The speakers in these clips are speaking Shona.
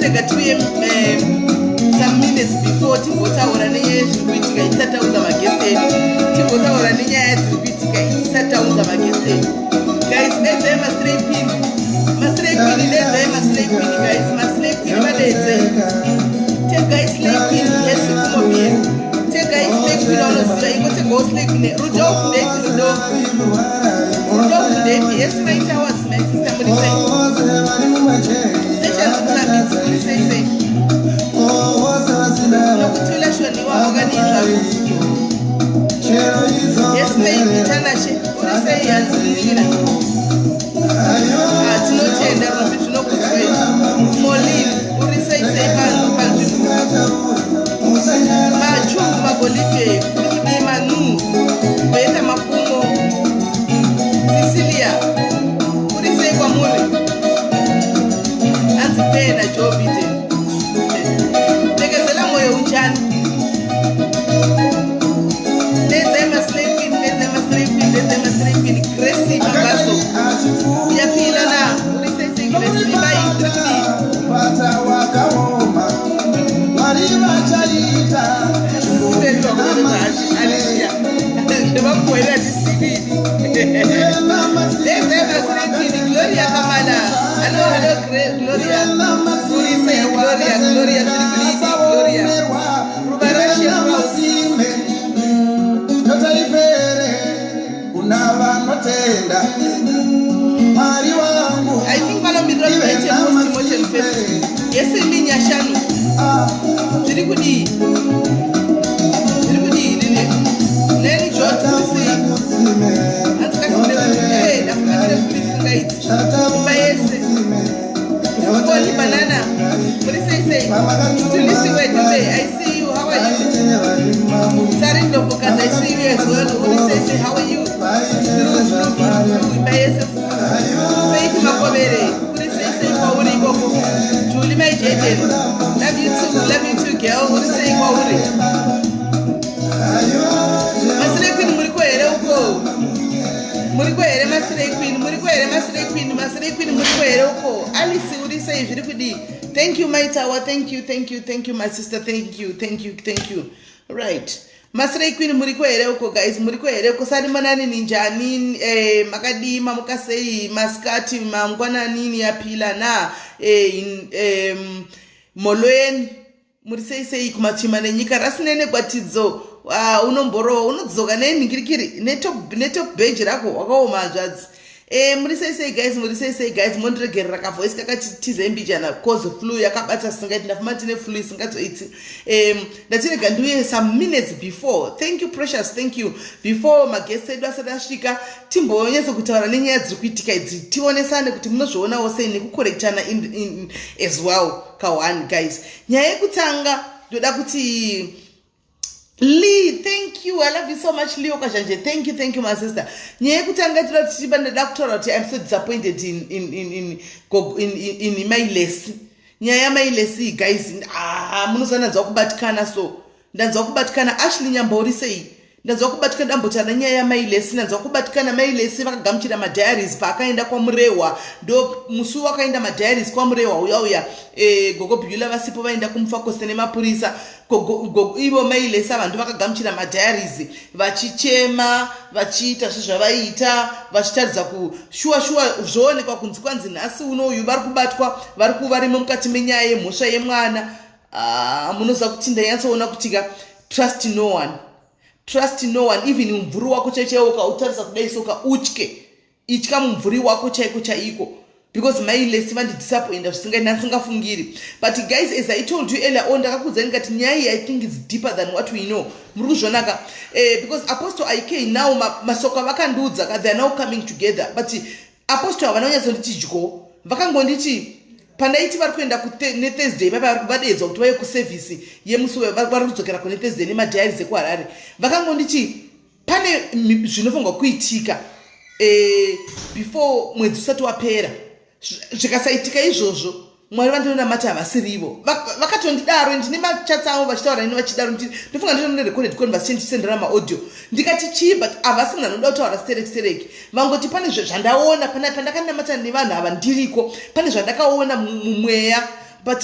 Ndatirega tiuye some minutes before timbotaura nenyaya zviri kuitika isati taunza maguest edu. Timbotaura nenyaya dziri kuitika isati taunza maguest edu. Guys, dedzai maslay queen. Maslay queen, dedzai maslay queen, guys. Maslay queen vadedzai. Tegai slay queen, yes, kumobie. Tegai slay queen vanoziva ingotegawo slay queen. Rudolf ndepi Rudolf? Rudolf ndepi? Yes, my towers, my sister, muri sei? Patience Musambidzi, muri sei sei? Nokuthula Shoniwa, wakadii zvako? Yes, maybe Tanashe, uri sei hanzi munin'ina? Ah, tinotenda Rumbi, zvinokudzwa izvi. Molin, uri sei sei pano panzvimbo? Machu Magolide, uri kudii Manu? Beta Mapumo, Cecilia, uri sei kwamuri? Hanzi pena Joe Biden. Tekezela moyo unjani? Dedzai maslay queen, dedzai maslay queen, dedzai maslay queen. Gracie Mabaso. Uyaphila na? Uri sei sei Gracie? Ibai, zviri kudii? Bata wakaoma, Mwari vachaita. Alicia. Zvevakuwela tisivini. Dedzai maslay queen, Gloria Kamala. Hello, hello, Gloria. Uri sei Gloria, Gloria, zviri kudii Gloria? Ruva rashe House. Totaipere kuna vanotenda Mwari wangu. I think vanomirira kuti vaite post mortem first. Yes, imi Nyashanu. Zviri kudii? Zviri kudii nene? Neni George, uri sei? Hanzi kasi ndafunga ndine flu isingaiti. Imba yese. Koni banana. Muri sei sei? Tulisiwe Dube, I see you. How are you? Sari Ndlovukazi, I see you as well. Uri sei sei? How are you? Flu, flu, flu, flu. Imba yese flu. Faith Makovere, uri sei sei kwauri ikoko? Julie my Jaden. Love you too, love you too, girl. Uri sei kwauri? Maslay Queen muriko here uko? Muriko here Maslay Queen? Muriko here Maslay Queen? Maslay Queen muriko here uko? Alice uri sei zviri kudii? Thank you my tower. Thank you, thank you, thank you my sister. Thank you, thank you, thank you. Right. Maslay Queen muriko here uko guys? Muriko here uko? Sanibonani ninjani? Makadii mamuka sei? Masikati mangwanani niyaphila na? Molweni muri sei sei kumatsvima nenyika rasinene gwatidzo unomborowa unodzoka nenhingirikiri netop beji rako wakaoma hanzvadzi. Muri sei sei guys, muri sei sei guys? Mondiregerera kavoice kakati tizei mbijana cause flu yakabata singaiti. Ndafuma tine flu isingazoiti. Ndatirega ndiuye some minutes before. Thank you Precious, thank you. Before maguest edu asati asvika timbonyatso kutaura nenyaya dziri kuitika idzi tionesane kuti munozvionawo sei nekukorektana as well ka1 guys. Nyaya yekutanga ndoda kuti Lee, thank you. I love you so much, Leo Kashanje. Thank you, thank you, my sister. Nyaya yekutanga tinoda kuti tiba ndada kutaura kuti I'm so disappointed in Mailesi. Nyaya yaMailesi guys, ah, munoziva ndanzwa kubatikana so. Ndanzwa kubatikana. Ashley Nyamba uri sei? Ndanzwa kubatikana ndambotaura nyaya yaMailesi. Ndanzwa kubatikana. Mailesi vakagamuchira madiaries paakaenda kwaMurehwa. Ndo musi wakaenda madiaries kwaMurehwa uya uya. Gogo Bhula vasipo vaenda kumufakose nemapurisa. Ivo Mailesi vanhu vakagamuchira madiaries vachichema vachiita zvezvavaiita vachitaridza kushuwa shuwa zvoonekwa kunzi kwanzi nhasi unoyu vari kubatwa vari kuvarimo mukati menyaya yemhosva yemwana. Ah, munoziva kuti ndanyatsoona kuti ka trust no one, trust no one, even mumvuri wako chaichaiwo ukautarisa kudai soka utye, itya mumvuri wako chaiko chaiko because Mailesi vandidisappointa zvisingai ndandisingafungiri. But guys, as I told you earlier on, ndakakuudzai ndikati nyaya iyi I think is deeper than what we know. Muri kuzvionaka because Apostle Ik now masoko avakandiudza ka, they are now coming together, but Apostle havana kunyatsonditi dyo. Vakangonditi pandaiti vari kuenda neThursday papa vadeedzwa kuti vauye kuservice yemusi vari kudzokera kune Thursday nemadiaries ekuHarare. Vakangonditi pane zvinofanirwa kuitika before mwedzi usati wapera. Zvikasaitika izvozvo, Mwari vandinonamata havasirivo. Vakatondidaro. Ndine machats avo vachitaura neni vachidaro. Ndofunga ndino recorded conversation tichisendera maaudio. Ndikati chii? But havasi munhu anoda kutaura stereki stereki. Vangoti pane zvandaona pandakanamata nevanhu ava ndiriko, pane zvandakaona mumweya. But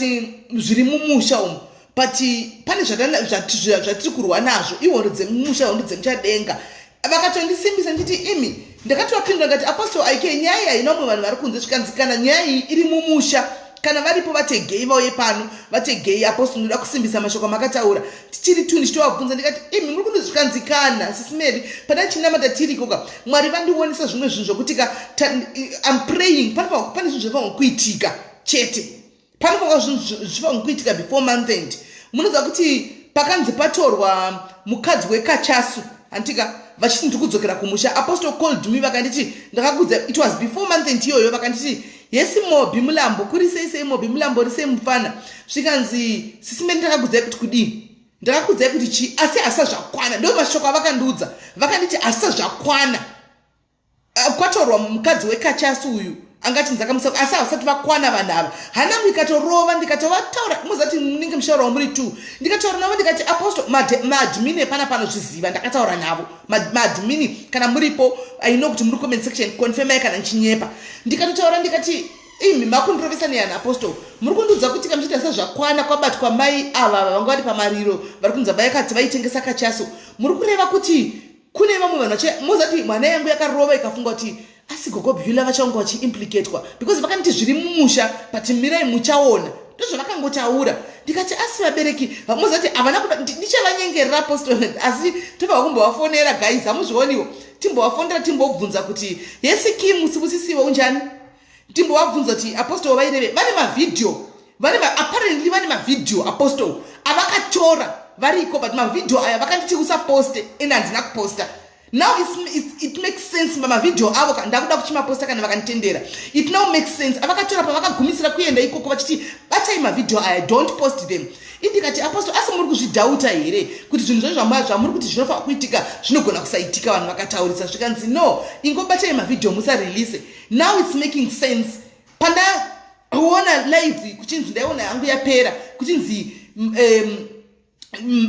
zviri mumusha umu, but pane zvatiri kurwa nazvo, ihondo dzemumusha, hondo dzemuchadenga. Vakatondisimbisa ndichiti imi, ndakatovapindura ndikati Apostle IK, nyaya iyi haina umwe vanhu vari kunze, zvikanzi kana nyaya iyi iri mumusha, kana varipo vategei vauye pano, vategei. Apostle, ndoda kusimbisa mashoko amakataura tichiri tu, ndichitovabvunza ndikati imi muri kundi, zvikanzi kana sisimeri pana chinamata tiriko ka, Mwari vandionesa zvimwe zvinhu zvokuti ka I'm praying, pane zvinhu zvinofanirwa kuitika chete, panofanirwa zvinhu zvifanirwa kuitika before month end. Munoziva kuti pakanzi patorwa mukadzi wekachasu, handitika, vachiti ndiri kudzokera kumusha, Apostle called me vakanditi ndakakudza, it was before month end iyoyo, vakanditi yesi Mobi Mulambo, kuri sei sei Mobi Mulambo, ri sei mufana, zvikanzi sisimeni ndakakudzai kuti kudii, ndakakudzai kuti chii, asi hasa zvakwana. Ndo mashoko avakandiudza, vakanditi hasa zvakwana. Kwatorwa mukadzi wekachasu uyu angachinzi akamusa, asi havasati vakwana vanhu ava. Hanangu ikatorova, ndikatovataura, muzati munenge mushaurawo muri two, ndikataura navo ndikati Apostle, maadmin epana panozviziva, ndakataura navo maadmin, kana muripo, I know kuti muri comment section, confirmai kana ndichinyepa. Ndikatotaura ndikati imi makundirovesa neyana Apostle, muri kundiudza kuti kamuchiita sezvakwana, kwabatwa mai ava vanga vari pamariro, vari kunzi vaikati vaitengesa kachasu, muri kureva kuti kune vamwe vanhu vache mozati mwana yangu yakarova ikafunga kuti asi gogo Bula vachange vachiimplicatwa because vakanditi zviri mumusha, but mirai muchaona, ndozvavakangotaura. Ndikati asi vabereki mozati havana kuda, ndichavanyengerera Apostle, asi tobva kumbovafonera. Guys, hamuzvioniwo, timbovafonera, timbobvunza kuti yesi Kim sibusisiwe unjani, timbovabvunza kuti Apostle vaireve. Vane mavhidhiyo, vane apparently vane mavhidhiyo Apostle avakatora variko, but mavhidhiyo aya vakanditi usaposte, ende handina kuposta. Now it makes sense mavhidhiyo avo, ndakuda kuchimaposta kana vakanditendera. It now makes sense avakatora pavakagumisira kuenda ikoko vachiti batai mavhidhiyo aya, don't post them. Indikati Apostle, asi muri kuzvidhauta here kuti zvinhu zvacho zvamuri kuti zvinofanira kuitika zvinogona kusaitika, vanhu vakataurisa? Zvikanzi no, ingobatai mavhidhiyo, musarelease. Now it's making sense. Pandaona live kuchinzi, ndaiona yangu yapera, kuchinzi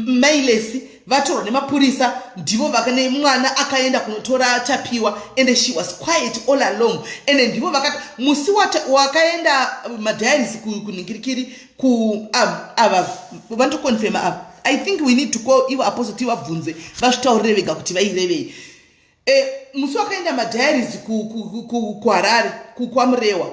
Mailesi vatorwa nemapurisa, ndivo vakane mwana akaenda kunotora Tapiwa, and she was quiet all along, and ndivo vakati musi wakaenda madiaries kunhingirikiri ku ava vanotoconfirma ava. I think we need to call ivo Apostle, tivabvunze vazvitaurire vega kuti vairevei. Musi wakaenda madiaries kuHarare, kwaMurewa,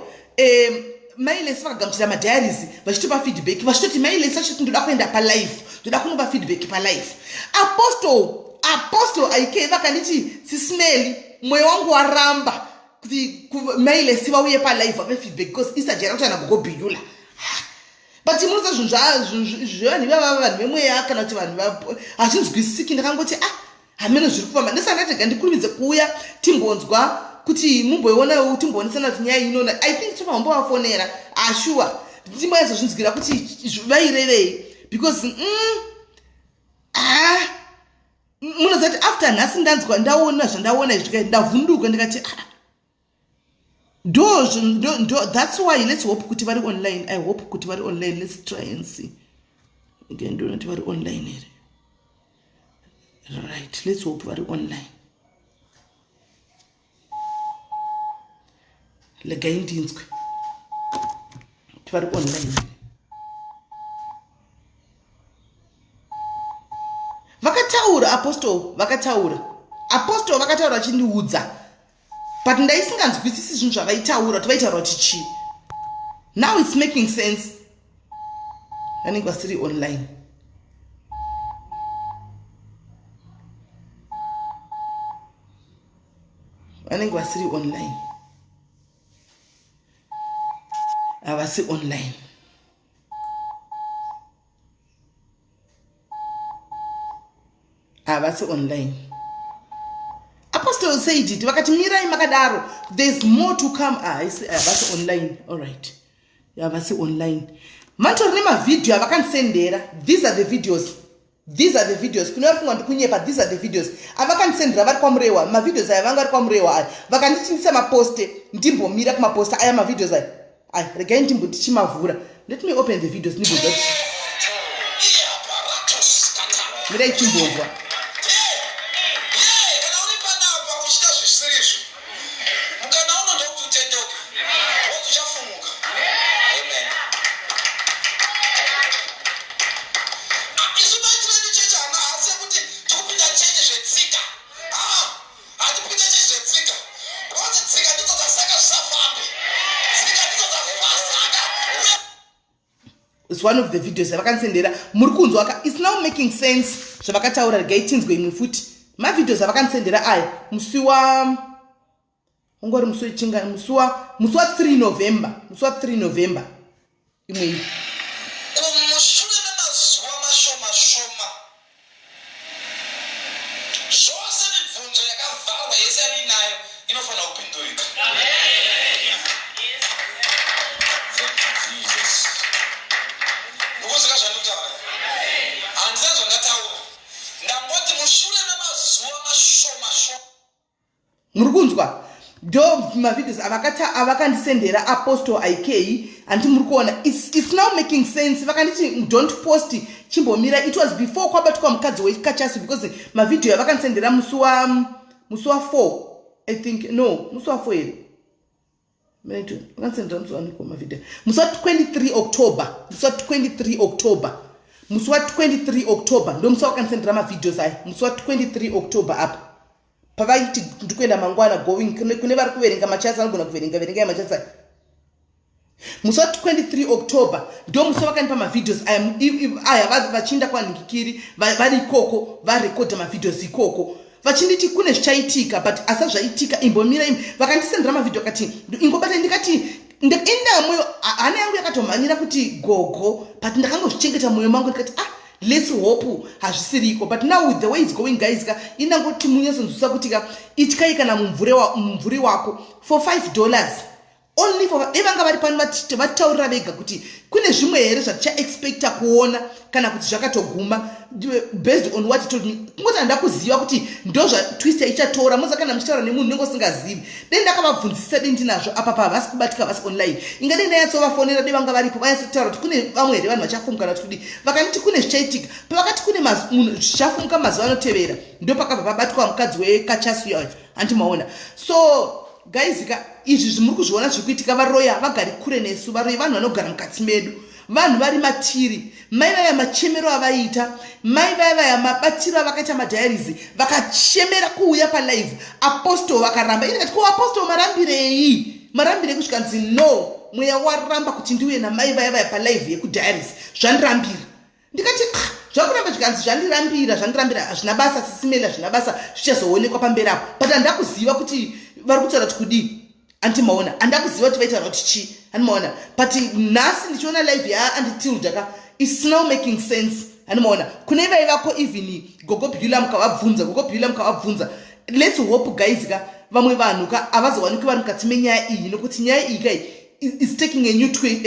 Mailesi vakagamuchira madiaries vachitopa feedback, vachitoti Mailesi achiti ndoda kuenda palive, ndoda kunopa feedback palive. Apostle IK vakanditi sismeli, mwoyo wangu waramba kuti Mailesi vauye palive vape feedback because isajera kuti ana gogo Biyula. But munoza zvinhu zvevanhu ivava, vanhu vemweya kana kuti vanhu hazvinzwisisiki. Ndakangoti ah, hameno zviri kufamba, ndisanga ndikurumidze kuuya timbonzwa kuti mumboiona, timboonesana kuti nyaya inona. I think tofa mbovafonera ashuwa, timbonyatso kuti vairevei because ah, munoziva kuti after nhasi ndanzwa, ndaona zvandaona izvi, ndavhunduka, ndikati ah, ndo that's why. Let's hope kuti vari online. I hope kuti vari online. Let's try and see again, ndona kuti vari online here. Right, let's hope vari online. Legai ndinzwe kuti vari online. Vakataura Apostle, vakataura Apostle, vakataura vachindiudza, but ndaisinganzwisisi zvinhu zvavaitaura, kuti vaitaura kuti chii. Now it's making sense. Vanenge vasiri online, vanenge vasiri online, havasi online, havasi online. Apostle said it, vakati mirai makadaro, there's more to come. Ah, havasi online. Alright, havasi online. Matori nemavhidhiyo avakandisendera. These are the videos, these are the videos. Kune vari funga ndikunyepa, these are the videos avakandisendera vari kwaMurewa. Mavideos aya vanga vari kwaMurewa aya, vakanditindisa maposte, ndimbomira kumaposta aya. Mavideos aya aya, regai ndimbotichimavhura. Let me open the videos, ndimbonzwa. Mirai timbonzwa. Kana uri panapa uchida zvisiri mukana uno, ndokuti utendeuke, wozi uchafumuka. Amen. It's one of the videos avakandisendera. Muri kunzwa ka? It's now making sense zvavakataura. Regai tinzwe imwe futi. Mavideos avakandisendera aya musi wa ungori musi wechinga, musi wa 3 November, musi wa 3 November, imwe iyi. Kumushure memazuva mashoma shoma, zvose mibvunzo yakavharwa yese yandinayo inofanira kupindurika. Thank you, Jesus. Ndikuziva zvandikutaura, handina zvandataura, ndangoti mushure memazuva mashoma shoma. Muri kunzwa? Ndo mavideos avakandisendera Apostle Ik, handiti muri kuona? It's now making sense. Vakanditi don't post, chimbomira. It was before kwabatwa mukadzi wekachasu, because mavhidhiyo avakandisendera musi wa 4, I think, no, musi wa 4 here? Vakandisendera musi waniko mavhidhiyo? Musi wa23 October, musi wa23 October, musi wa23 October ndo musi wakandisendera mavideos aya, musi wa23 October. Apa pavaiti ndikuenda mangwana, going kune vari kuverenga machats, anogona kuverenga, verengai machats aya. Musi wa23 October ndo musi wakandipa mavideos aya, vachiinda kwanhingikiri, vari ikoko varekodha mavideos ikoko, vachinditi kune zvichaitika, but asa zvaitika imbomira imi. Vakandisendera mavhidhio, akati ingobata. Ndikati ina moyo, hana yangu yakatomhanyira kuti gogo, but ndakangozvichengeta mwoyo mangu. Ndikati, "Ah, let's hope hazvisiriko." But now with the way it's going, guys ka, inangoti munyatsonzwisa kuti ka, ityai kana mumvuri wako. For $5 only, for ivanga vari pano vataurira vega kuti kune zvimwe here zvatichaexpecta kuona kana kuti zvakatoguma? Based on what told me, kungoti handa kuziva kuti ndo zvatwist ichatora. Moza kana muchitaura nemunhu unenge usingazivi. Dei ndakavabvunzisa, dei ndinazvo apa pa havasi kubatika, vasi online. Inga dei ndanyatsovafonera, dei vanga varipo vanyatsotaura kuti kune vamwe here vanhu vachafumuka kana kuti kudii. Vakanditi kune zvichaitika. Pavakati kune munhu zvichafumuka mazuva anotevera, ndo pakabva pabatwa mukadzi wekachasu yayo, handimaona? So guys ka, izvi zvimuri kuzviona zviri kuitika, varoyi havagari kure nesu. Varoyi vanhu vanogara mukati medu, vanhu vari matiri. Mai vaya, machemero avaiita mai vaya vaya, mabatiro avakaita madiaries, vakachemera kuuya palive, Apostle vakaramba. Ini ndikati, "Ko Apostle marambirei? Marambirei?" Kusvika nzi, "No, mweya waramba kuti ndiuye namai vaya vaya palive yekudiaries, zvandirambira." Ndikati, "Ah, zvakuramba?" Zvikanzi, "Zvandirambira, zvandirambira." Hazvina basa, sisimeli, hazvina basa, zvichazoonekwa pamberi apo. But handida kuziva kuti vari kutaura kuti kudii, andimaona? Handida kuziva kuti vaitaura kuti chii, andimaona? But nhasi ndichiona live yaAuntie Tilda ka, it's now making sense, andimaona? Kune vaivako, even Gogo Bula mukavabvunza, Gogo Bula mukavabvunza. Let's hope, guys ka, vamwe vanhu ka havazowanikwi vari mukati menyaya iyi, nokuti nyaya iyi kai is taking a new turn,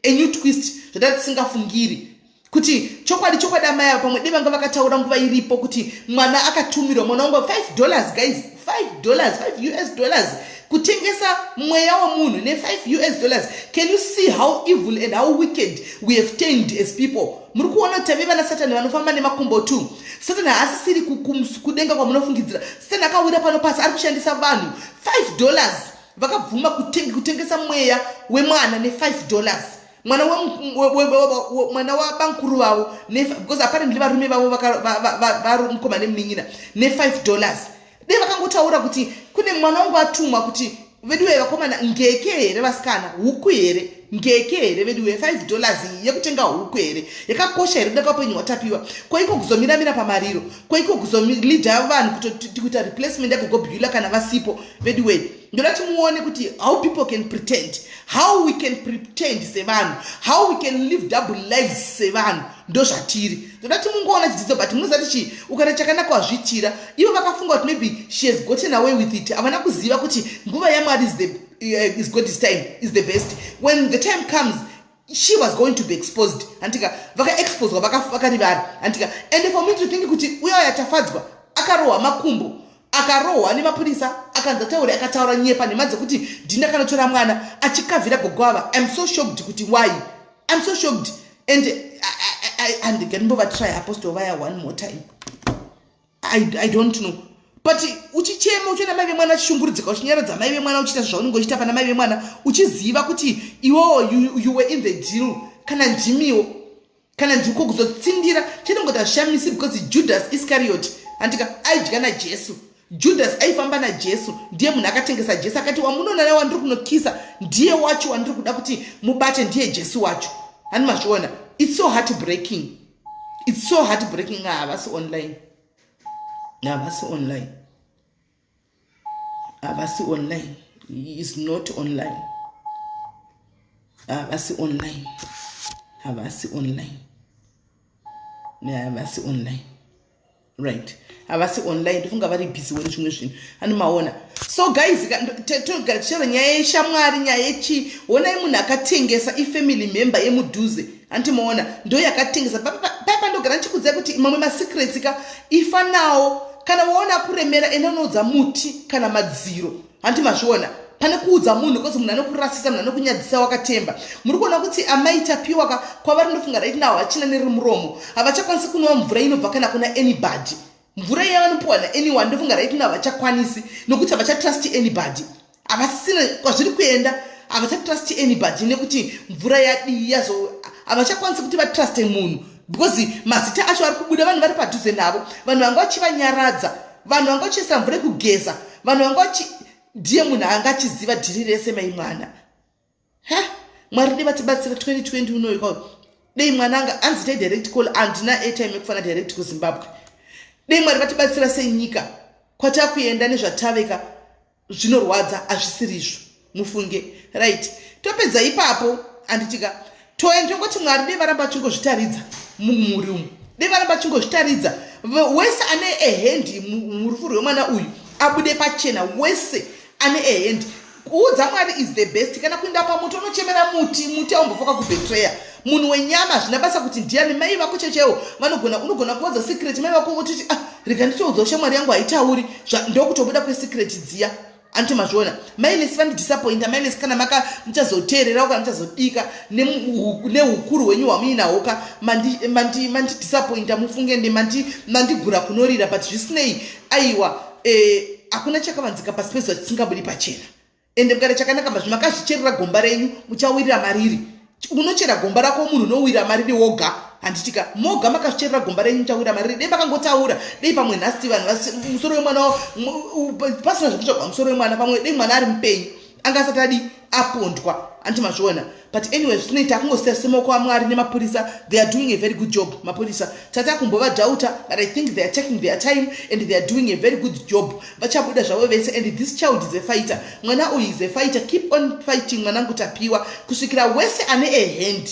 a new twist zvatati tisingafungiri kuti chokwadi chokwadi amai ava pamwe dei vanga vakataura nguva iripo kuti mwana akatumirwa, mwana wangu. $5, guys, $5, US$5, kutengesa mweya womunhu ne5 US dollars. Can you see how evil and how wicked we have turned as people? Muri kuona kuti tave vana Satani vanofamba nemakumbo 2. Satani haasisiri kudenga kwamunofungidzira. Satani akawira pano pasi, ari kushandisa vanhu. $5, vakabvuma kutengesa mweya wemwana ne$5, mwana mwana wabankuru vavo, because apparently varume vavo vari mukoma nemunin'ina, ne$5. Dei vakangotaura kuti kune mwana wangu atumwa kuti, veduwe vakomana, ngeke here vasikana, huku here, ngeke here veduwe? $5 iyi yekutenga huku here yakakosha here kuda kaupenyu hwatapiwa? Koiko kuzomiramira pamariro? Koiko kuzolidha vanhu kuita replacement yaGogo Bula kana vasipo? Veduwe, ndoda kuti muone kuti how people can pretend, how we can pretend sevanhu, how we can live double lives sevanhu. Ndo zvatiri. Ndoda kuti mungoona chidzidzo. But munozati chii? Ukaita chakanaka wazviitira. Ivo vakafunga kuti maybe she has gotten away with it. Havana kuziva kuti nguva yaMwari is God's time is the best. When the time comes, she was going to be exposed, handika? Vakaexposwa, vakarivara, handika? And for me to think kuti uya yatafadzwa akarohwa makumbo, akarohwa nemapurisa, akanzi ataure, akataura nyepa, nhema dzekuti ndini akanotora mwana, achikavhira gogo ava. I'm so shocked kuti why. I'm so shocked and andimbovatry Apostle vaya one more time. I don't know, but uchichema, uchiona mai vemwana achishungurudzika, uchinyaradza mai vemwana, uchiita zvaunenge uchiita pana mai vemwana, uchiziva kuti iwowo you were in the deal. Kana ndimiwo, kana ndiko kuzotsindira chinongoti hazvishamisi, because Judas Iscariot, handika, aidya naJesu. Judas aifamba naJesu, ndiye munhu akatengesa Jesu. Akati, "Wamunoona wandiri kunokisa ndiye wacho wandiri kuda kuti mubate, ndiye Jesu wacho." Hani mazviona? It's so heartbreaking, it's so heartbreaking. Havasi online, havasi online, havasi online. He is not online. Havasi online, havasi online, havasi online. Right, havasi online. Ndofunga vari busy wene zvimwe zvinhu. Ani maona? So guys, togara tichitaura nyaya yeshamwari, nyaya yechii. Honai munhu akatengesa ifamily member yemudhuze. Handimaona? Ndo yakatengesa. Papa ndogara ndichikudzai kuti mamwe masecrets ka, ifa nawo. Kana waona kuremera, enda unoudza muti kana madziro. Handi mazviona? Pane kuudza munhu, kozi munhu anokurasisa, munhu anokunyadzisa wakatemba. Muri kuona kuti amai Tapiwa ka, kwavari ndofunga right now hachina neriri muromo. Havachakwanisi kunwa mvura inobva kana kuna anybody. Mvura iya vanopiwa naanyone, ndofunga right now havachakwanisi, nokuti havachatrust anybody. Havasisina kwazviri kuenda. Havachatrust anybody nekuti mvura yadii yazo. Havachakwanisi kuti vatruste munhu because mazita acho ari kubuda. Vanhu vari padhuze navo, vanhu vanga vachivanyaradza, vanhu vanga vachiisa mvura yekugeza, vanhu vanga vachi, ndiye munhu anga achiziva dhiri rese, mai mwana. Ha, Mwari dei vatibatsira. 2020 unoyo, dei mwana anga anzi tai direct call. Handina airtime yekufana direct kuZimbabwe. Dei Mwari vatibatsira senyika. Kwatakuenda nezvataveka zvinorwadza, hazvisirizvo, mufunge. Right, topedza ipapo, handitika? Toendongoti Mwari dei varamba vachingozvitaridza mumhuri umu, dei varamba vachingozvitaridza. Wese ane a hand murufu rwemwana uyu abude pachena. Wese ane a hand. Kuudza Mwari is the best. Kana kuenda pamuti, unochemera muti, muti aumbofoka kubetreya munhu wenyama. Hazvina basa kuti ndiani, mai vako chechaiwo vanogona. Unogona kuwadza secret mai vako, votiti, "Ah, rega nditoudzawo shamwari yangu, haitauri." Ndokutobuda kwesecret dziya. Anti mazviona? Mailesi vandidisappointa. Mailesi, kana maka muchazoteererawo, kana muchazodika neukuru hwenyu hwamuinahwoka, mandidisappointa, mufunge. Nde mandigura kunorira, but zvisinei, aiwa, hakuna chakavanzika pasi pezuva chisingabudi pachena. Ende mukada chakanaka, mazvi makazvicherera gomba renyu, muchawirira mariri. Unochera gomba rako munhu, unowira mariri woga. Handitika? Moga makazvicherera gomba renyu, muchawira mariri. Dei makangotaura, dei pamwe nhasi vanhu musoro wemwana pasina zvekutsvagwa. Musoro wemwana, pamwe dei mwana ari mupenyu, anga asati adi apondwa. Anti mazviona? But anyway, zvisinei, takungosiya semaoko aMwari nemapurisa. They are doing a very good job, mapurisa. Tata kumbovadhauta, but I think they are taking their time and they are doing a very good job. Vachabuda zvavo vese. And this child is a fighter. Mwana uyu is a fighter. Keep on fighting, mwanangu Tapiwa, kusvikira wese ane a hand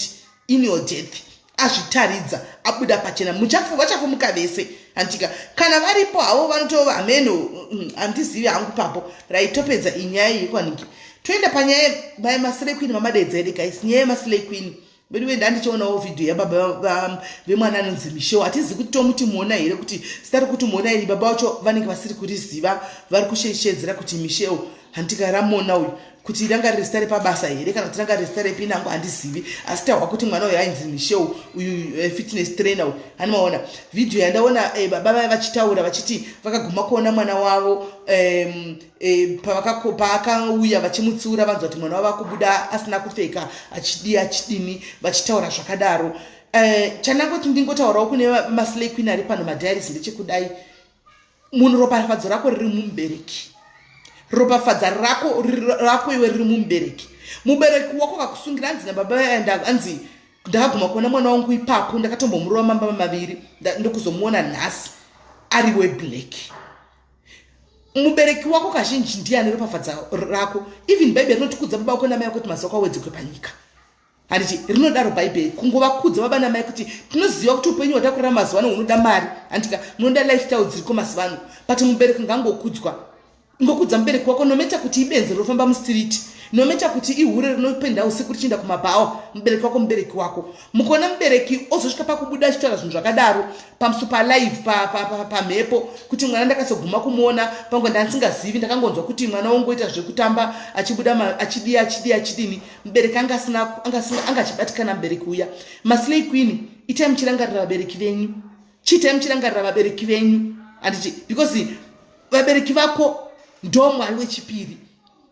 in your death azvitaridza, abuda pachena. Vachafumuka vese, handitika? Kana varipo havo, vanotova hameno. Handizivi hangu papo. Right, topedza inyaya yekwaniki, toenda panyaya yemaslay queen. Mamadedza ede guys, nyaya yemaslay queen vedu ve. Ndandichionawo vhidhiyo yababa vemwana anonzi Michel. Hatizivi kuti tomuti muona here, kuti zita rekuti muona iri baba vacho vanenge vasiri kuriziva, vari kusheshedzera kuti Michel, handika? Ramona uyu, kuti ranga riri zita repabasa here kana kuti ranga riri zita repinango, handizivi. Asi tahwa kuti mwana uyu ainzi Michel uyu, fitness trainer uyu. Hani maona vhidhiyo yandaona, baba vaya vachitaura vachiti vakaguma kuona mwana wavo paakauya vachimutsiura, vanzwa kuti mwana wavo akubuda asina kupfeka, achidi achidini, vachitaura zvakadaro. Chanangoti ndingotaurawo kune maslay queen ari pano, madiaries, ndechekudai: munhu, ropafadzo rako riri mumubereki. Ropafadza rako iwe riri mumubereki. Mubereki wako akakusungira, anzi nababa, anzi ndakaguma kuona mwana wangu ipapo, ndakatombomurova mambama maviri, ndokuzomuona nhasi ari weblack. Mubereki wako kazhinji ndiye ane ropafadza rako. Even Bhaibheri rinotikudza baba wako namai vako kuti mazuva ako awedzekwe panyika. Handiti rinodaro Bhaibheri? Kungovakudza baba namai, kuti tinoziva kuti upenyu hwatakurarama mazuva ano hunoda mari, handika? Munoda lifestyle dziriko mazuva ano, but mubereki ngangokudzwa. Ngokudza mubereki wako, no matter kuti ibenzi rinofamba mustreet, no matter kuti ihure rinopenda usiku richienda kumabhawa, mubereki wako mubereki wako. Mukaona mubereki ozosvika pakubuda achitaura zvinhu zvakadaro pamuso palive, pamhepo, kuti mwana ndakazoguma kumuona pamwe ndandisingazivi, ndakangonzwa kuti mwana wangoita zvekutamba, achibuda, achidi achidi achidini, mubereki anga achibatikana mubereki uya. Maslay queen, itai muchirangarira vabereki venyu. Chiitai muchirangarira vabereki venyu, handiti? Because vabereki vako ndo Mwari wechipiri.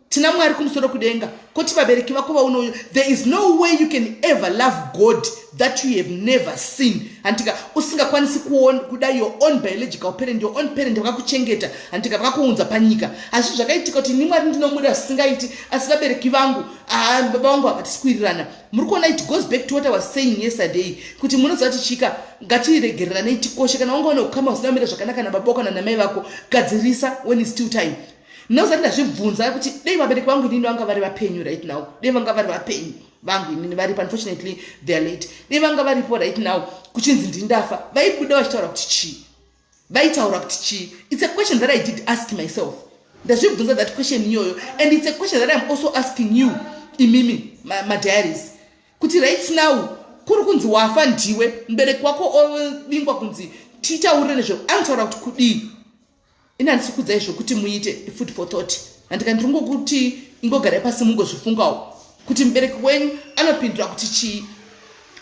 Tina Mwari kumusoro kudenga. Koti vabereki vako vaunoyo, there is no way you can ever love God that you have never seen, handika? Usingakwanisi kuda your own biological parent, your own parent vakakuchengeta, handika, vakakuunza panyika. Asi zvakaitika kuti ini Mwari ndinomuda zvisingaiti, asi vabereki vangu, baba vangu havatisi kuwirirana. Muri kuona, it goes back to what I was saying yesterday, kuti munoziva kuti chika ngatiregereranei tikoshe. Kana wanga une ukama husina kumira zvakanaka nababa kana namai vako, gadzirisa when is still time. Ndinozati ndazvibvunza kuti dei vabereki vangu inini vanga vari vapenyu right now, dei vanga vari vapenyu vangu inini varipo, unfortunately they are late, dei vanga varipo right now, kuchinzi ndindafa, vaibuda vachitaura kuti chii? Vaitaura kuti chii? It's a question that I did ask myself. Ndazvibvunza that question iyoyo, and it's a question that I'm also asking you imimi madiaries, kuti right now kuri kunzi wafa ndiwe, mubereki wako ovingwa kunzi titaurire nezve, anotaura kuti kudii? Ini handisi kudzai zvokuti muite, food for thought, handika? Ndiri ngokuti ingogarai pasi mungozvifungawo kuti mubereki wenyu anopindura kuti chii,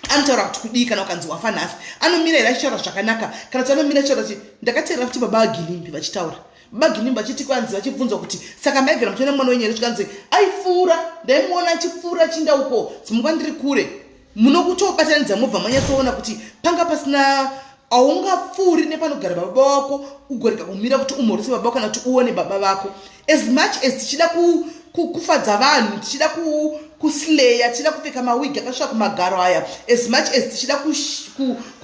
anotaura kuti kudii kana ukanzi wafa nhasi. Anomira here achitaura zvakanaka, kana kuti anomira achitaura kuti ndakateerera futi baba vaGinimbi vachitaura, baba Ginimbi vachiti kwanzi vachibvunzwa kuti saka maigara muchiona mwana wenyu here, zvikanzi aipfuura, ndaimuona achipfuura achinda uko, dzimwe ndiri kure. Munokutobatanidza mobva manyatsoona kuti panga pasina. Haungapfuuri nepanogara baba vako ugorega kumira kuti umhorise baba kana kuti uone baba vako. As much as tichida kufadza vanhu, tichida kusleya, tichida kupfeka mawigi akasvika kumagaro aya, as much as tichida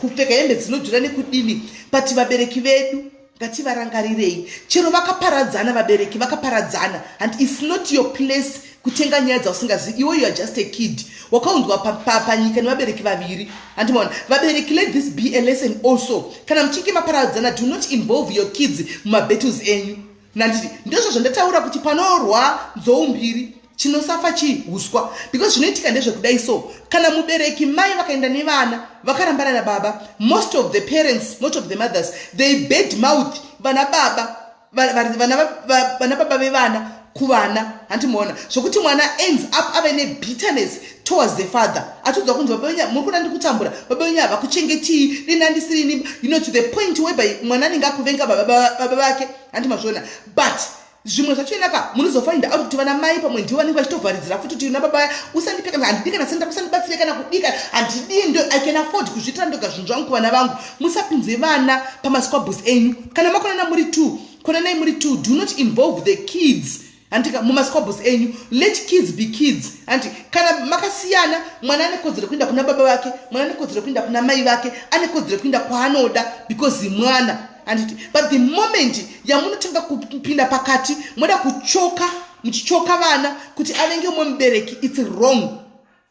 kupfeka hembe dzinodhura nekudini, but vabereki vedu ngativarangarirei. Chero vakaparadzana, vabereki vakaparadzana, and it's not your place kutenga nyaya dzausingazivi. Iwe, you are just a kid wakaunzwa panyika nevabereki vaviri, handimaona? Vabereki, let this be a lesson also. Kana muchinge maparadzana, do not involve your kids mumabattles enyu. Nanditi ndozvo zvandataura kuti panorwa nzou mbiri, chinosafa chihuswa, because zvinoitika ndezvekudai. So kana mubereki mai vakaenda nevana vakarambana nababa, most of the parents, most of the mothers, they bad mouth vana baba, vana baba vevana kuvana, handimuona? Zvokuti mwana ends up ave nebitterness towards the father, atiudza kunzi baba venyu, muri kuda ndikutambura, baba venyu havakuchengetii, dina ndisirini, to the point whereby mwana anenge akuvenga baba vake, handimazviona? But zvimwe zvachoenaka, munozofind out kuti vana mai pamwe ndivo vanenge vachitovharidzira futi kuti na baba usandipe kana handidi kana senda, usandibatsire kana kudika, handidii, ndo I can afford kuzviitira ndoga zvinhu zvangu kuvana vangu. Musapinze vana pamasquabbles enyu. Kana makonana muri two, konanai muri two. Do not involve the kids, handika, mumasquabbles enyu. Let kids be kids, handi? Kana makasiyana, mwana ane kodzero kuenda kuna baba vake, mwana ane kodzero kuenda kuna mai vake, ane kodzero kuenda kwaanoda because mwana, handiti? But the moment yamunotanga kupinda pakati, moda kuchoka, muchichoka vana kuti avenge umwe mubereki, it's wrong,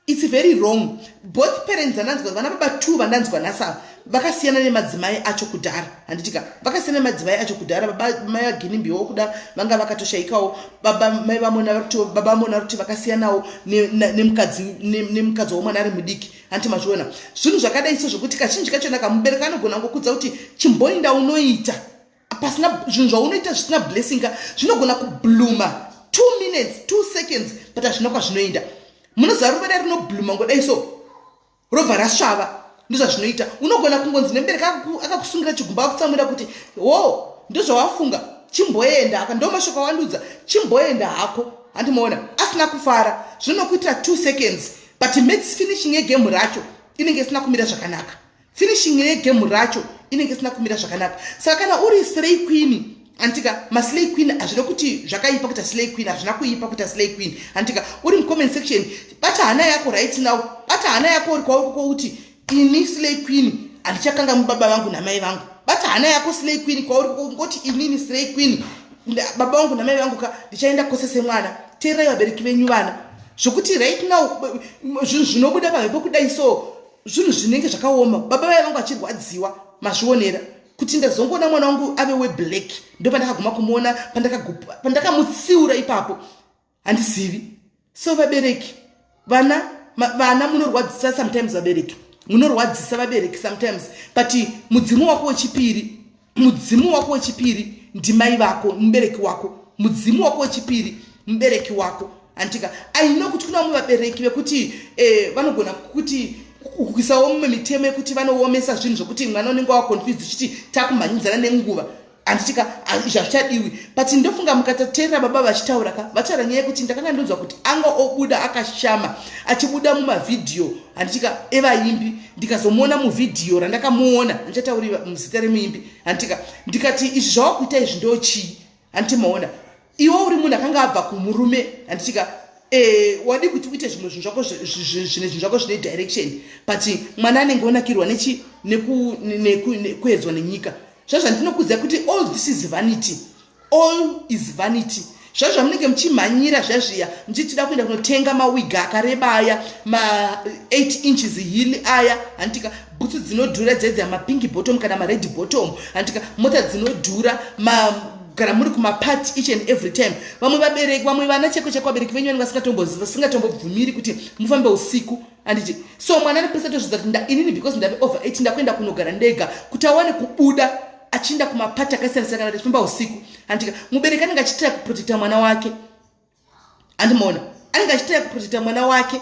it's very wrong. Both parents andanzwa, vana baba two vandanzwa nhasi vakasiyana nemadzimai acho kudhara, handitika? Vakasiyana nemadzimai acho kudhara. Baba mai vaGinimbiwo kuda vanga vakatoshayikawo. Baba mai vamona, baba vamona kuti vakasiyanawo nemukadzi womwana ari mudiki, handiti mazviona? Zvinhu zvakadai so zvokuti kazhinji kachona kamubereki anogona ngokudza kuti chimboinda unoita pasina zvinhu zvaunoita zvisina blessing ka, zvinogona kubluma 2 minutes, 2 seconds, but hazvina kwazvinoenda. Munoziva ruva rinobhluma ngodai so, robva rasvava. Ndozvazvinoita. Unogona kungonzi nemubereki akakusungira chigumba, akutsamwira kuti wo ndozvawafunga, chimboenda aka, ndo mashoko awandudza, chimboenda hako, handimaona? Asina kufara, zvinokuitira 2 seconds, but mates, finishing yegame racho inenge isina kumira zvakanaka. Finishing yegame racho inenge isina kumira zvakanaka. Saka kana uri slay queen, antika, maslay queen, hazvina kuti zvakaipa kuita slay queen, hazvina kuipa kuita slay queen, antika? Uri mucomment section, bata hana yako right now, bata hana yako uri kwauri kwokuti ini slay queen handichakanga mubaba vangu namai vangu. Bata hana yako, slay queen, kwauri ngoti inini slay queen, baba vangu namai vangu ka, ndichaenda kwose semwana. Teerai vabereki venyu vana, zvokuti right now zvinhu zvinobuda pamhepo kudai so, zvinhu zvinenge zvakaoma. Baba vai vangu vachirwadziwa, mazvionera kuti ndazongoona mwana wangu ave weblack, ndo pandakaguma kumuona, pandakamutsiura ipapo, handizivi. So vabereki, vana, vana munorwadzisa sometimes, vabereki munorwadzisa vabereki sometimes, but mudzimu wako wechipiri, mudzimu wako wechipiri ndimai vako, mubereki wako. Mudzimu wako wechipiri mubereki wako, handitika? Aino kuti kuna vamwe vabereki vekuti vanogona kuti kuisawo mumwe mitemo yekuti vanoomesa zvinhu zvokuti mwana unenge waconfused, uchiti takumhanyidzana nenguva. Handitika izvi hazvichadiwi, but ndofunga mukatateerera baba vachitaura ka, vataura nyaya yekuti ndakanga ndonzwa kuti anga obuda akashama achibuda mumavhidhiyo, handitika, evaimbi. Ndikazomuona muvhidhiyo randakamuona, handichatauri muzita remuimbi, handitika. Ndikati, "Izvi zvavakuita izvi ndochii?" Handiti maona, iwe uri munhu akanga abva kumurume, handitika, wadi kuti uite zvimwe zvinhu zvako zvine zvinhu zvako zvine direction, but mwana anenge onakirwa nechi nekuedzwa nenyika. Zvazvandinokuziva kuti all this is vanity, all is vanity. Zvazvamunenge muchimhanyira zvazviya, muchitida kuenda kunotenga mawiga akareba aya, ma8 inches heel aya, handitika, bhutsu dzinodhura dzedza mapink bottom kana mared bottom, handitika, mota dzinodhura, kana muri kumapati each and every time. Vamwe vabereki, vamwe vana cheko cheko, vabereki venyu vanenge vasingatombobvumiri kuti mufambe usiku, handiti? So mwana anopesa tozvidza kuti inini, because ndave over 8, ndakuenda kunogara ndega, kuti awane kubuda achienda kumapati akasiyana siyana kana achifamba usiku, handika? Mubereki anenge achitira kuprotecta mwana wake, handimaona? Anenge achitira kuprotecta mwana wake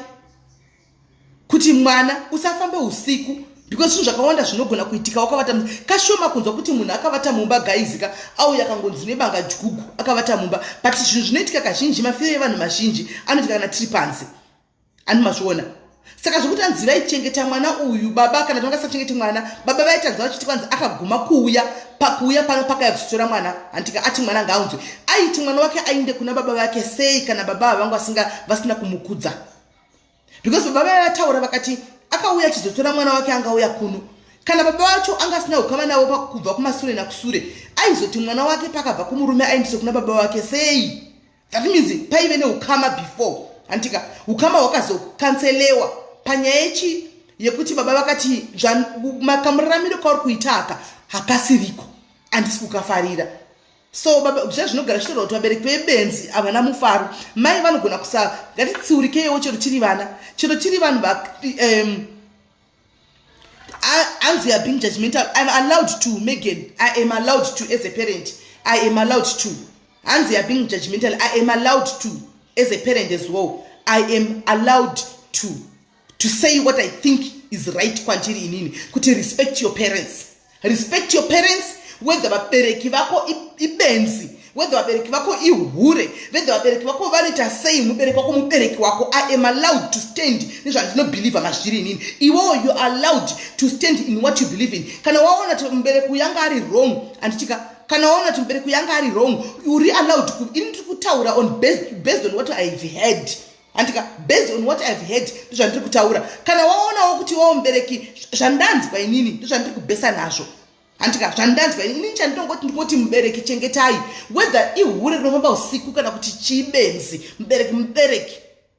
kuti mwana usafambe usiku, because zvinhu zvakawanda zvinogona kuitika wakavata. Kashoma kunzwa kuti munhu akavata mumba, guys ka, auya akangonzi nebanga dyugu akavata mumba, but zvinhu zvinoitika kazhinji, mafiro evanhu mazhinji anoitika kana tiri panze, ani mazviona? Saka zvokuti anzi vaichengeta mwana uyu baba, kana vangasachengeti mwana baba, vaitanza vachiti kwanzi akaguma kuuya pakuuya pano pakaya kuzotora mwana, handika? Ati mwana ngaaunzwe, aiti mwana wake ainde kuna baba vake sei kana baba ava vangu vasina kumukudza? Because baba vaya vataura vakati akauya achizotora mwana wake, angauya kuno kana baba vacho anga asina ukama navo kubva kumasure nakusure, aizoti mwana wake pakabva kumurume aendeswe kuna baba vake sei? That means paive neukama before, handika? Ukama hwakazokanselewa panyaya yechi yekuti baba vakati makamuraramiro kauri kuita aka hakasiriko, handisi kukafarira. So baba, zviya zvinogara zvichitaura kuti vabereki vebenzi havana mufaro. Mai vanogona kusa, ngatitsiurikeiwo chero tiri vana, chero tiri vanhu anzi you are being judgmental. I'm allowed to, Megan, I am allowed to. As a parent, I am allowed to. Hanzi you are being judgmental. I am allowed to as a parent as well. I am allowed to say what I think is right kwandiri inini, kuti respect your parents, respect your parents, whether vabereki vako ibenzi, whether vabereki vako ihure, whether vabereki vako vanoita sei, mubereki wako mubereki wako. I am allowed to stand nezvandinobhelievha mazviri inini. Iwewo you are allowed to stand in what you believe in. Kana waona kuti mubereki uyanga ari wrong, handitika? Kana waona kuti mubereki uyanga ari wrong, uri allowed. Ini ndiri kutaura on based on what I have heard, handika? Based on what I have heard, ndozvandiri kutaura. Kana waonawo kuti wawo mubereki, zvandanzwa inini ndozvandiri kubhesa nazvo, handika? Zvandanzwa inini, chandinongoti, ndingoti mubereki chengetai, whether ihure rinofamba usiku kana kuti chibenzi, mubereki mubereki,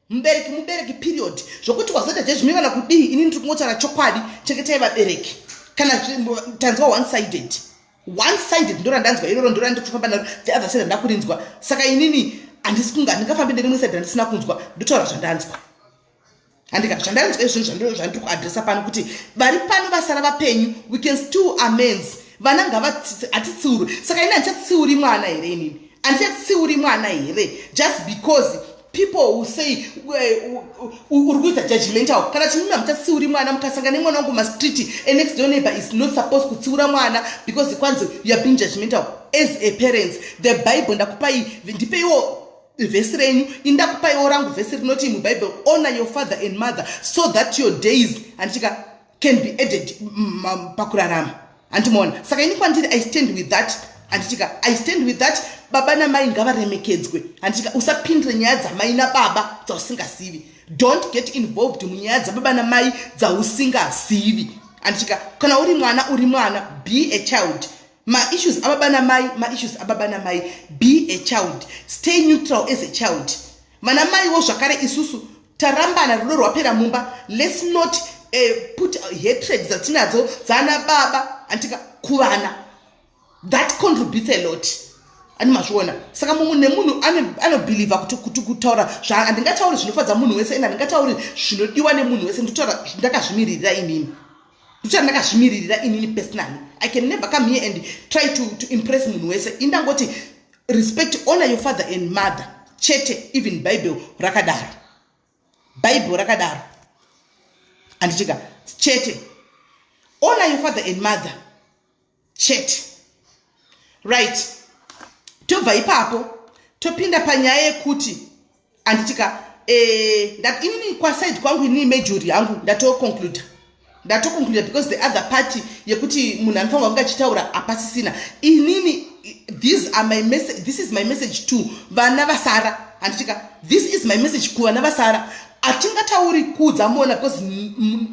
mubereki mubereki, period. Zvokuti wazoita judgment kana kudii, inini ndiri kungotaura chokwadi. Chengetai vabereki. Kana tanzwa one sided, one sided ndo randanzwa iroro, ndo randiri kufamba naro. The other side handakurinzwa, saka inini handisi kunga handingafambi nerimwe side randisina kunzwa. Ndotaura zvandanzwa, handika? Zvandanzwa izvozvo zvandiri kuadresa pano, kuti vari pano vasara vapenyu, we can still amends. Vana ngavatitsiurwe. Saka ini handichatsiuri mwana here? Inini handichatsiuri mwana here just because people will say uri kuita judgmental? Kana chimimi hamuchatsiuri mwana, mukasangana nemwana wangu mastreet, a next door neighbor is not supposed kutsiura mwana because kwanzi you are being judgmental. As a parents, the Bible, ndakupai, ndipeiwo vhesi renyu. Indakupaiwo rangu vhesi rinoti muBible, "Honor your father and mother so that your days," handichika, "can be added pakurarama," handimaona? Saka ini kwandiri, I stand with that, handichika? I stand with that. Baba namai ngavaremekedzwe, handichika? Usapindire nyaya dzamai nababa dzausingazivi. Don't get involved munyaya dzababa namai dzausingazivi, handichika? Kana uri mwana, uri mwana, be a child. Maissues ababa namai, maissues ababa namai. Be a child, stay neutral as a child. Vana maiwo zvakare, isusu tarambana, rudo rwapera mumba, let's not put hatred dzatinadzo dzana baba, handika, kuvana. That contributes a lot, ani mazviona? Saka mumwe nemunhu anobhilivha kuti kutaura, handingatauri zvinofadza munhu wese ende handingatauri zvinodiwa nemunhu wese. Ndinotaura ndakazvimiririra inini, ndotaura ndakazvimiririra inini personally. I can never come here and try to impress munhu wese. Indangoti respect, honor your father and mother chete. Even Bible rakadaro, Bible rakadaro, handichika? Chete, honor your father and mother chete. Right, tobva ipapo topinda panyaya yekuti, handitika, inini kwaside kwangu, inini majori yangu ndatoconcluda, ndatoconcluda, because the other party yekuti munhu anofanirwa kunge achitaura hapasisina. Inini these are my message, this is my message to vana vasara, handitika? This is my message kuvana vasara. Hatingatauri kuudza Mona because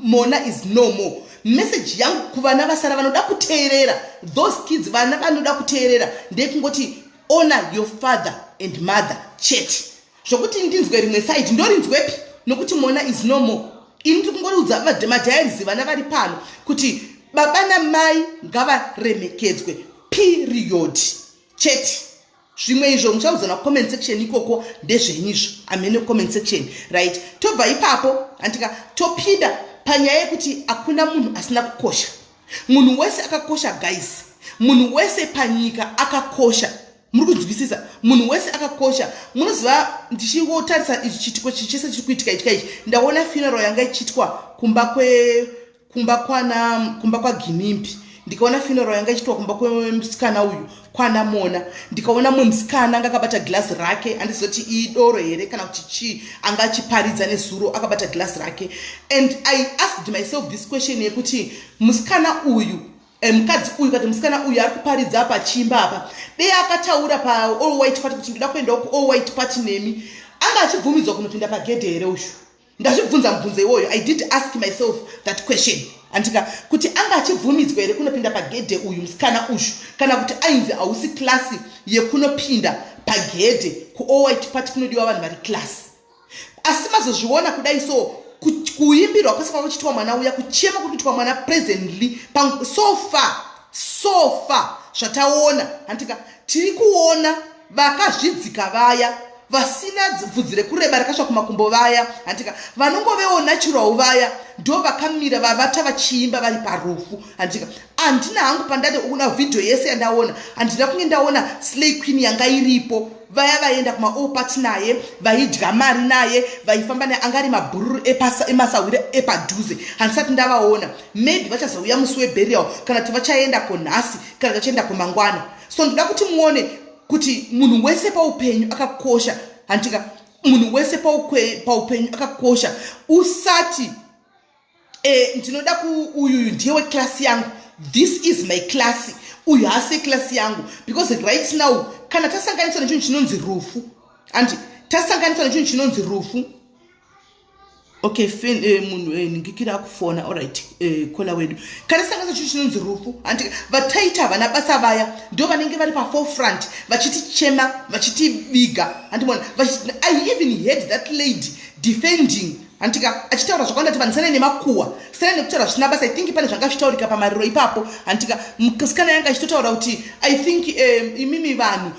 Mona is no more. Message yangu kuvana vasara vanoda kuteerera, those kids, vana vanoda kuteerera, ndekungoti honor your father and mother chete. Zvokuti ndinzwe rimwe side, ndorinzwepi nokuti Mona is no more? Ini ndiri kungoriudza madiaries, vana vari pano, kuti baba namai ngavaremekedzwe, period, chete. Zvimwe izvo muchaudzana comment section ikoko, ndezvenyizvo amene comment section. Right, tobva ipapo, handika, topinda panyaya yekuti hakuna munhu asina kukosha. Munhu wese akakosha, guys. Munhu wese panyika akakosha, muri kunzwisisa? Munhu wese akakosha. Munoziva, ndichingotarisa ichi chiitiko chese chiri kuitika ichika ichi, ndaona funeral yanga ichiitwa kumba kwe kumba kwana kumba kwaGinimbi, ndikaona funeral yanga ichiitwa kumba kwemusikana uyu kwana Mona, ndikaona mumwe musikana anga akabata gilasi rake, handizoti idoro here kana kuti chii, anga achiparidza nezuro akabata gilasi rake. And I asked myself this question yekuti musikana uyu, mukadzi uyu, kati musikana uyu ari kuparidza apa, achimba apa, dei akataura paall white party kuti ndoda kuendawo kuall white party nemi, anga achibvumidzwa kunopinda pagedhe here uyu? Ndazvibvunza mubvunzo iwoyo. I did ask myself that question, andika, kuti anga achibvumidzwa here kunopinda pagedhe uyu musikana uyu, kana kuti ainzi hausi class yekunopinda pagedhe kuall white party, kunodiwa vanhu vari class? Asi mazozviona kudai so, kuimbirwa kwese kwakuchiitwa mwana uya, kuchema kuri kuitwa mwana presently, so far, so far zvataona, handika, tiri kuona vakazvidzika vaya vasina bvudzi rekureba rakasvika kumakumbo vaya, handika, vanongovewo natural vaya, ndo vakamira vavata vachiimba vari parufu, handika. Handina hangu pandade una vhidhiyo yese yandaona, handina kunge ndaona slay queen yanga iripo, vaya vaenda kumaall party naye, vaidya mari naye, vaifamba naye, anga ari mabhururu emasahwira epadhuze, handisati ndavaona. Maybe vachazouya musi weburial, kana kuti vachaenda konhasi, kana kuti vachaenda komangwana. So ndoda kuti muone kuti munhu wese paupenyu akakosha, handika? Munhu wese paupenyu akakosha. Usati ndinoda uyuyu ndiye weclass yangu, this is my class, uyu haasi class yangu, because right now kana tasanganiswa nechinhu chinonzi rufu, andi tasanganiswa nechinhu chinonzi rufu. Okay, munhu ningikira akufona. Alright, caller wedu. Kana tasanganisa chinhu chinonzi rufu, handi vataita havana basa vaya ndo vanenge vari paforefront vachitichema, vachitiviga, handimona? I even heard that lady defending, handika, achitaura zvakawanda kuti vanhu sanai nemakuhwa, sanai nekutaura zvisina basa. I think pane zvanga zvichitaurika pamariro ipapo, handika? Musikana yanga achitotaura kuti I think imimi vanhu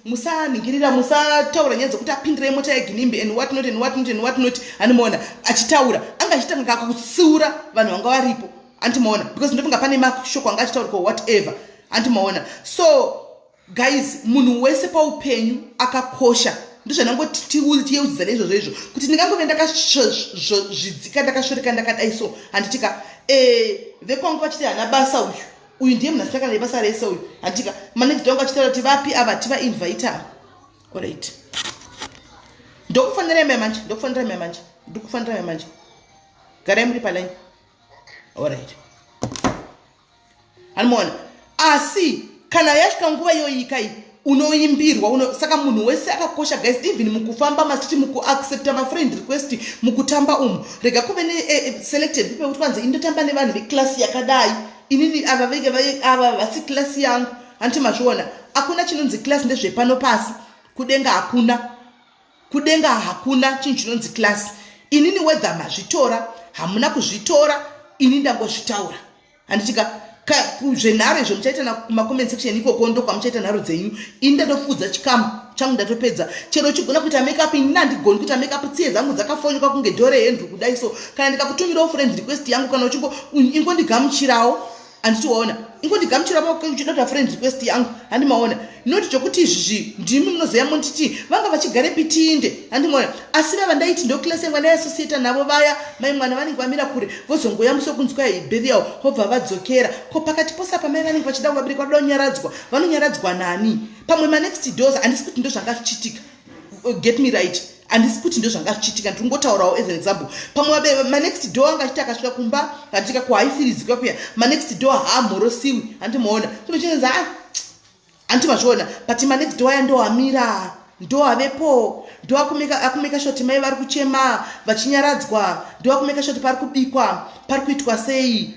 musaningirira, musataura nyaya dzekuti apindirai mota yeGinimbi and what not and what not and what not. Handimaona achitaura, anga achitanga kutsiura vanhu vanga varipo, handimaona? Because ndofunga pane mashoko anga achitaurika, whatever, handimaona? So guys, munhu wese paupenyu akakosha. Ndozvanangotiyeudzidza neizvozvo izvo, kuti ndingangove ndakazvidzika, ndakasvoreka, ndakadai so, handitika, vekwangu vachiti hana basa uyu, uyu ndiye munhu asina kana nebasa rese uyu, handitika? Manager wangu achitaura kuti vapi ava tivainvite ava. Alright, ndokufanira mai manje, ndokufanira mai manje, ndikufanira mai manje. Garai muri paline. Alright, hanimona? Asi kana yasvika nguva iyoyika iyi, unoimbirwa saka munhu wese akakosha, guys. Even mukufamba masiti, mukuaccepta mafriend request, mukutamba umu, rega kuve neselected people kuti kwanzi indotamba nevanhu veclass yakadai, inini ava vege ava vasi class yangu, handiti mazviona? Hakuna chinonzi class, ndezvepano pasi. Kudenga hakuna, kudenga hakuna chinhu chinonzi class. Inini whether mazvitora, hamuna kuzvitora, ini ndangozvitaura, handitika? Zvenharo izvo muchaita kumacomment section ikoko, ndokwamuchaita nharo dzenyu. Ini ndatofudza chikamu changu, ndatopedza. Chero uchigona kuita makeup, ini handigoni kuita makeup, tsiye dzangu dzakafonyoka kunge dhore hendru kudai. So kana ndikakutumirawo friend request yangu, kana uchingo ingondigamuchirawo, Handiti waona, ingondigamuchira uchida kuita friend request yangu, handi maona. Not chokuti izvizvi ndimi munozoya monditi vanga vachigarepi tiinde, handi maona. Asi vava ndaiti ndoclass yangu andaiassociata navo vaya, mai mwana vanenge vamira kure, vozongoya musi wekunzi kwai burial, vobva vadzokera. Ko pakati pose apa mai vanenge vachida kuvabereki vanoda kunyaradzwa, vanonyaradzwa nani? Pamwe manext doors, handisi kuti ndozvanga zvichiitika, get me right, handisi kuti ndozvanga zvichiitika, ndiri kungotaurawo as an example. Pamwe manext door anga achiti akasvika kumba handitika kuhaifirizi kuya kuya, manext door haamhorosiwi, handi maona, tinochenza hanti mazviona. But manext door aya ndoamira, ndoavepo, ndoakumeka shoti mai vari kuchema vachinyaradzwa, ndoakumeka shoti pari kubikwa, pari kuitwa sei,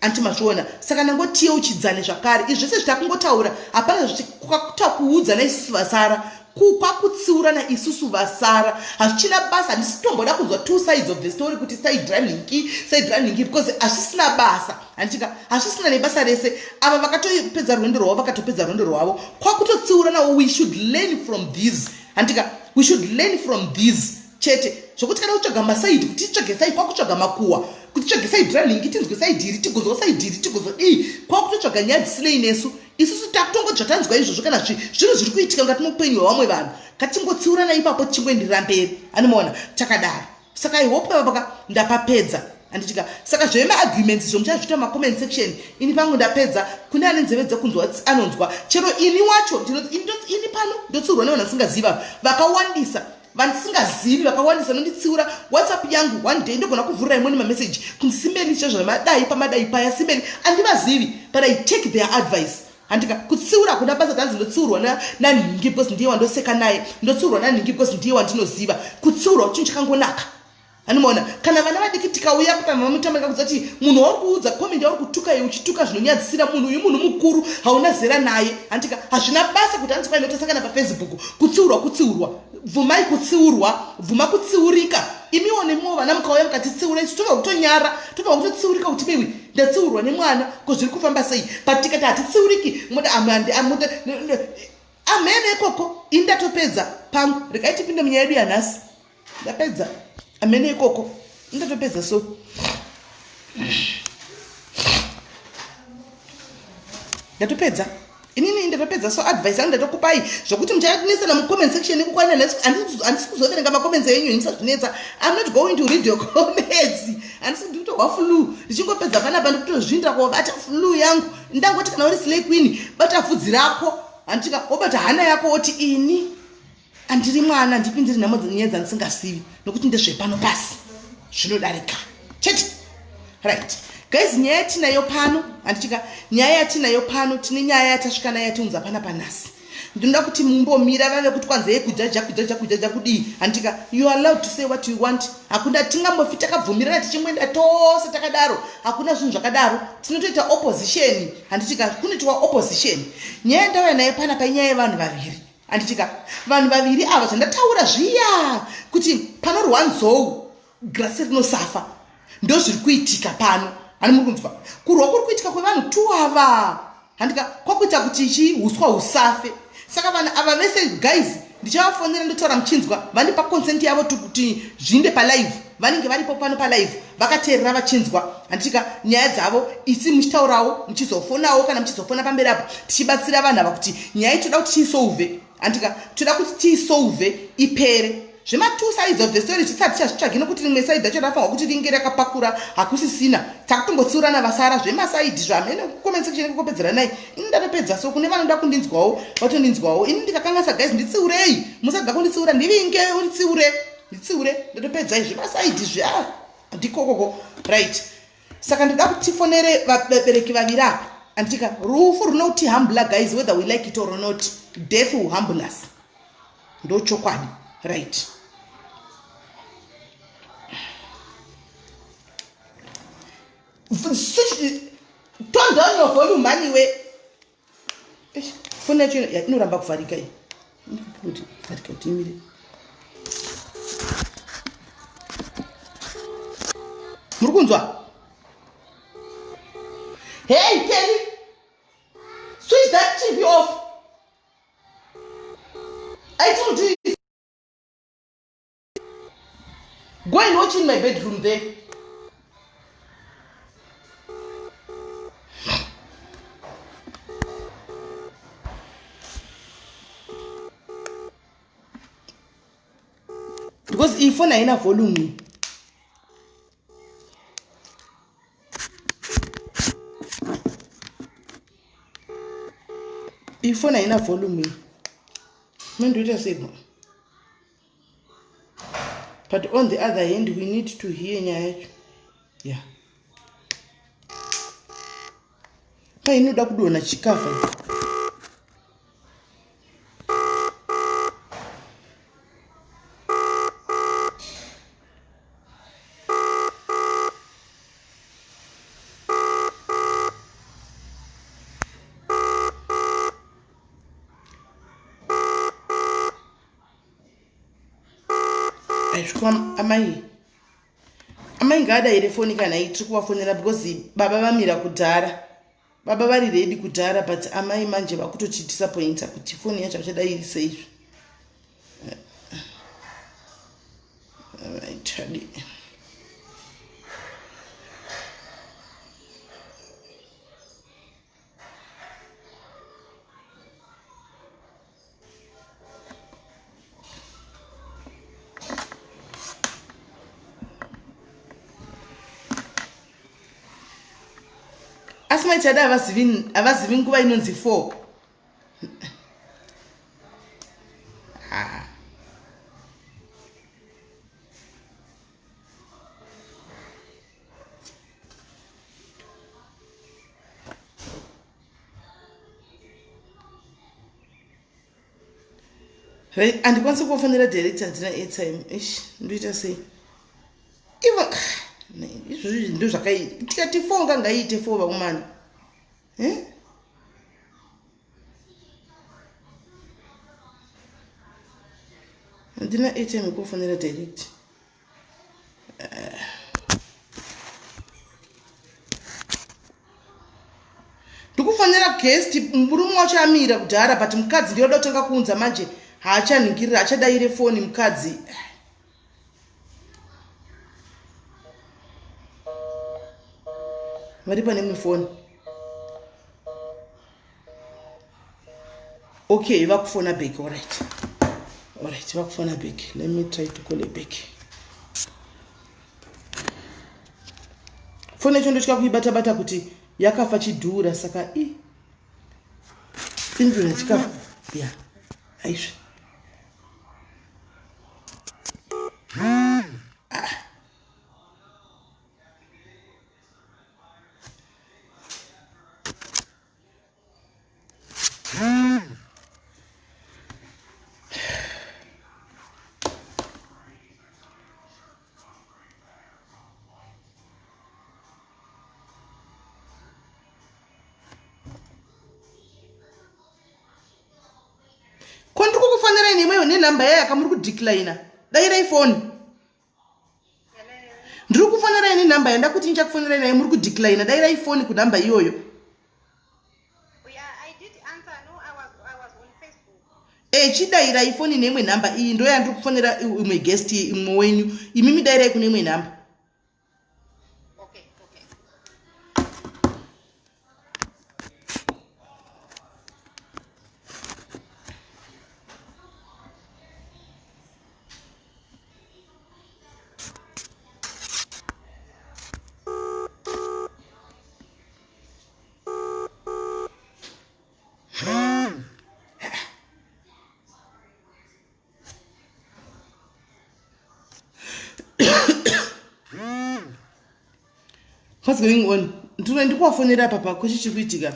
anti mazviona. Saka ndangotiyeuchidzane zvakare, izvi zvese zvitakungotaura hapana zvitakuudzana isusu vasara, kwakutsiurana isusu vasara, hazvichina basa. Handisi tomboda kunzwa two sides of the story kuti side ranhingi, side ranhingi, because hazvisina basa, handitika, hazvisina nebasa rese. Ava vakatopedza rwendo rwavo, vakatopedza rwendo rwavo, kwakutotsiuranawo. We should learn from this, handitika, we should learn from this chete. Zvokuti kana kutsvaga maside, kuti titsvage side, kwakutsvaga makuhwa, kuti tsvage side ranhingi, tinzwe side iri, tigonzwa side iri, tigozodii, kwakutotsvaga nyaya dzisinei nesu isusu. Takutongodzva tanzwa izvozvo, kana zvinhu zviri kuitika mukati meupenyu hwevamwe vanhu, ngatingotsiurana ipapo, tichingoenderera mberi, anomaona takadaro. Saka I hope vapaka ndapapedza, handitika. Saka zvemaarguments izvo muchazviita mumacomment section, ini pangu ndapedza. Kune ane nzeve dzekunzwa anonzwa. Chero ini wacho ini pano ndotsiurwa nevanhu vasingaziva vakawandisa, vandisingazivi vakawandisa nonditsiura. WhatsApp yangu one day ndogona kuvhurira imweni mameseji kunzi simbeni chezvamadai pamadai paya simbeni, andivazivi, but I take their advice, handika. Kutsiura hakuna basa tanzi ndotsiurwa nanhingi because ndiye wandoseka naye, ndotsiurwa nanhingi because ndiye wandinoziva. Kutsiurwa chinhu chakangonaka, anomaona. Kana vana vadiki tikauya pamamutamba kakudza kuti munhu wauri kuudza comment yauri kutuka iwe uchituka zvinonyadzisira munhu uyu, munhu mukuru, hauna zera naye, handika. Hazvina basa kuti hanzi kwai notosangana paFacebook. Kutsiurwa kutsiurwa, bvumai kutsiurwa, bvuma kutsiurika. Imiwo nemiwo vana mukauya mukatitsiura isu tobva kutonyara, tobva kutotsiurika kuti mewi ndatsiurwa nemwana, ko zviri kufamba sei? But tikati hatitsiuriki, muda amene ikoko. Ini ndatopedza pangu, regai tipinde munyaya yedu yanhasi. Ndapedza, amene ikoko, ndatopedza. So ndatopedza inini, ndatopedza. So advice yangu ndatokupai, zvokuti muchatinetsana mucomment section ikukwana nhasi, handisi kuzoverenga macomments enyu, ndisazvinetsa. I'm not going to read your comments. Handisi, ndikutohwa flu, ndichingopedza panapa ndikutozvinda kobata flu yangu. Ndangoti kana uri slay queen, bata vhudzi rako, handitika, wobata hana yako, woti ini andiri mwana, ndipindiri nhamo nyaya dzandisingasivi, nokuti ndezvepano pasi, zvinodarika chete. Right guys, nyaya yatinayo pano, handitika, nyaya yatinayo pano, tine nyaya yatasvika nayo yatiunza pana panhasi. Ndinoda kuti mumbomira vave kuti kwanzei kujaja, kujaja, kujaja kudii, handitika. You are allowed to say what you want. Hakuna tingambofi takabvumirana tichingoenda tose takadaro, hakuna zvinhu zvakadaro. Tinotoita opposition, handitika, kunoitwa opposition. Nyaya ndauya nayo pana painyaya yevanhu vaviri, handitika. Vanhu vaviri ava, zvandataura zviya kuti panorwa nzou grasi rinosafa, ndo zviri kuitika pano. Hani muri kunzwa kurwa kuri kuitika kwevanhu tu ava, handika, kwakuita kuti chi uswa husafe. Saka vanhu ava vese guys, ndichavafonera ndotaura muchinzwa, vandipa consent yavo kuti zviinde palive. Vanenge varipo pano palive vakateerera vachinzwa, handitika, nyaya dzavo. Isi muchitaurawo, muchizofonawo, kana muchizofona pamberi apo, tichibatsira vanhu ava kuti nyaya itoda kuti tiisolve, handika, toda kuti tiisolve ipere. Zvema-two sides of the story zvisati chazvitsvagi, nokuti rimwe side racho rafanirwa kuti ringe rakapakura, hakusisina. Takutongotsiurana vasara zvemaside zvamene comment section kukopedzeranai. Ini ndatopedza. So kune vanoda kundinzwawo vatondinzwawo. Ini ndikakanganisa guys, nditsiurei, musada kunditsiura, ndivinge unditsiure, nditsiure. Ndatopedza izvi maside zvi a ndikokoko. Right, saka ndoda kuti tifonere vabereki vaviri apa, anditika. Rufu runotihambula guys, whether we like it or not, death will humble us, ndochokwadi. Right, turn down your volume maniwe. Foni yacho inoramba kuvharika iyi, kuti vharika kuti imire. Muri kunzwa? Hey Kelly, switch that TV off. I told you, go and watch in my bedroom there. Because iyi foni haina volume. Iyi foni haina volume. Mandoita seiko? But on the other hand we need to hear nyaya yacho. Yeah. Painoda kudonha chikafa. Aisvikwa amai amai ngaadaire foni kana itiri kuvafonera because baba vamira kudhara baba vari redi kudhara but amai manje vakutochidisappointa kuti foni yacho vachadairi seizvi Tadi. Asi mai Chada havazivi nguva inonzi 4. Ah. Handikwanisi kuvafonera direct, handina airtime. Ish, ndoita sei? Ivo izvozvi ndo zvakaita. Tikati 4 ngangaiite 4 vakomana. Eh? Handina airtime yekuvafonera direct. Ndikufonera guest, murume wacho amira kudhara but mukadzi ndiye oda kutanga kuunza manje haachanhingirira, haachadaire foni mukadzi. Vari pane imwe foni. Okay, vakufona back. Alright, alright, vakufona back. Let me try to call it back. Foni yacho ndotya kuibata bata kuti yakafa chidhura, saka i indura chikafa ya aizve. Ko ndiri kukufonerai nemweyo nenhamba yaya kamuri kudeclina. Dairai foni. Ndiri kufonerai nenhamba yandakuti ndichakufonerai nayo, muri kudeclina. Dairai foni kunhamba iyoyo. E, chidairai foni neimwe nhamba iyi, ndo yandiri kufonera imwe guest imwe wenyu. Imimi dairai kune imwe nhamba. Okay, okay. What's going on? Ndinoenda ndikuvafonera papa kwechi chiri kuitika.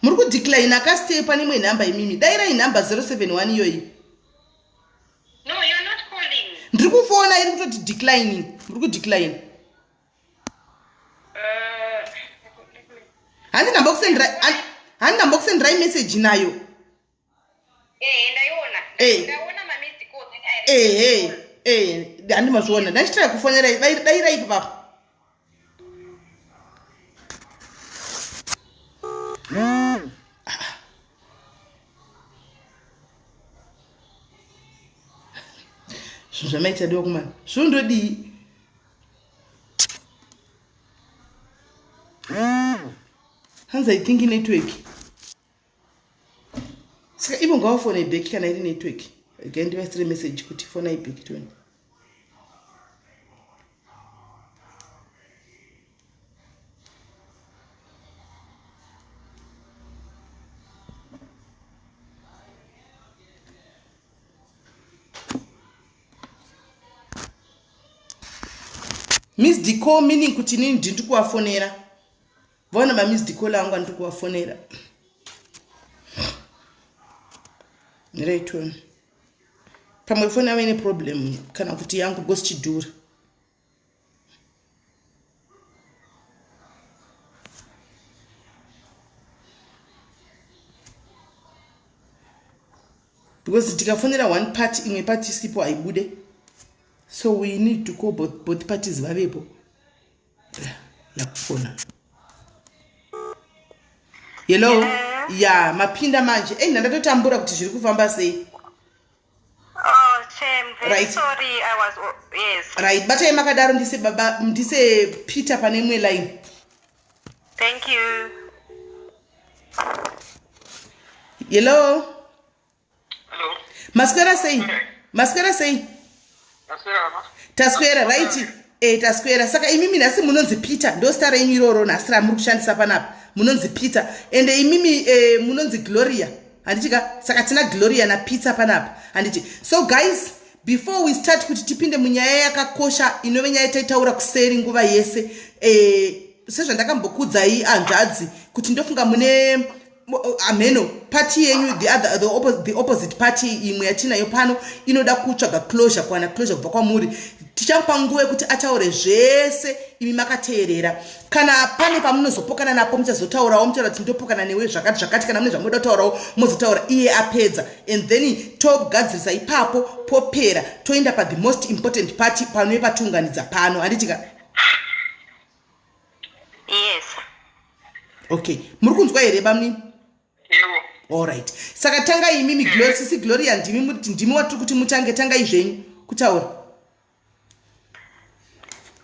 Muri kudecline akastay pane imwe nhamba imimi. Dairai nhamba 071 iyoyi. No, you're not calling. Ndiri kufona iri kutoti declining. Muri kudecline. Handi nhamba kusendera handi nhamba kusenderai message nayo. Eh, ndaiona. Eh. Ndaona ma missed calls and I Ehe. Eh, handi mazviona. Ndachitira kufonerai dairai ipapo. Zvinhu zvamaita diwa kumana. Zvondodii? Hanzi I think network. Saka ivo ngavafone back kana iri network. Regai ndivaisire message kuti fonai back tone. Missed call meaning kuti inini ndiri kuvafonera. Vaona mamissed call angu andiri kuvafonera. Right one. Pamwe foni yavo ine problem kana kuti yangu because chidhura. Because tikafonera one party imwe party isipo haibude. So we need to call both parties vavepo. Yakufona. Hello. Ya, mapinda manje. Ei, ndatotambura kuti zviri kufamba sei. Oh, shame. Very Right. sorry. I was, oh, yes. Right, batai makadaro ndise baba ndise Peter pane imwe line. Thank you. Hello. Hello. Maswera sei? Maswera sei? Maswera ma. Taswera, right? Eh, taswera. Saka imimi nhasi munonzi Peter, ndo zita renyu iroro nhasi ramuri kushandisa panapa. Munonzi Peter. Ende imimi eh, munonzi Gloria. Handiti ka? Saka tina Gloria na Peter panapa. Handiti. So guys, before we start kuti tipinde munyaya yakakosha inove nyaya taitaura kuseri nguva yese eh, sezvandakambokudzai hanzvadzi kuti ndofunga mune amheno party yenyu the other the opposite party imwe yatinayo pano inoda kutsvaga closure kuwana closure kubva kwamuri. Tichamupa nguva yekuti ataure zvese imi makateerera. Kana pane pamunozopokana napo muchazotaurawo, muchaura kuti ndopokana newe zvakati zvakati. Kana mune zvamunoda kutaurawo mozotaura iye apedza, and then togadzirisa ipapo popera, toenda pa the most important party panove patiunganidza pano, handiti ka? Yes. Okay, muri kunzwa here bamnini? Yebo. All right. Saka tangai imimi Gloria, sisi Gloria, ndimi watiri kuti mutange, tangai zvenyu kutaura.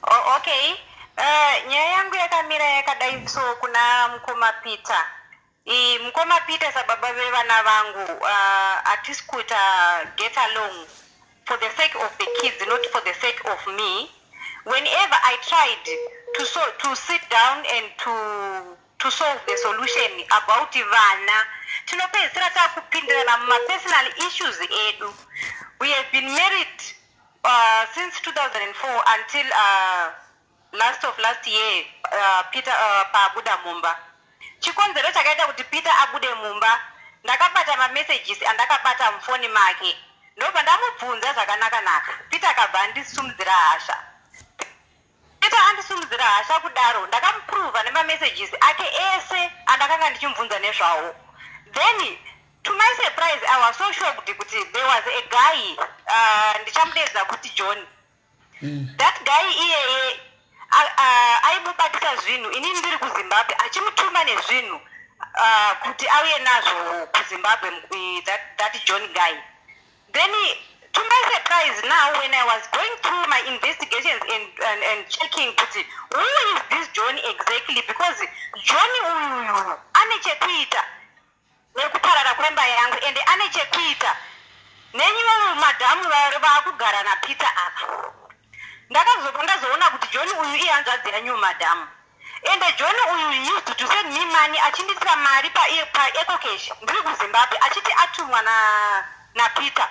Oh, okay. Nyaya yangu yakamira yakadai so kuna mukoma Peter. Mukoma Peter sababa vevana vangu, hatisi kuita get along for the sake of the kids, not for the sake of me. Whenever I tried to sit down and to solve the solution about vana, tinopedzisira takupindirana mumapersonal issues edu. We have been married since 2004 until last of last year, Peter paabuda mumba. Chikonzero chakaita kuti Peter abude mumba, ndakabata mamessages andakabata mufoni make, ndobva ndamubvunza zvakanaka-naka. Peter akabva andisumudzira hasha. Peter andisumudzira hasha kudaro, ndakamuprova nemamessages ake ese andakanga ndichimubvunza nezvawo. Then to my surprise, I was so shocked kuti there was a guy, ndichamudedza kuti John. That guy iyeye aimubatisa zvinhu inini ndiri kuZimbabwe, achimutuma nezvinhu kuti auye nazvo kuZimbabwe, that John guy. Then to my surprise now, when I was going through my investigations and checking kuti who is this John exactly, because John uyuyu ane chekuita nekuparara kwemba yangu, ende ane chekuita nenyiwo madhamu vaakugara naPeter apa. Ndakazobva ndazoona kuti John uyu ihanzvadzi yanyu madhamu. Ende John uyu used to send me money, achinditira mari paEcoCash ndiri kuZimbabwe, achiti atumwa naPeter.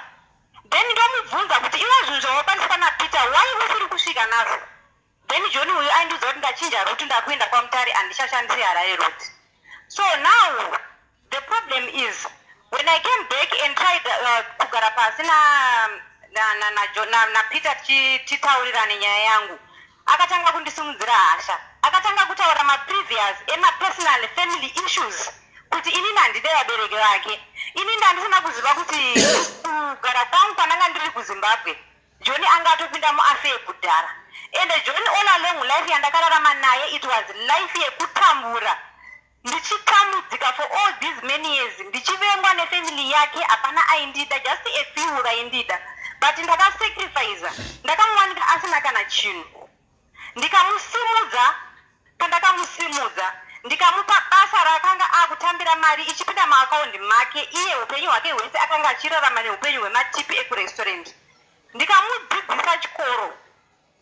Then ndomubvunza kuti iwe zvinhu zvawakwaniswa naPeter, why usiri kusvika nazvo? Then John uyu aindiudza kuti ndachinja route, ndakuenda kwaMutare, handichashandisi Harare road. So now the problem is, when I came back and tried kugara pasi naPeter titaurirane nyaya yangu, akatanga kundisimudzira hasha, akatanga kutaura maprevious emapersonal family issues, kuti inini handide vabereki vake. Inini handisina kuziva kuti kugara kwangu kwandanga ndiri kuZimbabwe, John anga atopinda muaffair kudhara. Ende John all along, life yandakararama naye, it was life yekutambura, ndichitambudzika for all these many years, ndichivengwa nefamily yake. Hapana aindida, just a few vaindida, but ndakasacrifica. Ndakamuwanika asina kana chinhu, ndikamusimudza. Pandakamusimudza, Ndikamupa basa raakanga akutambira mari ichipinda muakaundi make. Iye upenyu hwake hwese akanga achirarama neupenyu hwematipi ekurestaurant. Ndikamudzidzisa chikoro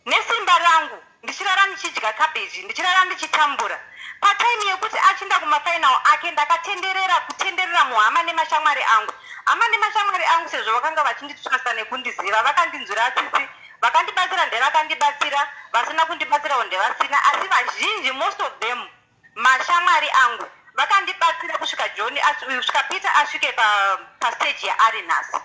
nesimba rangu, ndichirara ndichidya kabheji, ndichirara ndichitambura. Patime yekuti achinda kumafinal ake, ndakatenderera kutenderera muhama nemashamwari angu. Hama nemashamwari angu, sezvo vakanga vachinditrusta nekundiziva, vakandinzwira tsitsi, vakandibatsira. Ndevakandibatsira, vasina kundibatsirawo ndevasina, asi vazhinji, most of them, mashamwari angu vakandibatsira kusvika John, kusvika Peter asvike pastage yaari nhasi,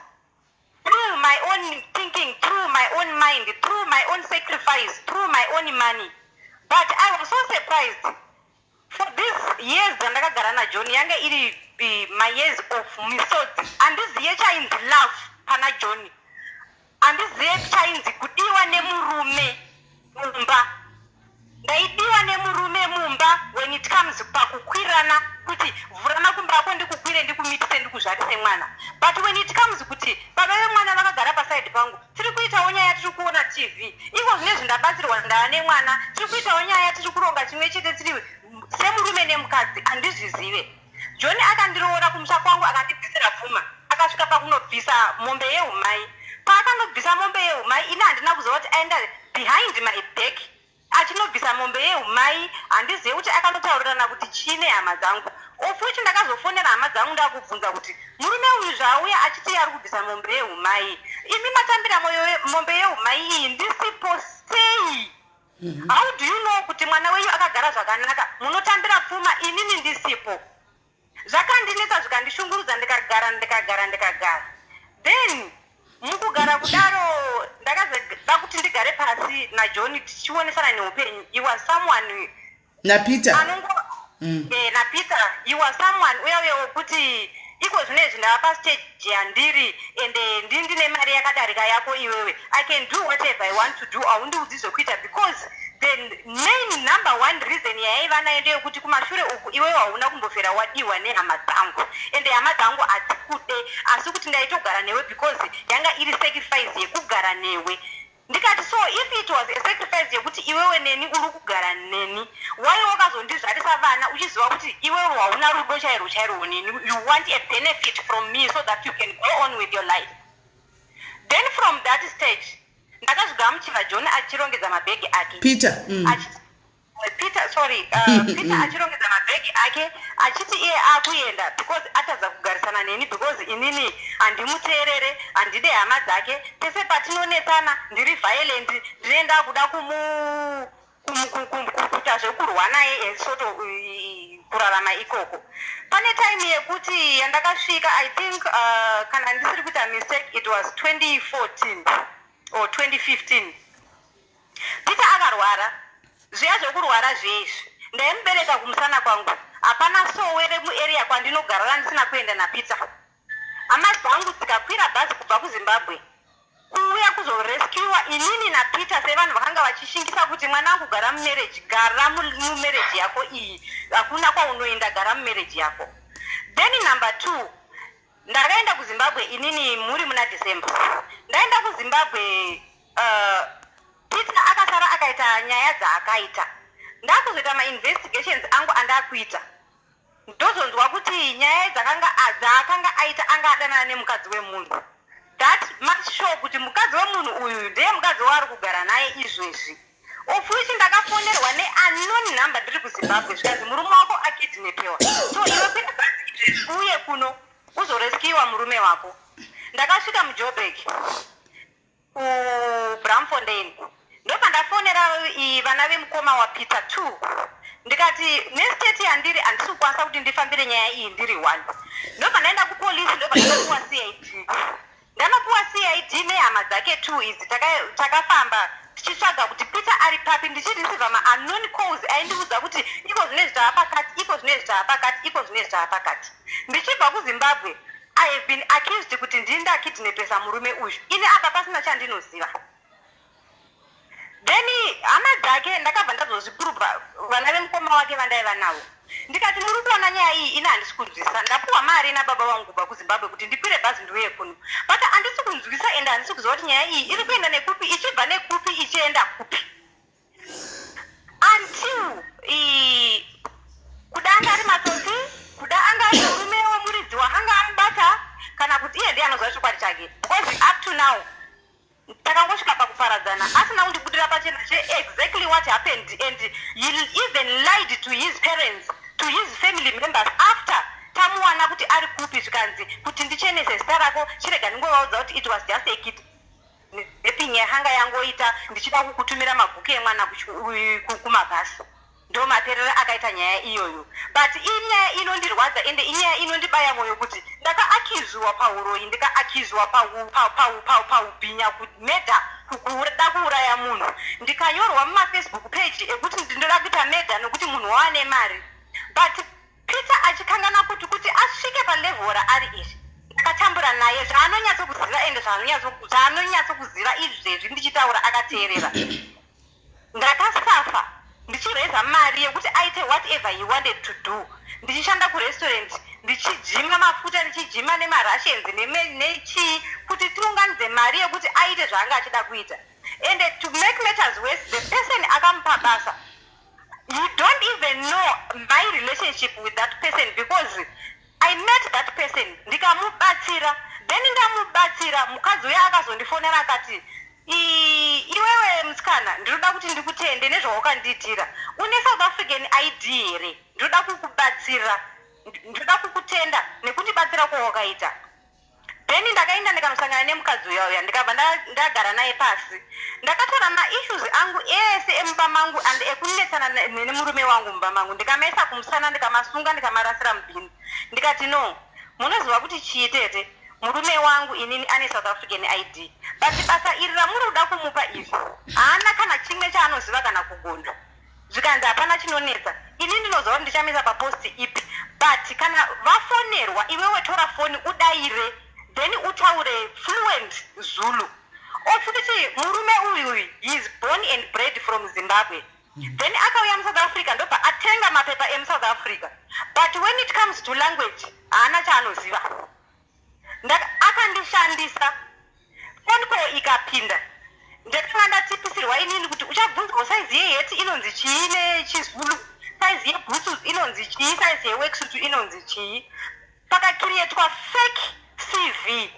through my own thinking, through my own mind, through my own sacrifice, through my own money. But I was so surprised, for this years dzandakagara naJohn yanga iri my years of misodzi. Handiziye chainzi love pana John, handiziye chainzi kudiwa nemurume mumba. Ndaidiwa nemurume mumba when it comes pakukwirana, kuti vhurana kumba ako ndikukwire, ndikumitise, ndikuzvarise mwana. But when it comes kuti baba vemwana vakagara paside pangu, tiri kuitawo nyaya, tiri kuona TV, iko zvinezvi ndabatsirwa, ndaa nemwana, tiri kuitawo nyaya, tiri kuronga chimwe chete, tiri semurume nemukadzi, handizvizive. John akandiroora kumusha kwangu, akandibvisira pfuma, akasvika pakunobvisa mombe yeumai. Paakanobvisa mombe yeumai, ini handina kuziva kuti aenda behind my back achinobvisa mombe yeumai. Handizive kuti akanotaurirana kuti chii nehama dzangu, of which ndakazofonera hama dzangu, ndakubvunza kuti murume uyu zvaauya achiti ari kubvisa mombe yeumai, imi matambira mombe yeumai iyi ndisipo sei? How do you know kuti mwana wenyu akagara zvakanaka, munotambira pfuma inini ndisipo? Zvakandinetsa, zvikandishungurudza. Ndikagara, ndikagara, ndikagara. Then mukugara kudaro, ndakazoda kuti ndigare pasi naJohn tichionesana neupenyu. He was someone naPeter. Anongo naPeter. He was someone uya uya wekuti iko zvinezvi ndava pastage yandiri, ende ndine mari yakadarika yako iwewe. I can do whatever I want to do, haundiudzi zvokuita, because the main number one reason yaiva nayo ndeyekuti kumashure uku iwewe hauna kumbofera wadiwa nehama dzangu, ende hama dzangu hadzikude, asi kuti ndaitogara newe because yanga iri sacrifice yekugara newe. Ndikati, so if it was a sacrifice yekuti iwewe neni uri kugara neni, why wakazondizvarisa vana uchiziva kuti iwewe hauna rudo chairwo chairwo neni? You want a benefit from me so that you can go on with your life. Then from that stage ndakazvigamuchira John achirongedza mabhegi ake. Peter. Peter, sorry, Peter achirongedza mabhegi ake achiti iye akuenda because atadza kugarisana neni, because inini handimuteerere, handide hama dzake. Pese patinonetsana ndiri violent, ndinoenda kuda kuita zvekurwa naye and sort of kurarama ikoko. Pane time yekuti yandakasvika, I think, kana ndisiri kuita mistake, it was 2014 or 2015, Peter akarwara zviya zvekurwara zveizvi. Ndaimubereka kumusana kwangu. Hapana sowe remuarea kwandinogara randisina kuenda naPeter. Hama dzangu dzikakwira bhazi kubva kuZimbabwe kuuya kuzorescuwa inini naPeter, sevanhu vakanga vachishingisa kuti mwana wangu, gara mumarriage, gara mumarriage yako iyi, hakuna kwaunoenda, gara mumarriage yako. Then number two, ndakaenda kuZimbabwe inini muri muna December. Ndaenda kuZimbabwe, Peter akasara akaita nyaya dzaakaita. Ndakuzoita mainvestigations angu andakuita, ndozonzwa kuti nyaya dzaakanga aita, anga adanana nemukadzi wemunhu. That much sure kuti mukadzi wemunhu uyu ndiye mukadzi waari kugara naye izvezvi, of which ndakafonerwa neunknown number ndiri kuZimbabwe, zvikanzi murume wako akidnapewa, so iwe kwira bhazi izvezvi uye kuno uzorescuwa murume wako. Ndakasvika muJoburg, kuBramfontein, ndopandafonera vana vemukoma waPeter two, ndikati nestate yandiri handisi kukwanisa kuti ndifambire nyaya iyi ndiri one. Ndobva ndaenda kupolisi, ndobva ndanopuwa CID. Ndanopuwa CID nehama dzake two idzi, takafamba tichitsvaga kuti Peter ari papi, ndichireceiva maunknown calls aindiudza kuti iko zvinezvi tava pakati, iko zvinezvi tava pakati, iko zvinezvi tava pakati. Ndichibva kuZimbabwe, I have been accused kuti ndini ndakidnapesa murume uyu, ini apa pasina chandinoziva. Then hama dzake ndakabva ndazozviprova, vana vemukoma wake vandaiva navo, ndikati muri kuona nyaya iyi, ini handisi kunzwisa. Ndapuwa mari nababa vangu kubva kuZimbabwe kuti ndikwire bhazi ndiuye kuno, but handisi kunzwisa, ende handisi kuziva kuti nyaya iyi iri kuenda nekupi, ichibva nekupi, ichienda kupi, until Anga ari matsotsi, kuda anga ari murume wemuridzi waanga amubata, kana kuti iye ndiye anoziva chokwadi chake, because up to now takangosvika pakuparadzana asina kundibudira pachena che exactly what happened. And he even lied to his parents, to his family members, after tamuwana kuti ari kupi, zvikanzi kuti ndichenese zita rako, chirega ndingovaudza kuti it was just a kidnapping yakanga yangoita, ndichida kukutumira mabhuku emwana kumabhasi. Ndo maperero akaita nyaya iyoyo. But inyaya inondirwadza, ende inyaya inondibaya mwoyo, kuti ndakaakizwa pauroyi, ndikaakizwa paubhinya, kumurder, kuda kuuraya munhu, ndikanyorwa mumaFacebook page ekuti ndinoda kuita murder nokuti munhu waane mari. But Peter achikangana kuti asvike palevel raari iri, ndakatambura naye. Zvaanonyatsokuziva, ende zvaanonyatsokuziva izvezvi ndichitaura akateerera, ndakasafa ndichireza mari yekuti aite whatever he wanted to do, ndichishanda kurestaurant, ndichijima mafuta, ndichijima nemaRussians, nechii, kuti tiunganidze mari yekuti aite zvaanga achida kuita. And to make matters worse, the person akamupa basa, you don't even know my relationship with that person, because I met that person ndikamubatsira. Then ndamubatsira, mukadzi uya akazondifonera akati, "Iwewe musikana, ndinoda kuti ndikutende nezvawakandiitira. Une South African ID here? Ndinoda kukubatsira, ndinoda kukutenda nekundibatsira kwawakaita." Then ndakaenda ndikanosangana nemukadzi uya uya, ndikabva ndagara naye pasi. Ndakatora maissues angu ese emumba mangu and ekunetsana nemurume wangu mumba mangu, ndikamaisa kumusana, ndikamasunga, ndikamarasira mubhini. Ndikati, "No, munoziva kuti chii tete? Murume wangu inini ane South African ID, but basa iri ramuri kuda kumupa iri, haana kana chimwe chaanoziva kana kugona." Zvikanzi, "Hapana chinonetsa, ini ndinoziva kuti ndichamisa papost ipi, but kana vafonerwa, iwewe tora foni udayire, then utaure fluent Zulu." Of which murume uyu, he is born and bred from Zimbabwe. Then akauya muSouth Africa, ndobva atenga mapepa emuSouth Africa, but when it comes to language haana chaanoziva. Akandishandisa. Phone call ikapinda, ndakanga ndatipisirwa inini kuti uchabvunzwa saizi yeheti inonzi chii nechiZulu, saizi yebhutsu inonzi chii, saizi yeworksuit inonzi chii. Pakacreatwa fake CV,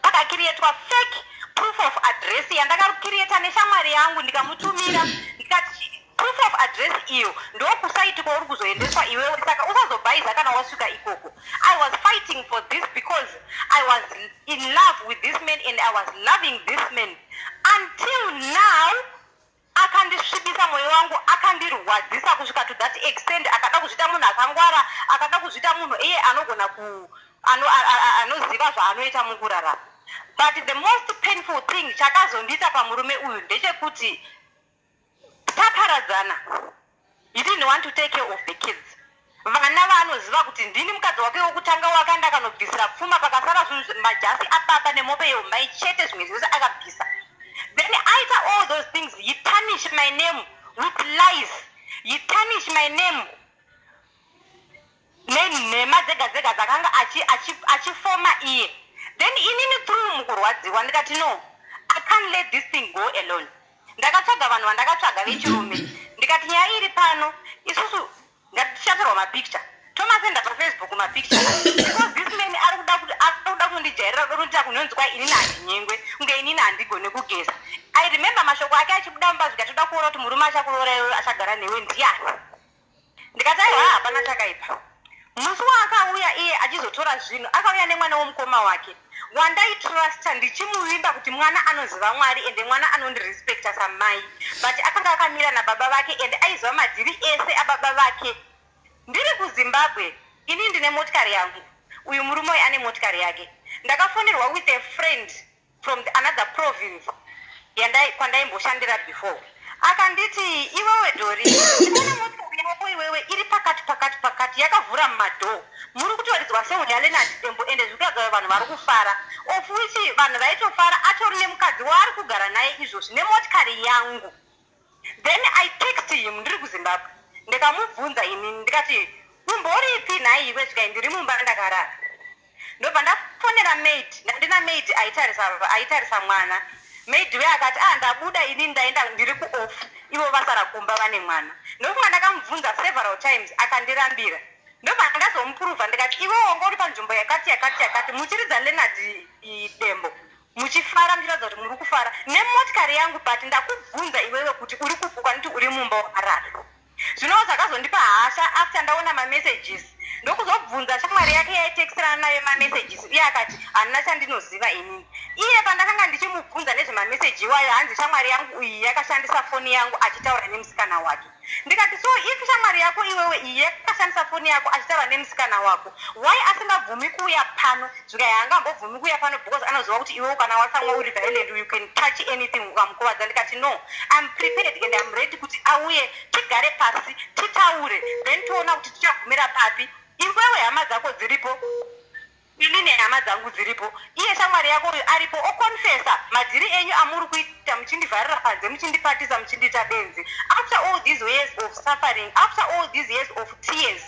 pakacreatwa fake proof of address yandakacreata neshamwari yangu, ndikamutumira, ndikati, "Proof of address iyo ndokusite kwauri kuzoendeswa iwewe, saka usazobhaiza kana wasvika ikoko." I was fighting for this because I was in love with this man and I was loving this man. Until now akandisvibisa mwoyo wangu, akandirwadzisa kusvika to that extent. Akada kuzviita munhu akangwara, akada kuzviita munhu iye anogona ku anoziva zvaanoita mukurarama. But the most painful thing chakazondiita pamurume uyu ndechekuti taparadzana, he didn't want to take care of the kids. Vana vaanoziva kuti ndini mukadzi wake wokutanga wakanda akanobvisira pfuma, pakasara zvinhu majasi ababa nemombe yeumai chete, zvimwe zvese akabvisa. Then aita all those things, he tarnish my name with lies, he tarnish my name nenhema dzega dzega dzakanga achifoma iye. Then inini through mukurwadziwa ndikati, "No, I can't let this thing go alone." Ndakatsvaga vanhu vandakatsvaga vechirume, ndikati, "Nyaya iri pano, isusu ngatichatorwa mapicture, tomasenda paFacebook mapicture, because this man ari kuda kundijairira, kuda kundiita kunonzwa inini handinyengwe, kunge inini handigone kugeza." I remember mashoko ake achibuda mumba, zvikati, "Toda kuona kuti murume achakuroora iwe, achagara newe ndiani?" Ndikati, "Aiwa, hapana chakaipa." Musi waakauya iye achizotora zvinhu, akauya nemwana womukoma wake wandaitrasta, ndichimuvimba kuti mwana anoziva Mwari ende mwana anondirespekta samai, but akanga akamira nababa vake ende aiziva madhiri ese ababa vake. Ndiri kuZimbabwe ini, ndine motikari yangu, uyu murume uyu ane motikari yake. Ndakafonerwa with a friend from another province kwandaimboshandira before. Akanditi, "Iwewe Dori, ndinoona motikari yako iwewe iri pakati pakati pakati, yakavhura mumadhoo, muri kutoridzwa song yaLeonard Dembo, ende zviri kuratidza vanhu vari kufara." Of which vanhu vaitofara atori nemukadzi waari kugara naye izvozvi nemotikari yangu. Then I text him ndiri kuZimbabwe, ndikamubvunza inini, ndikati, "Umboripi nhai iwe?" Svikai, "Ndiri mumba ndakarara." Ndobva ndafonera maid, ndandina maid aitarisa mwana. Maid we akati, "Ah, ndabuda ini, ndaenda, ndiri kuoff." Ivo vasara kumba vane mwana. Ndofunga ndakamubvunza several times, akandirambira. Ndobva ndazomupuruvha, ndikati, "Iwe wanga uri panzvimbo yakati yakati yakati, muchiridza Leonard Dembo, muchifara, muchiratidza kuti muri kufara nemotikari yangu, but ndakubvunza iwewe kuti uri kupuka nekuti uri mumba wakarara." Zvinova zvakazondipa hasha after ndaona mamessages. Ndokuzobvunza shamwari yake yaitekisirana nayo mamessages, iye akati, "Handina chandinoziva inini." Iye pandakanga ndichimubvunza nezvemameseji iwayo, hanzi shamwari yangu iyi yakashandisa foni yangu achitaura nemusikana wake. Ndikati, "So if shamwari yako iwewe iyi yakashandisa foni yako achitaura nemusikana wako, why asingabvumi kuuya pano?" Zvikai, haangambobvumi kuuya pano because anoziva kuti iwewe kana watsamwa uri violent, you can touch anything ukamukuvadza. Ndikati, "No, I'm prepared and I'm ready kuti auye, tigare pasi, titaure, then toona kuti tichagumira papi. Iwewe hama dzako dziripo, ini nehama dzangu dziripo, iye shamwari yako uyu aripo, okonfesa madhiri enyu amuri kuita, muchindivharira panze, muchindipatisa, muchindiita benzi. After all these years of suffering, after all these years of tears,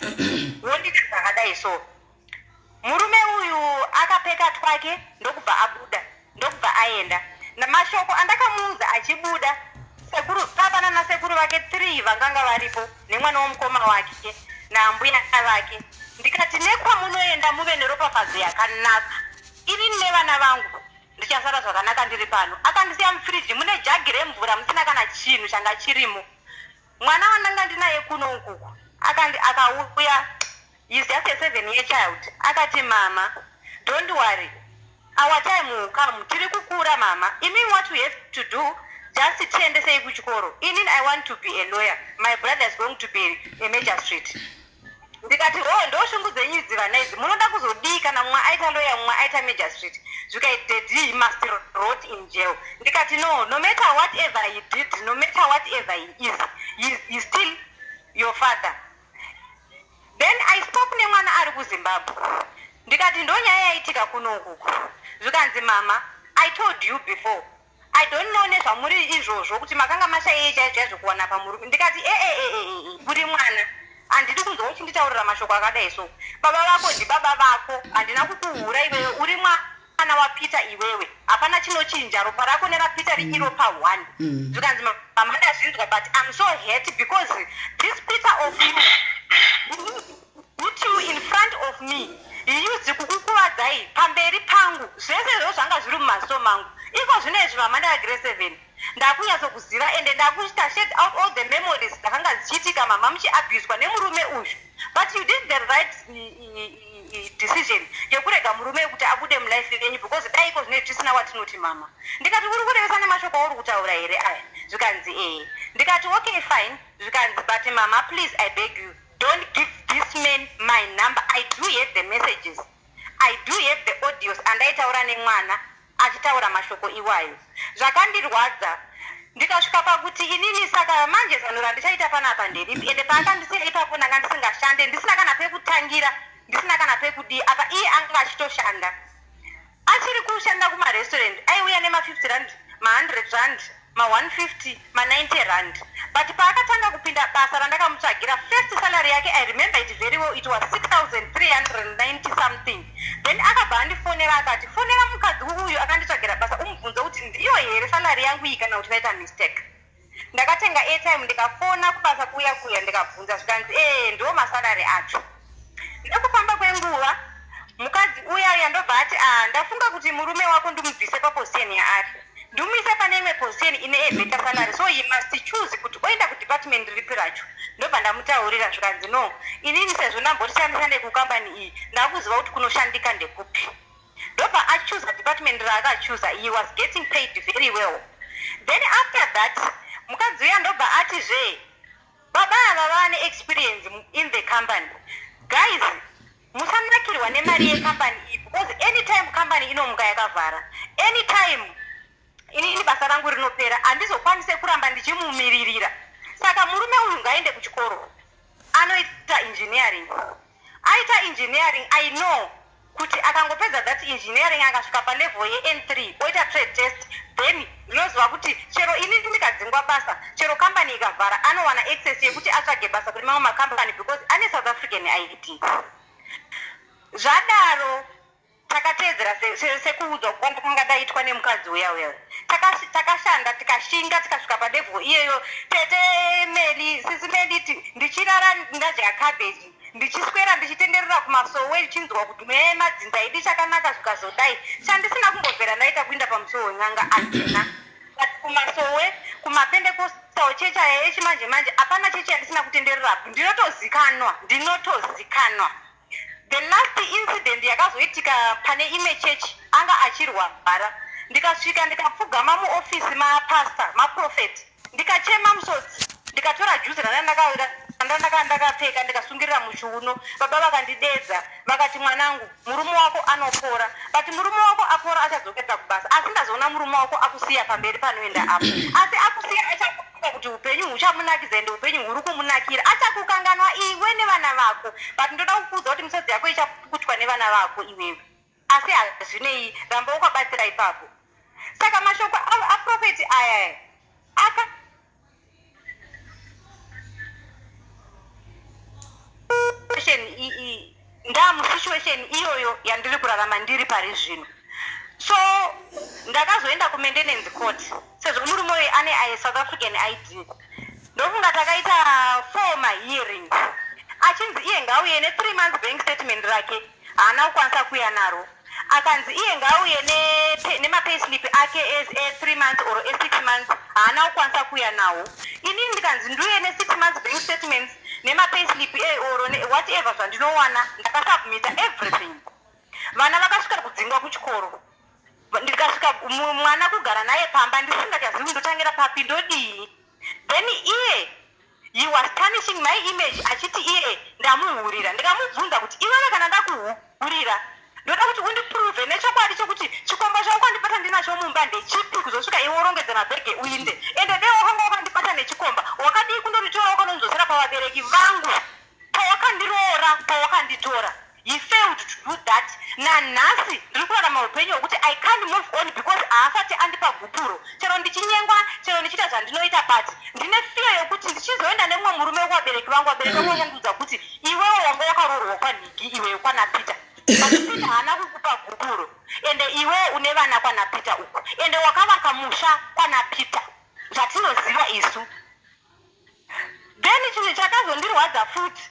wondiita zvakadai so?" Murume uyu akapeka twake, ndokubva abuda, ndokubva aenda. Mashoko andakamuudza achibuda, sekuru papa nanasekuru vake 3 vanganga varipo, nemwana womukoma wake naambuya vake, ndikati, "Nekwamunoenda muve neropafadzo yakanaka. Inini nevana vangu ndichasara zvakanaka ndiri pano." Akandisiya mufiriji mune jagi remvura, musina kana chinhu changa chirimo. Mwana wandanga ndinaye kuno ukuku akandi akauya, is just a 7-year child, akati, "Mama, don't worry, our time will come. Tiri kukura, mama. Imi what we have to do, just tiendesei kuchikoro. Inini I want to be a lawyer. My brother is going to be a magistrate." Ndikati, "O, ndo shungu dzenyu idzi, vana idzi. Munoda kuzodii kana mumwe aita lawyer, mumwe aita magistrate?" Zvikai, "Daddy, he must rot in jail." Ndikati, "No, no matter whatever he did, no matter whatever he is, he still your father." Then I spoke nemwana ari kuZimbabwe, ndikati, "Ndo nyaya yaitika kunokuku." Zvikanzi, "Mama, I told you before. I don't know nezvamuri izvozvo kuti makanga mashaiye chaizvo chaizvo kuwana pamurume." Ndikati, "Eeeee, uri mwana, handidi kunzwa uchinditaurira mashoko akadai. So baba vako ndibaba vako. Handina kukuhura iwewe. Uri mwana waPeter iwewe. Hapana chinochinja. Ropa rako neraPeter riiropa one." Zvikanzi, "Mama, ndazvinzwa, but I'm so hurt because this Peter of you put you in front of me. He used kukukuvadzai pamberi pangu. Zvese izvo zvanga zviri mumaziso mangu. Iko zvino izvi, mama, ndava grade 7, ndakunyatsokuziva ende ndakuita shed out all the memories dzakanga dzichiitika, mama, muchiabhuswa nemurume uyu. But you did the right decision yekurega murume kuti abude mulife yenyu, because dai iko zvino tisina watinoti mama." Ndikati, "Uri kurevesa nemashoko auri kutaura here aya?" Zvikanzi, "Ee." Ndikati, "Okay, fine." Zvikanzi, "But mama, please, I beg you, don't give this man my number. I do have the messages, I do have the audios andaitaura nemwana achitaura mashoko iwayo." Zvakandirwadza, ndikasvika pakuti inini saka manje zano randichaita panapa nderipi? Ende paakandisiya ipapo, ndanga ndisingashande, ndisina kana pekutangira, ndisina kana pekudii. Apa iye anga achitoshanda, achiri kushanda kumarestaurant, aiuya nema50 rand, ma100 rand, ma150, ma90 rand. But paakatanga kupinda basa randakamutsvagira, first salary yake, I remember it very well, it was 6390 something. Then akabva andifonera akati, "Fonera mukadzi uyu akanditsvagira basa, umubvunze kuti ndiyo here salary yangu iyi kana kuti vaita mistake." Ndakatenga airtime, ndikafona kubasa kuya kuya, ndikabvunza. Zvikanzi, "Ee, ndo masalary acho." Nekufamba kwenguva, mukadzi uya uya ndobva ati, "A, ndafunga kuti murume wako ndimubvise paposition yaari, ndimuise pane imwe position ine a better salary. So he must choose kuti oenda kudepartment ripi racho." Ndobva ndamutaurira. Zvikanzi, "No, inini sezvo ndamboti shandisande kukambani iyi, ndakuziva kuti kunoshandika ndekupi." Ndobva achuza department raakachuza. He was getting paid very well. Then after that, mukadzi uya ndobva atizve, "Baba ava vane experience in the company. Guys, musanakirwa nemari yekambani iyi, because anytime kambani inomuka yakavhara, anytime inini basa rangu rinopera, handizokwanise kuramba ndichimumiririra. Saka murume uyu ngaende kuchikoro, anoita engineering. Aita engineering, I know kuti akangopedza that engineering, akasvika palevel yeN3, oita trade test, then ndinoziva kuti chero inini ndikadzingwa basa, chero kambani ikavhara, anowana access yekuti atsvage basa kune mamwe makambani because ane South African ID." Zvadaro. Takateedzera sekuudzwa kwandakanga ndaitwa nemukadzi uya uya. Takashanda tikashinga tikasvika palevel iyoyo. Tete Meli, sisi Meli, ndichirara ndadya cabbage, ndichiswera ndichitenderera kumasowe, ndichinzwa kuti mwe madzinza idi chakanaka zvikazodai. Chandisina kumbobvera ndaita kuinda pamusowo wen'anga handina, but kumasowe, kumapendekostal chechi aya echimanje manje, hapana chechi yandisina kutenderera. Ndinotozikanwa, ndinotozikanwa. The last incident yakazoitika pane imwe chechi, anga achirwara, ndikasvika ndikapfugama muofisi mapasta, maprofeti, ndikachema musodzi, ndikatora juzi randanga ndakapfeka, ndikasungirira muchiuno. Baba vakandidedza vakati, "Mwanangu, murume wako anopora, but murume wako apora achadzokera kubasa. Asi ndazoona murume wako akusiya pamberi panoenda apo, asi akusiya achakuka kuti upenyu huchamunakidza, ende upenyu huri kumunakira. Achakukanganwa iwe nevana vako, but ndoda kukuudza kuti misodzi yako ichapukutwa nevana vako iwewe. Asi hazvinei, ramba wakabatsira ipapo." Saka mashoko aprofeti aya aka ndamusituation iyoyo yandiri kurarama ndiri pari zvino. So ndakazoenda kumaintenance court sezvo murume uyu ane South African ID. Ndofunga takaita four mahearings, achinzi iye ngauye ne3 months bank statement rake, haana kukwanisa kuuya naro. Akanzi iye ngauye nemapayslip ake e3 months or e6 months, haana kukwanisa kuuya nawo. Inini ndikanzi ndiuye ne6 months bank statements nemapayslip or whatever zvandinowana. Ndakasubmita everything. Vana vakasvika kudzingwa kuchikoro, ndikasvika mwana kugara naye pamba ndisingachazivi ndotangira papi, ndodii. Then iye, he was tarnishing my image, achiti iye ndamuhurira. Ndikamubvunza kuti, "Iwewe, kana ndakuhurira, ndoda kuti undiprove nechokwadi chokuti chikomba chawakandibata ndinacho mumba ndechipi, kuzosvika iwe urongedze mabhege uinde. Ende dei wakanga wakandibata nechikomba, wakadii kundoritora wakanonzosera pavabereki vangu pawakandiroora, pawakanditora?" He failed to do that. Nanhasi ndiri kurarama upenyu hwekuti I can't move on because haasati andipa gupuro. Chero ndichinyengwa, chero ndichiita zvandinoita, but ndine fear yokuti ndichizoenda nemumwe murume wekuvabereki vangu, vabereki vangu vachandiudza kuti, "Iwewe wanga wakaroorwa kwanhigi, iwewe kwana Peter, but Peter haana kukupa gupuro. Ende iwewe une vana kwana Peter uku, ende wakavaka musha kwana Peter, zvatinoziva isu." Then chinhu chakazondirwadza futi,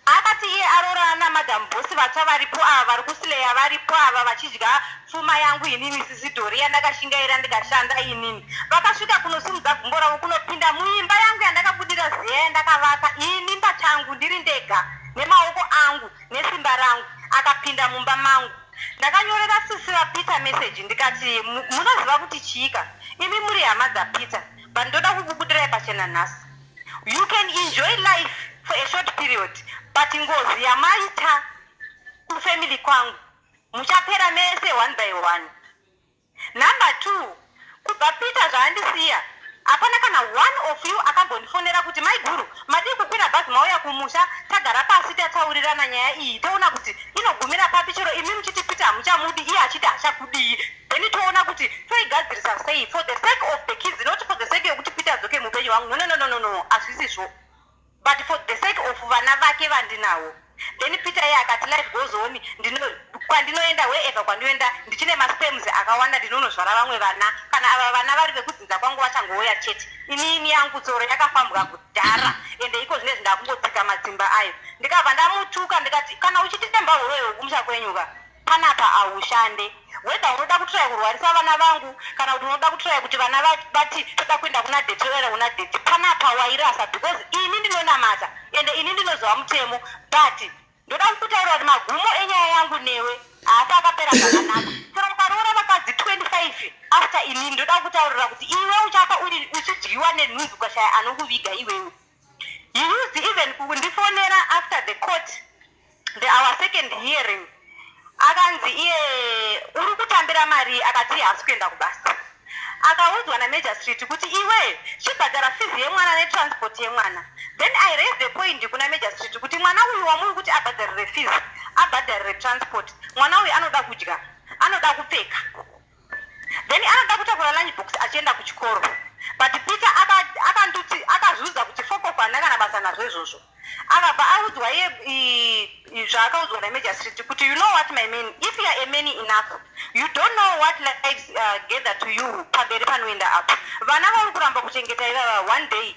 akati iye aroorana naMadam Boss vatsva varipo ava, vari kusileya varipo ava, vachidya pfuma yangu inini sisidhori yandakashingaira ndikashanda inini. Vakasvika kunosimudza gumbo ravo kunopinda muimba yangu yandakabudira ziya, yandakavaka ini pachangu ndiri ndega nemaoko angu nesimba rangu. Akapinda mumba mangu. Ndakanyorera sisi vaPeter message ndikati, "Munoziva kuti chiika, imi muri hama dzaPeter, but ndoda kukubudirai pachena nhasi. You can enjoy life for a short period, but ngozi yamaita kufamily kwangu, muchapera mese one by one. Number two, kubva Peter zvaandisiya, hapana kana one of you akambondifonera kuti, 'Maiguru, madii kukwira bhazi mauya kumusha, tagara pasi tataurirana nyaya iyi, toona kuti inogumira papi?' Chero imi muchiti Peter hamuchamudi, iye achiti hachakudii, then toona kuti toigadzirisa sei for the sake of the kids, not for the sake yokuti Peter adzoke muupenyu hwangu. No, no, no, no, no, hazvisizvo, but for the sake of vana vake vandinawo." Then Peter iye akati, "Life goes on. Kwandinoenda, wherever kwandinoenda, ndichine masperms akawanda, ndinonozvara vamwe vana. Kana ava vana vari vekudzinza kwangu vachangouya chete. Inini yangu tsoro yakafambwa kudhara, ende iko zvinezvi ndakungotsika matsimba ayo." Ndikabva ndamutuka ndikati, "Kana uchitemba uroyo kumusha kwenyuka panapa haushande. Whether unoda kutraya kurwarisa vana vangu kana kuti unoda kutraya kuti vana vati toda kuenda kuna daddy, toenda kuna daddy, panapa wairasa, because ini ndinonamata ende ini ndinozova mutemo. But ndoda kukutaurira kuti magumo enyaya yangu newe haasi akapera zvakanaka. Chero ukaroora vakadzi 25 after inini, ndoda kukutaurira kuti iwe uchafa uri uchidyiwa nenhunzi, ukashaya anokuviga iwewe." He used even kundifonera after the court, our second hearing. Akanzi iye uri kutambira mari, akati haasi kuenda kubasa. Akaudzwa namagistrate kuti, "Iwe chibhadhara fees yemwana netransport yemwana." Then I raise the point kuna magistrate kuti, "Mwana uyu wamuri kuti abhadharire fees, abhadharire transport, mwana uyu anoda kudya, anoda kupfeka, then anoda kutakura lunch box achienda kuchikoro." But Peter akandoti akazviudza kuti fokofu, handina kana basa nazvo izvozvo. Akabva audzwa iye zvaakaudzwa namajustreet kuti, "You know what, my man, if you are a man enough, you don't know what lives gather to you pamberi panoenda apo. Vana vauri kuramba kuchengeta ivava, one day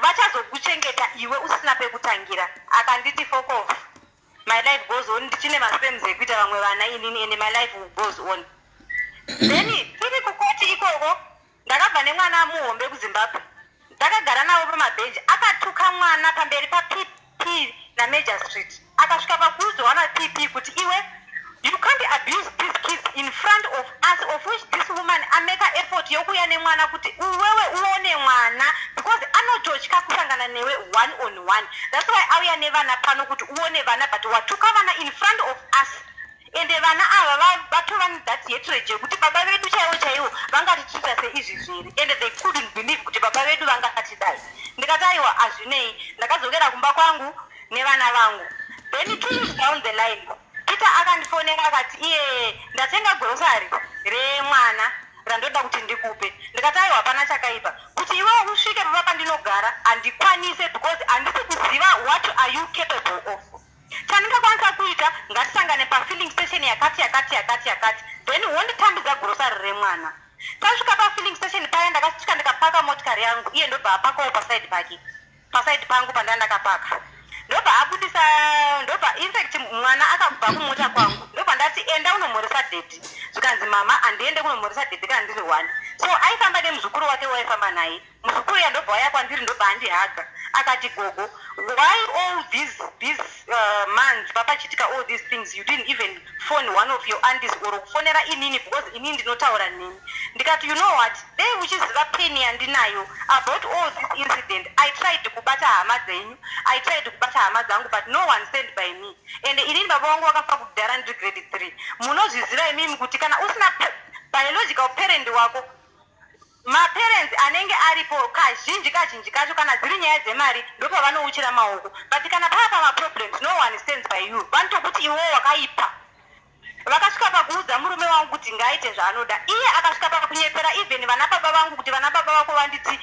vachazokuchengeta iwe usina pekutangira." Akanditi, "Fuck off, my life goes on. Ndichine masperms ekuita vamwe vana inini, and my life goes on." Then tiri kukoti ikoko, ndakabva nemwana muhombe kuZimbabwe, ndakagara navo pamabhenji. Akatuka mwana pamberi paPP namajustreet. Akasvika pakuudzwa naPP kuti, "Iwe, you can't abuse these kids in front of us," of which this woman ameka effort yokuuya nemwana kuti uwewe uone mwana, because anototya kusangana newe one on one. That's why auya nevana pano kuti uone vana, but watuka vana in front of us. Ende vana ava vatova nethat hatred yekuti baba vedu chaivo chaivo vangatitiita seizvi zviri, and they couldn't believe kuti baba vedu vangatidai. Ndikati, "Aiwa, hazvinei." Ndakadzokera kumba kwangu nevana vangu. Then 2 weeks down the line, Peter akandifonera akati iye, "Ndatenga grocery remwana randoda kuti ndikupe." Ndikati, "Aiwa, hapana chakaipa." Kuti iwewo usvike papa pandinogara handikwanise, because handisi kuziva what are you capable of. Chandingakwanisa kuita, ngatisangane pafilling station yakati yakati yakati yakati, then wonditambidza grocery remwana. Tasvika pafilling station paya, ndakasvika ndikapaka motikari yangu, iye ndobva apakawo paside pake, paside pangu pandanga ndakapaka. Ndobva abudisa, ndobva, infact, mwana akabva kumota kwangu. Ndobva ndati, "Enda unomhoresa daddy." Zvikanzi, "Mama, handiende kunomhoresa daddy kana ndiri one." So aifamba nemuzukuru wake waifamba naye. Muzukuru ya ndobva waya kwandiri, ndobva andihaga, akati, "Gogo, why all these months papachitika all these things, you didn't even phone one of your aunties or kufonera inini, because inini ndinotaura neni?" Ndikati, "You know what, dai uchiziva pain yandinayo about all this incident. I tried kubata hama dzenyu, I tried kubata hama dzangu, but no one stand by me. And inini baba vangu vakafa kudhara ndiri grade 3. Munozviziva imimi kuti kana usina biological parent wako, maparents anenge aripo kazhinji kazhinji kacho, kana dziri nyaya dzemari, ndopavanouchira maoko. But kana pava pamaproblems, no one stands by you. Vanotokuti iwewo wakaipa." Vakasvika pakuudza murume wangu kuti ngaaite zvaanoda. Iye akasvika pakunyepera even vana baba vangu kuti, "Vana baba vako vanditi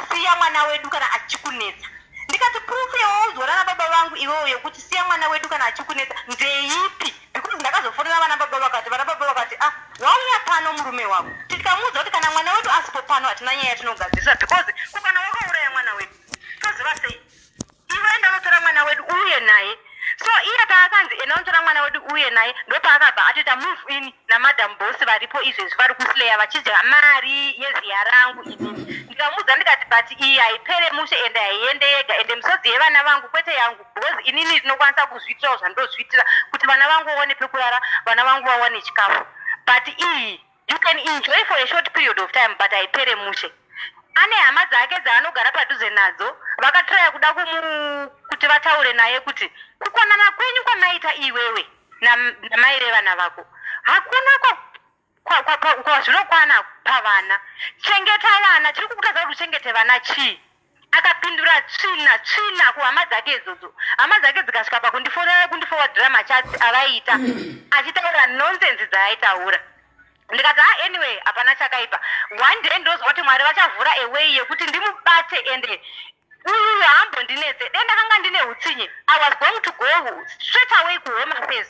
siya mwana wedu kana achikunetsa." Ndikati, "Proof yawaudzwa nana baba vangu iwewo yekuti siya mwana wedu kana achikunetsa ndeipi?" Because ndakazofonera vana baba, vakati, vana baba vakati, "Ah, wauya pano murume wako, tikamuudza kuti kana mwana wedu asipo pano hatina nyaya yatinogadzirisa, because kukana wakauraya mwana wedu toziva sei? Iwe enda unotora mwana wedu uuye naye." So iye paakanzi enda unotora mwana wedu uuye naye, ndopaakabva atoita move in naMadam Boss varipo izvezvi, vari kusileya vachidya mari yeziya rangu inini. Ndikamuudza ndikati, "But iyi haipere mushe, ende haiende yega, ende misodzi yevana vangu kwete yangu, because inini ndinokwanisa kuzviitirawo zvandozviitira kuti vana vangu vawane pekurara, vana vangu vawane chikafu. But iyi you can enjoy for a short period of time, but haipere mushe." Ane hama dzake dzaanogara padhuze nadzo, vakatraya kuda kuti vataure naye kuti kukonana kwenyu kwamaita iwewe namai vevana vako hakuna kwazvinokwana pavana. Chengeta vana, chiri kukutadza kuti uchengete vana chii? Akapindura tsvina tsvina kuhama dzake idzodzo. Hama dzake dzikasvika pakundifonera, kundiforwardira machats avaiita achitaura nonsense dzaaitaura. Ndikati, "Ha, anyway, hapana chakaipa. One day ndozwa kuti Mwari vachavhura a way yekuti ndimubate, ende uyuyu haambondinetse. Dai ndakanga ndine utsinye, I was going to go straight away kuHome Affairs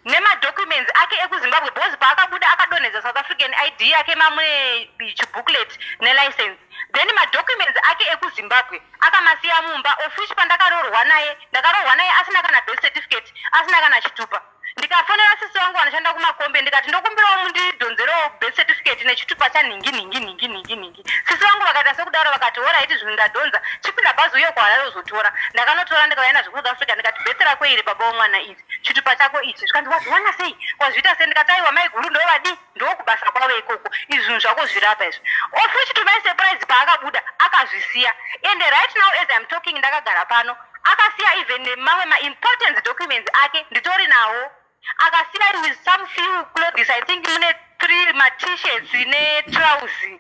nemadocuments ake ekuZimbabwe, because paakabuda akadonhedza South African ID yake mamune chibooklet nelicense. Then madocuments ake ekuZimbabwe akamasiya mumba, of which pandakaroorwa naye, ndakaroorwa naye asina kana birth certificate, asina kana chitupa. Ndikafonera sisi vangu vanoshanda kumakombe, ndikati, 'Ndokumbirawo mundidhonzerewo birth certificate nechitupa chanhingi nhingi nhingi nhingi nhingi.' Sisi vangu vakaita sekudaro, vakati, 'Alright, zvinhu ndadhonza, chipinda bhazi uye kuHarare uzotora.' Ndakanotora, ndikauya nazvo kuSouth Africa. Ndikati, 'Birth rako iri, baba womwana, iri chitupa chako ichi.' Zvikanzi, 'Wazviwana sei? Wazviita sei?' Ndikati, 'Aiwa, mai guru ndovadi ndokubasa kwavo ikoko. Izvi zvinhu zvako zvirapa izvi.' Of which, to my surprise, paakabuda akazvisiya. And right now as I'm talking, ndakagara pano, akasiya even nemamwe maimportant documents ake nditori nawo. Akasiya with some few clothes, I think mune three mat-shirts netrausi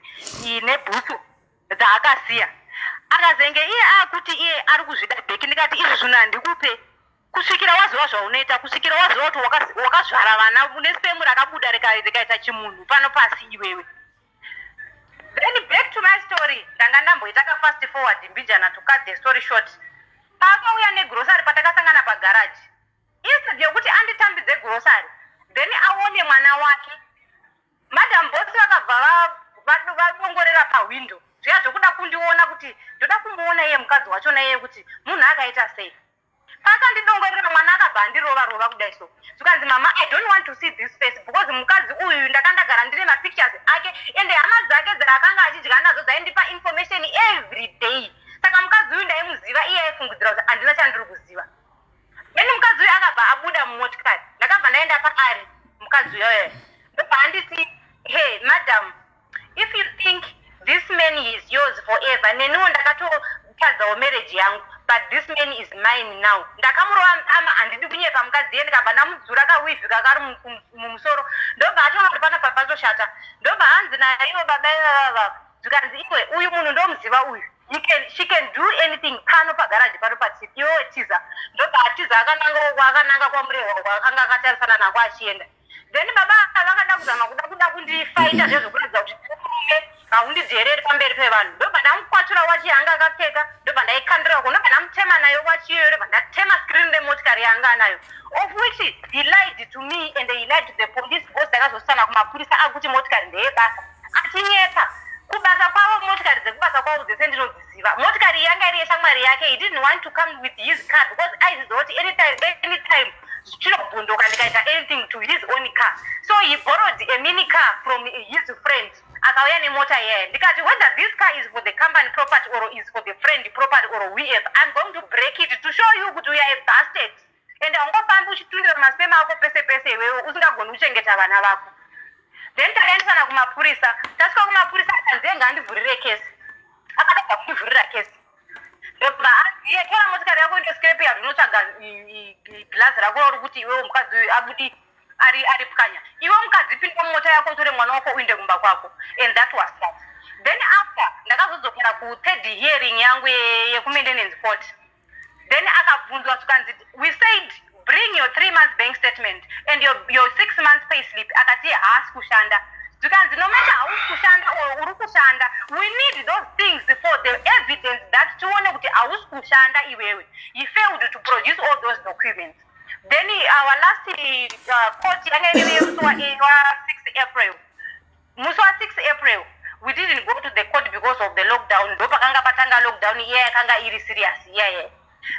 nebhutsu dzaakasiya. Akazenge iye akuti iye ari kuzvida back. Ndikati, "Izvi zvinhu handikupe kusvikira waziva zvaunoita, kusvikira waziva kuti wakazvara vana une sperm rakabuda rikaita chimunhu pano pasi iwewe." Then back to my story. Ndanga ndamboita kafast forward mbijana. To cut the story short, Paakauya negrocery, patakasangana pagaraji, instead yekuti anditambidze grocery then aone mwana wake, Madam Boss vakabva vadongorera pahwindo zviya zvokuda kundiona, kuti ndoda kumuona iye mukadzi wachona iye, kuti munhu akaita sei. Paakandidongorera, mwana akabva andirova rova kudai. So zvikanzi, "Mama, I don't want to see this face," because mukadzi uyu ndakandagara ndine mapictures ake, ende hama dzake dzaakanga achidya nadzo dzaindipa information every day. Saka mukadzi uyu ndaimuziva, iye aifungidzira kuti handina chandiri kuziva. Then mukadzi uyu akabva abuda mumotikari. Ndakabva ndaenda paari mukadzi uyoyo, ndobva anditi, "Hey madam, if you think this man is yours forever, neniwo ndakatotadzawo marriage yangu, but this man is mine now." Ndakamurova ama, handidi kunyepa. Mukadzi iye ndikabva ndamudzura kaweave kakari mumusoro. Ndobva atoona kuti panapa patoshata. Ndobva hanzi naivo baba ivavava, zvikanzi, "Iwe, uyu munhu ndomuziva uyu. She can do anything pano pagaraji pano patiri. Iwewe tiza." Ndobva atiza, akananga kwakananga kwaMurehwa, kwaakanga akatarisana nako achienda. Then baba ava vakada kuzama kuda kundifaita zvezvokuratidza kuti murume haundidhereri pamberi pevanhu. Ndobva ndamukwatura wachi yanga akapfeka, ndobva ndaikandira uko, ndobva ndamutema nayo wachi iyoyo, ndobva ndatema screen remotikari yanga anayo, of which he lied to me and he lied to the police, because ndakazosana kumapurisa akuti motikari ndeyebasa, achinyepa. Kubasa kwavo, motikari dzekubasa kwavo dzese ndinodziziva. Motikari yanga iri yeshamwari yake. He didn't want to come with his car because aiziva kuti anytime, anytime chinobvunduka ndikaita anything to his own car. So he borrowed a mini car from his friend, akauya nemota iyaya. Ndikati, whether this car is for the company property or is for the friend property or whoever, I'm going to break it to show you kuti we are a bastard, and haungofambi uchitundira masema ako pese pese iwewe usingagoni kuchengeta vana vako. Then takaendesana kumapurisa. Tasvika kumapurisa, akanzi enge andivhurire kesi. Akatadza kundivhurira kesi. Ndobva aziye, "Tora motikari yako, inde scrapyard, unotsvaga girazi rako uri kuti iwewe mukadzi uyu abudi ari pwanya. Iwe mukadzi, pinda mumota yako, utore mwana wako, uinde kumba kwako." And that was that. Then after, ndakazodzokera kuthird hearing yangu yekumaintenance court. Then akabvunzwa, zvikanzi, "We said bring your 3 months bank statement and your 6 months pay slip." Akati haasi kushanda. Zvikanzi, "No matter hausi kushanda or uri kushanda, we need those things for the evidence that tione kuti hausi kushanda iwewe." He failed to produce all those documents. Then our last court yanga iri musi wa6 April. Musi wa6 April we didn't go to the court because of the lockdown. Ndo pakanga patanga lockdown iya yakanga iri serious iyaya.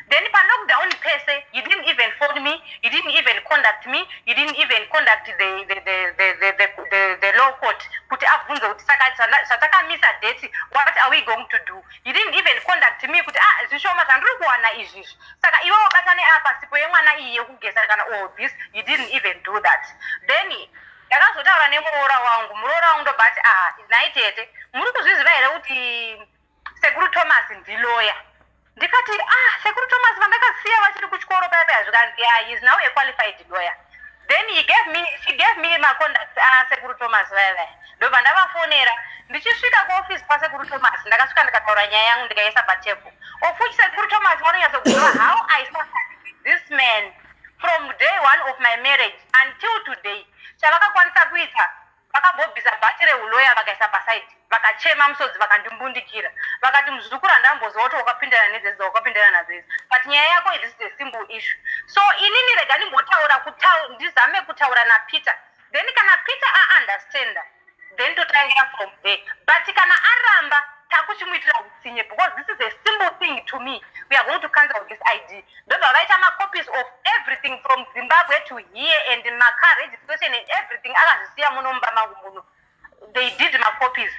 Then palockdown pese, he didn't even phone me, he didn't even contact me, he didn't even contact the law court kuti abvunze kuti saka zvatakamisa date, what are we going to do? He didn't even contact me kuti, "Ah, zvishoma zvandiri kuwana izvizvi, saka iwe wabatane apa sipo yemwana iyi yekugeza," kana all this. He didn't even do that. Then ndakazotaura nemuroora wangu. Muroora wangu ndobva ati, "Ah, nhai tete, muri kuzviziva here kuti Sekuru Thomas ndiloya?" Ndikati, "Ah, Sekuru Thomas vandakasiya vachiri kuchikoro paya paya?" Zvikanzi, "Yeah, he is now a qualified lawyer." Then he gave me she gave me macontacts aSekuru Thomas vaya vaya. Ndobva ndavafonera. Ndichisvika kuofisi kwaSekuru Thomas, ndakasvika, ndikataura nyaya yangu, ndikaisa patable, of which Sekuru Thomas vanonyatsokuziva how I suffered with this man from day one of my marriage until today. Chavakakwanisa kuita, vakambobvisa bhachi reuloya, vakaisa paside, vakachema musodzi, vakandimbundikira, vakati, "Muzukuru, handamboziva kuti wakapindana nedzedzi wakapindana nadzo idzi, but nyaya yako, this is a simple issue." So inini rega ndimbotaura, ndizame kutaura naPeter. Then kana Peter aunderstanda, then totangira from there, but kana aramba, takuchimuitira utsinye, because this is a simple thing to me. We are going to cancel this ID. Ndobva vaita macopies of everything from Zimbabwe to here, and macar registration and everything. Akazvisiya muno mumba mangu muno. They did macopies.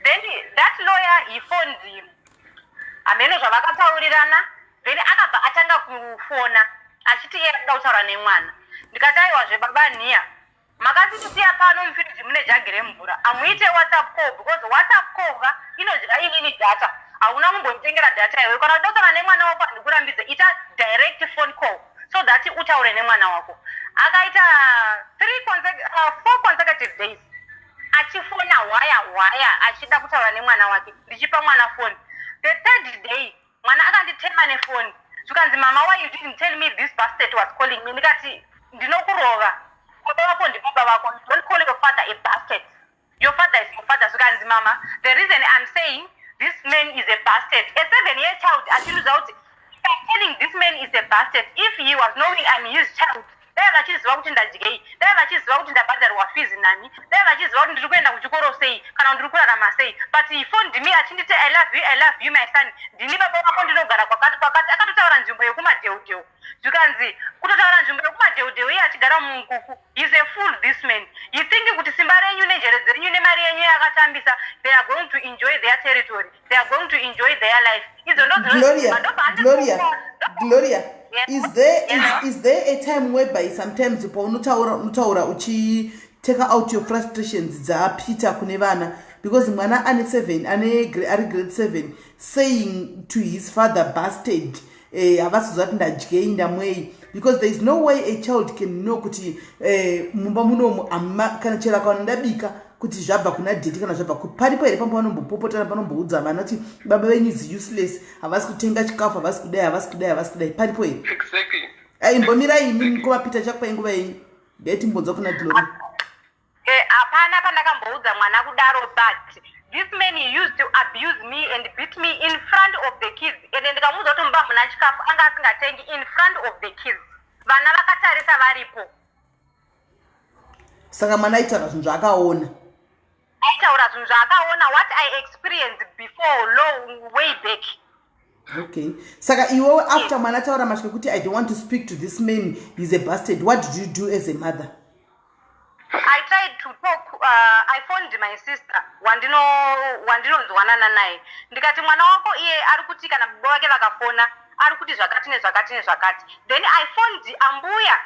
Then that lawyer, he phoned him, hameno zvavakataurirana. Then akabva atanga kufona achiti iye akuda kutaura nemwana. Ndikati, "Aiwazve, baba nhiya, makatisiya pano mufiriji mune jagi remvura. Hamuite WhatsApp call, because WhatsApp call ka inodya inini data. Hauna kumbonditengera data iwe. Kana uda kutaura nemwana wako, handikurambidze, ita direct phone call so that utaure nemwana wako." Akaita 4 consecutive days achifona hwaya hwaya achida kutaura nemwana wake, ndichipa mwana foni. The third day mwana akanditema nefoni. Zvikanzi, "Mama, why you didn't tell me this bastard was calling me?" Ndikati, "Ndinokurova. Baba vako ndibaba vako. Don't call your father a bastard. Your father is your father." Zvikanzi, "Mama, the reason I'm saying this man is a bastard," a 7-year child achinudza kuti I'm telling this man is a bastard. If he was knowing I'm his child, dai vachiziva kuti ndadyei, dai vachiziva kuti ndabhadharwa fees nani, dai vachiziva kuti ndiri kuenda kuchikoro sei, kana kuti ndiri kurarama sei. But he phoned me achinditi, "I love you, I love you, my son. Ndini baba vako, ndinogara kwakati kwakati." Akatotaura nzvimbo yekumadheudheu. Zvikanzi kutotaura nzvimbo yekumadheudheu iye achigara muNkuku. He's a fool, this man. He thinking kuti simba renyu nenjere dzenyu nemari yenyu yakatambisa, they are going to enjoy their territory, they are going to enjoy their life. Idzo ndo Gloria, Gloria, Gloria, is there a time whereby sometimes paunotaura, unotaura uchi take out your frustrations dzaPeter kune vana? Because mwana ane 7, ane ari grade 7, saying to his father "bastard", havasi kuziva kuti ndadyei, ndamwei, because there is no way a child can know kuti mumba munomu kana chero akaona ndabika kuti zvabva kuna daddy kana zvabva paripo here. Pamba vanombopopotana, panomboudza vana kuti baba venyu is useless, havasi kutenga chikafu, havasi kudai, havasi kudai, havasi kudai, paripo here? Exactly. Aimbomirai imi, mukoma Peter, chakupai nguva yenyu, ngaitimbonzwa kuna Glory. Hapana pandakamboudza mwana kudaro, but this man, he used to abuse me and beat me in front of the kids. Ende ndikamuudza kuti mumba muna chikafu, anga asingatengi, in front of the kids, vana vakatarisa varipo. Saka mwana aitaura zvinhu zvaakaona. Aitaura zvinhu zvaakaona, what I experienced before, long way back. Okay, saka iwewe, after mwana ataura masvika kuti, "I don't want to speak to this man, he's a bastard," what did you do as a mother? I tried to talk. I phoned my sister wandinonzwanana naye, ndikati mwana wako iye ari kuti kana baba vake vakafona ari kuti zvakati nezvakati nezvakati. Then I phoned ambuya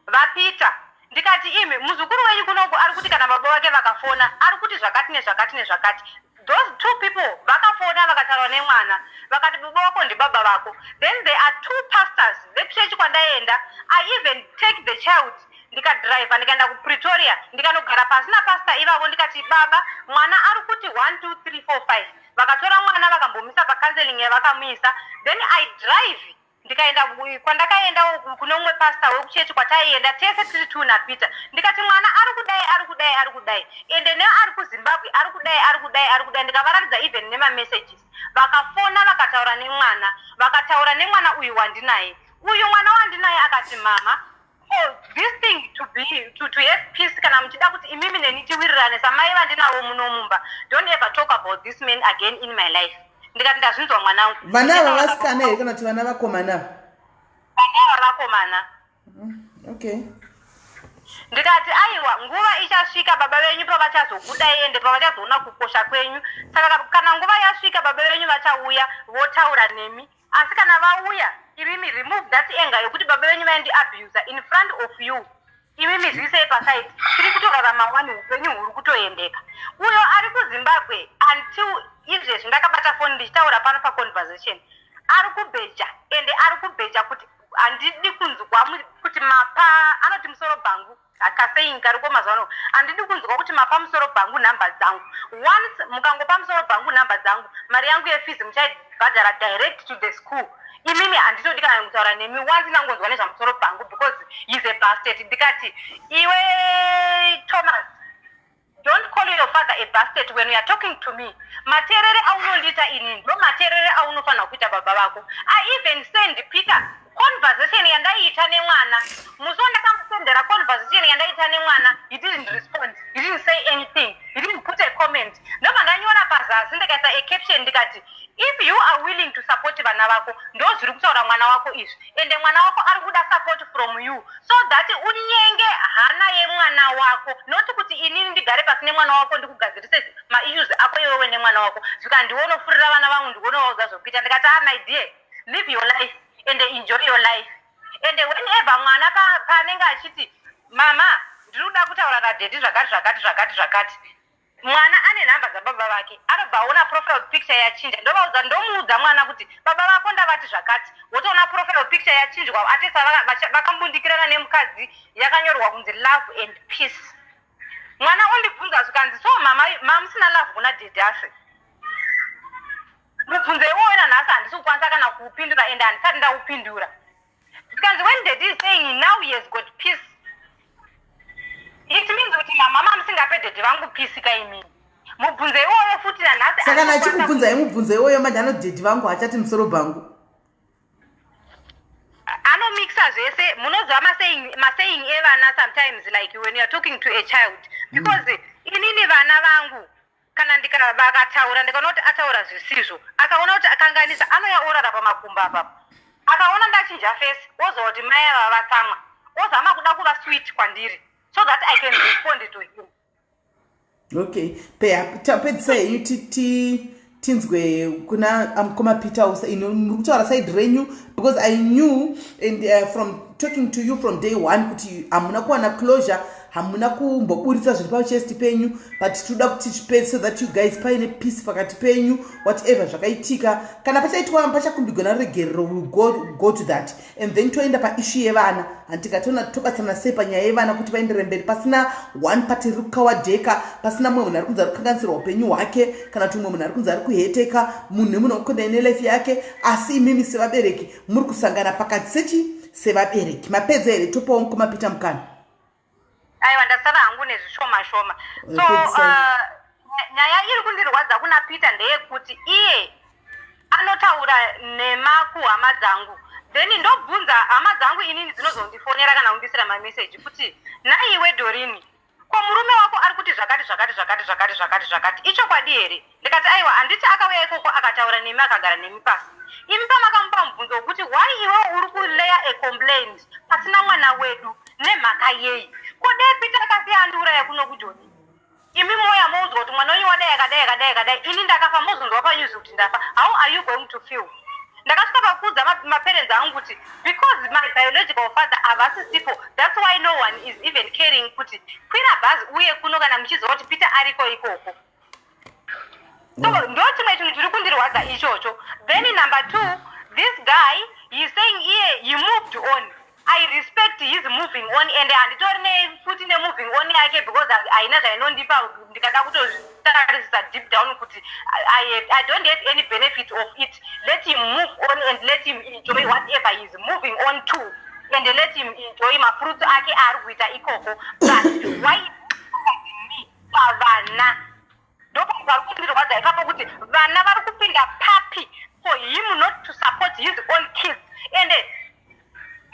vaPeter, ndikati imi, muzukuru wenyu kunoku ari kuti kana baba vake vakafona ari kuti zvakati nezvakati nezvakati. Those two people vakafona, vakataura nemwana, vakati baba vako ndibaba vako. Then there are two pastors vekuchechi kwandaenda. I even take the child, ndikadhiraivha, ndikaenda kuPretoria, ndikanogara pasi napastor ivavo, ndikati baba, mwana ari kuti 1 2 3 4 5. Vakatora mwana, vakambomisa pacounseling yavakamuisa. Then I drive, ndikaenda kwandakaenda kune umwe pastor wekuchechi kwataienda tese tiri two naPeter, ndikati mwana ari kudai, ari kudai, ari kudai, ende neari kuZimbabwe ari kudai, ari kudai, ari kudai. Ndikavaratidza even nemamessages. Vakafona, vakataura nemwana, vakataura nemwana uyu wandinaye uyu. Mwana wandinaye akati, "Mama, for this thing to have peace, kana muchida kuti imimi neni tiwirirane samai vandinavo muno mumba, don't ever talk about this man again in my life." Ndikati ndazvinzwa, mwanangu. Vana ava vasikana here kana kuti vana vakomana? Vana ava vakomana. Okay. Ndikati aiwa, nguva ichasvika baba venyu pavachazokudai, ende pavachazoona kukosha kwenyu. Saka kana nguva yasvika, baba venyu vachauya votaura nemi. Asi kana vauya, imimi remove that anger yokuti baba venyu vaindiabusa in front of you. Imimi zviisei paside, tiri kutorarama wani, upenyu huri kutoendeka. Uyo ari kuZimbabwe, until izvezvi ndakabata foni ndichitaura pano paconversation, ari kubheja, ende ari kubheja kuti handidi kunzwa kuti mapa, anoti musoro bhangu, akasaying kariko mazuva ano, handidi kunzwa kuti mapa musoro bhangu nhamba dzangu. Once mukangopa musoro bhangu nhamba dzangu, mari yangu yefees muchaibhadhara direct to the school. Imimi handitodi kana kutaura nemi once ndangonzwa nezvamusoro bhangu, because he's a bastard. Ndikati iwe Thomas, don't call your father a bastard when you are talking to me. Materere aunondiita inini ndo materere aunofanira kuita baba vako. I even send Peter conversation yandaiita nemwana. Musi wandakamusendera conversation yandaiita nemwana, he didn't respond, he didn't say anything, he didn't put a comment. Ndobva ndanyora pazasi, ndikaisa a caption, ndikati if you are willing to support vana vako, ndo zviri kutaura mwana wako izvi, ende mwana wako ari kuda support from you so that unyenge hana yemwana wako, noti kuti inini ndigare pasi nemwana wako ndikugadzirise maissues ako iwewe nemwana wako. Zvikandiwonofurira vana vangu, ndionovaudza zvokuita. Ndikati, "Ah, my dear, live your life and enjoy your life." And whenever mwana paanenge achiti, "Mama, ndiri kuda kutaura nadaddy zvakati zvakati zvakati zvakati," mwana ane nhamba dzababa vake, anobva aona profile picture yachinja. Ndovaudza, ndomuudza mwana kuti baba vako ndavati zvakati. Wotoona profile picture yachinjwa, atisa vakambundikirana nemukadzi, yakanyorwa kunzi "love and peace". Mwana ondibvunza zvikanzi, "So mama, mamusina love kuna daddy?" Asi mubvunzo iwoyo nanhasi handisi kukwanisa kana kuupindura, ende handisati ndaupindura. Zvikanzi, when daddy is saying now he has got peace, it means kuti mama mamusingape daddy vangu peace kaimini? Mubvunzo iwoyo futi nanhasi Saka nachikubvunzai mubvunzo iwoyo manje, anoti daddy vangu hachati musoro bhangu. Anomixa zvese. Munoziva masaying evana sometimes, like when you are talking to a child, because inini vana vangu kana vakataura, ndikaona kuti ataura zvisizvo, akaona kuti akanganisa, anouya orara pamakumbo apapo. Akaona ndachinja face, oziva kuti mai ava vatsamwa, ozama kuda kuva sweet kwandiri so that I can respond to him. Okay, pedzisa henyu, tinzwe kuna amukoma Peter. Ino muri kutaura side renyu, because I knew and from talking to you from day one kuti hamuna kuwana closure, hamuna kumboburitsa zviri pachest penyu, but tinoda kuti zvipedze so that you guys paine peace pakati penyu. Whatever zvakaitika, kana pachaitwa, pachakumbigwa naregerero, will go to that and then toenda paissue yevana. Handikatoona tobatsirana sei panyaya yevana kuti vaendere mberi pasina one party riri kukawadheka, pasina mumwe munhu ari kunzi ari kukanganisirwa upenyu hwake, kana kuti mumwe munhu ari kunzi ari kuheteka, munhu nemunhu akuenda nelife yake, asi imimi sevabereki muri kusangana pakati sechi sevabereki. Mapedza here? Topawo mukoma Peter mukana. Aiwa, ndasara hangu nezvishoma shoma. So nyaya iri kundirwadza kuna Peter ndeyekuti iye anotaura nhema kuhama dzangu, then ndobvunza hama dzangu inini, dzinozondifonera kana kundisira mameseji kuti, "Naiwe Dorini, ko murume wako ari kuti zvakati zvakati zvakati zvakati zvakati zvakati, ichokwadi here?" Ndikati, "Aiwa, handiti akauya ikoko akataura nemi, akagara nemi pasi? Imi pamakamupa mubvunzo wekuti why iwewo uri kulaya a complaint pasina mwana wedu, nemhaka yei? Ko dai Peter akasiya andiuraya kuno kuJoni, imi moya moudzwa kuti mwana wenyu wadai akadai akadai akadai, ini ndakafa, mozonzwa panews kuti ndafa, how are you going to feel?" Ndakasvika pakuudza maparents angu kuti because my biological father havasisipo, that's why no one is even caring kuti kwira bhazi uye kuno kana muchiziva kuti Peter ariko ikoko. So ndo chimwe chinhu chiri kundirwadza ichocho. Then number two, this guy, he saying iye he moved on. I respect his moving on, and handitori futi nemoving on yake because haina zvainondipa. Ndikada kutozvitarisisa deep down kuti I don't have any benefit of it. Let him move on and let him enjoy whatever he is moving on to, and let him enjoy mafruits ake aari kuita ikoko. But why me pavana? Ndopari kundirwadza ipapo kuti vana vari kupinda papi for him not to support his own kids? And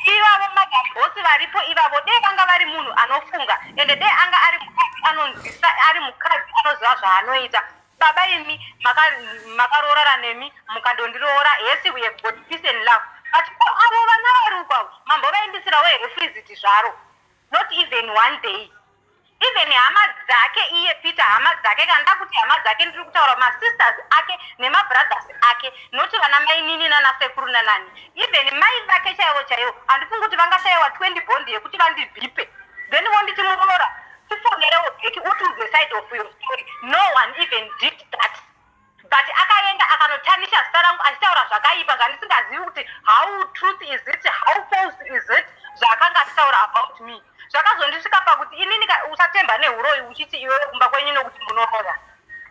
ivavo madambosi varipo ivavo, dei vanga vari munhu anofunga, ende dei anga ari mukadzi anonzwisa, ari mukadzi anoziva zvaanoita. Baba imi makaroorana nemi, mukadondiroora, yes, we have got peace and love, but avo vana vari uko mambovaindisirawo here freezit zvaro? Not even one day. Even hama dzake iye Peter, hama dzake, kana ndakuti hama dzake, ndiri kutaura masisters ake nemabrothers ake, noti vana mainini nanasekuru nanani, even mai vake chaivo chaivo, handifungi kuti vangashayiwa 20 bond yekuti vandibhipe, then vonditi, "Muroora, tifonerewo back, utiudze side of your story." No one even did that, but akaenda akanotanisha zita rangu achitaura zvakaipa zvandisingazivi kuti how truth is it, how false is it, zvaakanga achitaura about me. Zvakazondisvika pakuti inini usatemba neuroyi uchiti iwewe kumba kwenyu nokuti munoroya.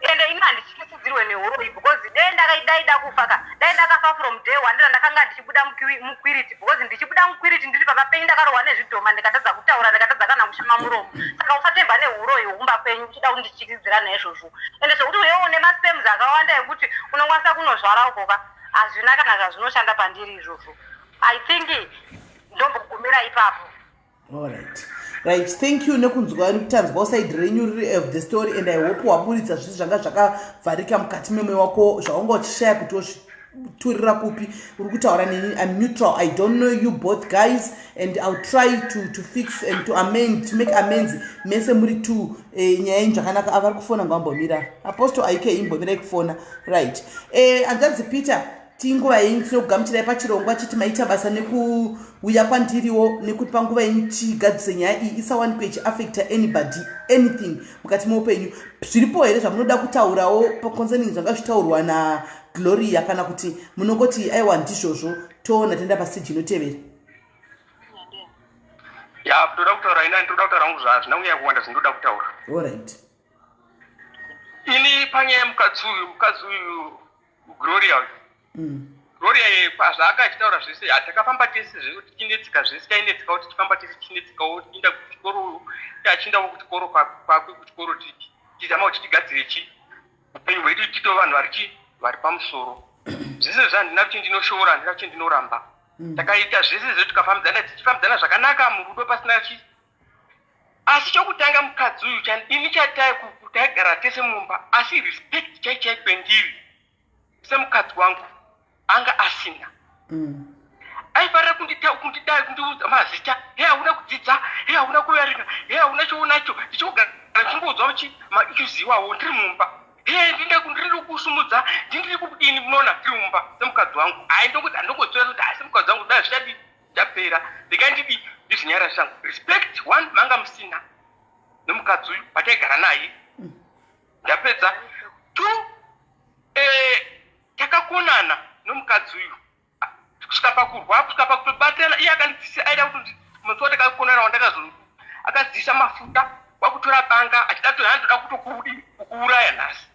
Ende ini handityisidzirwe neuroyi because dei ndakadaida kufa ka, dai ndakafa from day one randakanga ndichibuda mukwiriti, because ndichibuda mukwiriti ndiri papa penyu ndakarohwa nezvidhoma, ndikatadza kutaura, ndikatadza kana kushama muromo. Saka usatemba neuroyi hwekumba kwenyu uchida kundityisidzira naizvozvo. Ende zvokuti uyewo une masperms akawanda ekuti unokwanisa kunozvara ukoka, hazvina kana zvazvinoshanda pandiri izvozvo. I think ndombogumira ipapo. Alright, right, thank you nekunzwa, nekutanzwawo side renyu riri of the story, and I hope waburitsa zvisi zvanga zvakavharika mukati memwoyo wako, zvawanga uchishaya kuti wozviturira kupi. Uri kutaura neni, I'm neutral. I don't know you both guys, and I'll try to fix and to amend, to make amends mese muri two. Nyaya yenyu zvakanaka. Avari kufona ngavambomira. Apostle Aike, imbomirai kufona. Right, hanzvadzi Peter, tinguva yenyu tinokugamuchirai pachirongwa chiti maita basa nekuuya kwandiriwo nekuti panguva yenyu tigadzise nyaya iyi isawanikwe ichiaffecta anybody, anything mukati meupenyu. Zviripo here zvamunoda kutaurawo concerning zvanga zvichitaurwa naGloria, kana kuti munongoti aiwa, ndizvozvo, toona toenda pastage inotevera? Ya, toda kutaura ina, ndoda kutaura hangu, zvazvina kunyanya kuwanda zvindoda kutaura. Allright. Ini panyaya yemukadzi uyu, mukadzi uyu Gloria uyu, Gloria ye zvaanga achitaura zvese, hatakafamba tese zvekuti tichinetsika zvese, tainetsika kuti tifamba tese tichinetsikawo, tichienda kuchikoro, achiendawo kuchikoro kwakwe kuchikoro, tichizama kuti tigadzire chi upenyu hwedu, tito vanhu vari chi vari pamusoro. Zvese zva handina kuti ndinoshoora, handina kuti ndinoramba. Takaita zvese zve, tikafambidzana, tichifambidzana zvakanaka murudo, pasina chi. Asi chokutanga, mukadzi uyu, ini taigara tese mumba, asi respect chai chai kwendiri semukadzi wangu anga asina. Aifarira kundidai, kundiudza mazita: "He, hauna kudzidza. He, hauna kuverenga. He, hauna chounacho." Ndichingogara ndichingoudzwa maissues iwawo ndiri mumba. "He, ndiri kusumudza, ndindiri kudini." Munoona, ndiri mumba semukadzi wangu, hai, ndokuti handongotsora kuti hai, semukadzi wangu, dai zvichadi zvapera, regai ndidi ndizvinyara zvangu. Respect one manga musina nemukadzi uyu pataigara naye. Ndapedza. Two, takakonana nomukadzi uyu kusvika pakurwa, kusvika pakutobatirana. Iye akandidzisa, aida kuti musi watakakonana wandakazo akadziisa mafuta, kwakutora banga achida kuti handoda kutokudi kukuuraya nhasi.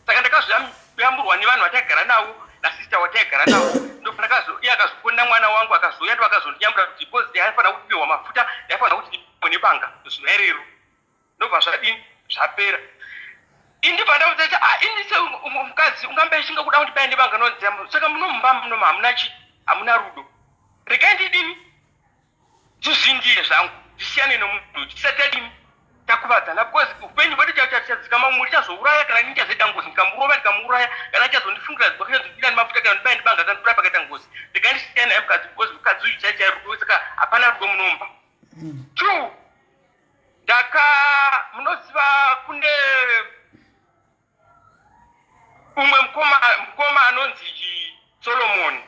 Saka ndakazoyamurwa nevanhu vataigara navo, nasister wataigara navo. Ndopandakazo iye akazofonera mwana wangu, akazouya, ndo akazondiyambura kuti because ndaifanira kupihwa mafuta, ndaifanira kuti ndipihwe nebanga zuva irero. Ndobva zvadini, zvapera. Indibva ndaudza kuti, "Ah, ini semukadzi ungambe ichinge kuda kundibaya nebanga nonzira, saka munomumba munomu hamuna chi, hamuna rudo. Regai ndidini, ndizvindire zvangu, ndisiyane nomunhu tisati tadini, takuvadzana, because upenyu hwedu chadzikama mumwe tichazouraya kana ini ndichazoita ngozi, ndikamurova, ndikamuuraya, kana achazondifungira, achazondidira nemafuta, kana ndibaya nebanga, kana pakaita ngozi. Regai ndisiyane naye mukadzi, because mukadzi uyu chai chai rudo, saka hapana rudo munomba." Two, ndaka munoziva kune umwe mukoma anonzi Solomon,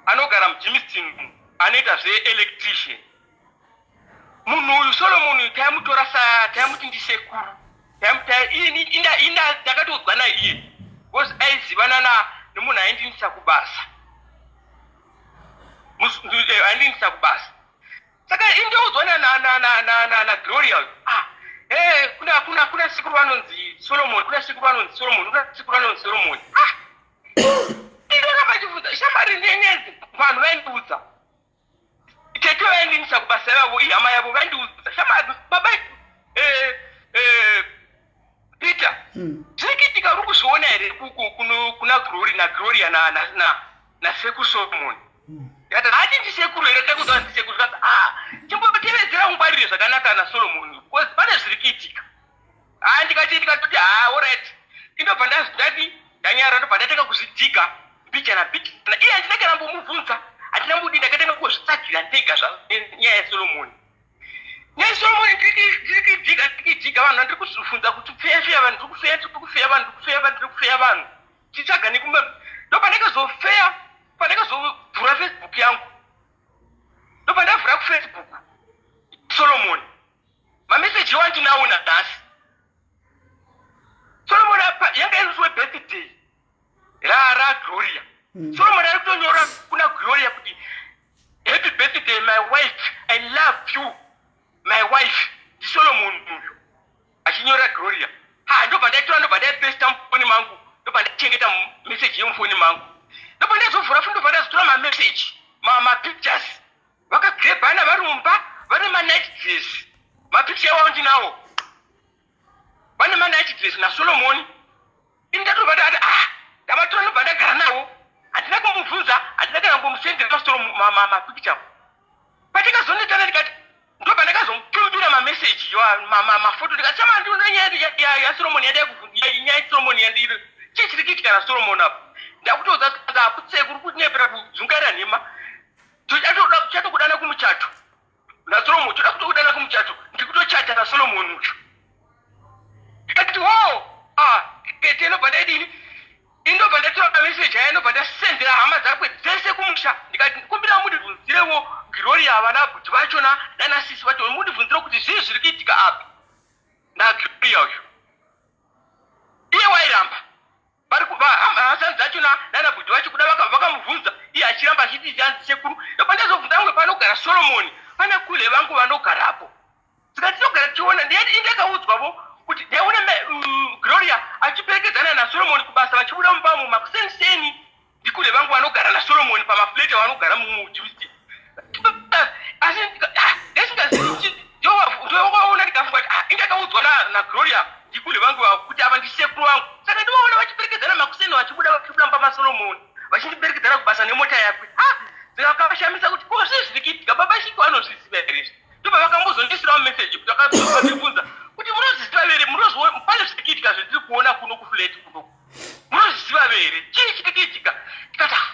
anogara muGermiston, anoita zveelectrician. Munhu uyu Solomon uyu taimutora sa taimuti ndisekuru. Ndakatoudzwa naiye because aizivana nemunhu aindinisa kubasa. Aindinisa kubasa. Saka indoudzwa naGloria, "Ah, eh, kuna sekuru vanonzi Solomon, kuna sekuru vanonzi Solomon, kuna sekuru vanonzi Solomon." Ah, indoramba chibvunza shamari nenyedzi. Vanhu vaindiudza, tete vaindinisa kubasa ivavo, ihama yavo, vaindiudza, "Shamari, baba Peter, zviri kuitika uri kuzviona here kuna Glory naGloria nasekuru Solomon?" Ndikati, "Hati ndisekuru here? Takuziva ndisekuru." Kati, "Ah, chimbotevedzera, ungwarire zvakanaka naSolomon, because pane zviri kuitika." Ha, ndikati, ndikatoti, "Ha, alright." Indobva ndati ndanyara, ndobva ndatanga kuzvidhiga mbichana mbichana. Iye handina kana mbomubvunza, handina mbudi, ndakatanga kuzvitsvagira ndega nyaya yaSolomoni. Nyaya yaSolomoni ndiri kuidhiga, ndiri kuidhiga vanhu, ndiri kuzvibvunza kuti pfeya vanhu, ndiri kufeya, ndiri kufeya vanhu, ndiri kufeya vanhu, ndiri kufeya vanhu, tichitsvaga nekumba. Ndopandakazofeya, pandakazovhura Facebook yangu, ndobva ndavhura kuFacebook Solomon, mameseji iwo andinawo nanhasi. Solomon apa yanga iri musi webirthday raGloria. Solomon ari kutonyora kuna Gloria kuti, "Happy birthday, my wife. I love you, my wife." NdiSolomon uyu achinyora Gloria. Ha, ndobva ndaitora, ndobva ndaipesta mufoni mangu, ndobva ndachengeta meseji yemufoni mangu. Ndobva ndazovhura futi, ndobva ndazotora mameseji, mapictures, vakagrebhana vari mumba, vane manight dress. Mapicture iwawo ndinawo, vane manight dress naSolomoni. Ini ndatobva ndati, ah, ndavatora, ndobva ndagara nawo. Handina kumubvunza, handina kana kumbomusendera mapicture. Patikazonetana, ndikati, ndobva ndakazomutumbira mameseji, mafoto. Ndikati, "Chama, ndinoda nyaya yaSolomoni, nyaya yaSolomoni yandiri, chii chiri kuitika naSolomoni apa?" Ndakutoudza, "Akutseki, uri kunyepera kudzungaira nhema. Chatokudana kumuchato naSolomon, toda kutokudana kumuchato, ndiri kutochata naSolomon uyu." Ndikati, "Wo, ah, kete." Ndobva ndaidini, indobva ndatora mameseji aya, ndobva ndasendera hama dzakwe dzese kumusha. Ndikati, "Kumbira mundibvunzirewo Gloria, vana bhuti vachona nanasisi vacho, mundibvunzire kuti zvii zviri kuitika apa naGloria uyu." Iye wairamba, vari hasanzi dzachona nanabhudhi vacho kuda vakamubvunza, iye achiramba achiti chanzi sekuru. Ndobva ndazobvunza vamwe panogara Solomoni, pana kule vangu vanogarapo. Saka tinogara tichiona, indakaudzwavo kuti ndaiona Gloria achiperekedzana naSolomoni kubasa, vachibuda mumba umu makuseniseni. Ndikule vangu vanogara naSolomoni pamafleti avanogara muGermiston. Asi ndisingazivi, ndovaona, ndikafunga kuti, ah, indakaudzwa naGloria ndikule vangu kuti ava ndisekuru vangu. Saka ndivaona vachiperekedzana makuseni, vachibuda mumba maSolomoni vachindiperekedza. vachiperekedzana kubasa nemota yakwe. Ha, zvikakashamisa kuti ko zvii zviri kuitika, baba Shiki vanozviziva here izvi? Ndobva vakambozondisirawo meseji kuti vakandibvunza kuti munozviziva here, munozviona pane zviri kuitika zvendiri kuona kuno kuflat kunoku, munozviziva here, chii chiri kuitika? Ndikati ah,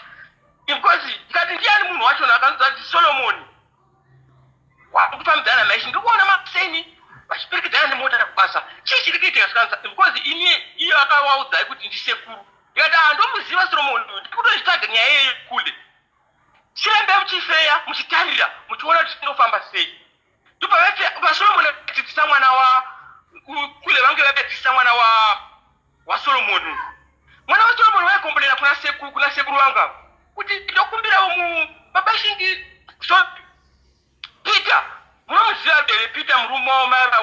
because ndikati ndiani munhu wachona? Akandiudza kuti Solomoni wakufambidzana naishi, ndiri kuona makuseni vachiperekedzana nemota kubasa, chii chiri kuitika? Zvikanzi because ini iyo akawaudzai kuti ndisekuru. Ndikati ah, ndomuziva Solomoni, ndikutozvitsvaga nyaya iyeyo kule. Chirambai muchifeya muchitarira muchiona kuti zvinofamba sei. Ndobva vaSolomoni vachidzidzisa mwana wa kule vange vakadzidzisa mwana wa waSolomoni. Mwana waSolomoni vaikombolera kuna sekuru kuna sekuru vangu ava kuti ndokumbirawo mu baba Shingi so Peter munomuziva here Peter murume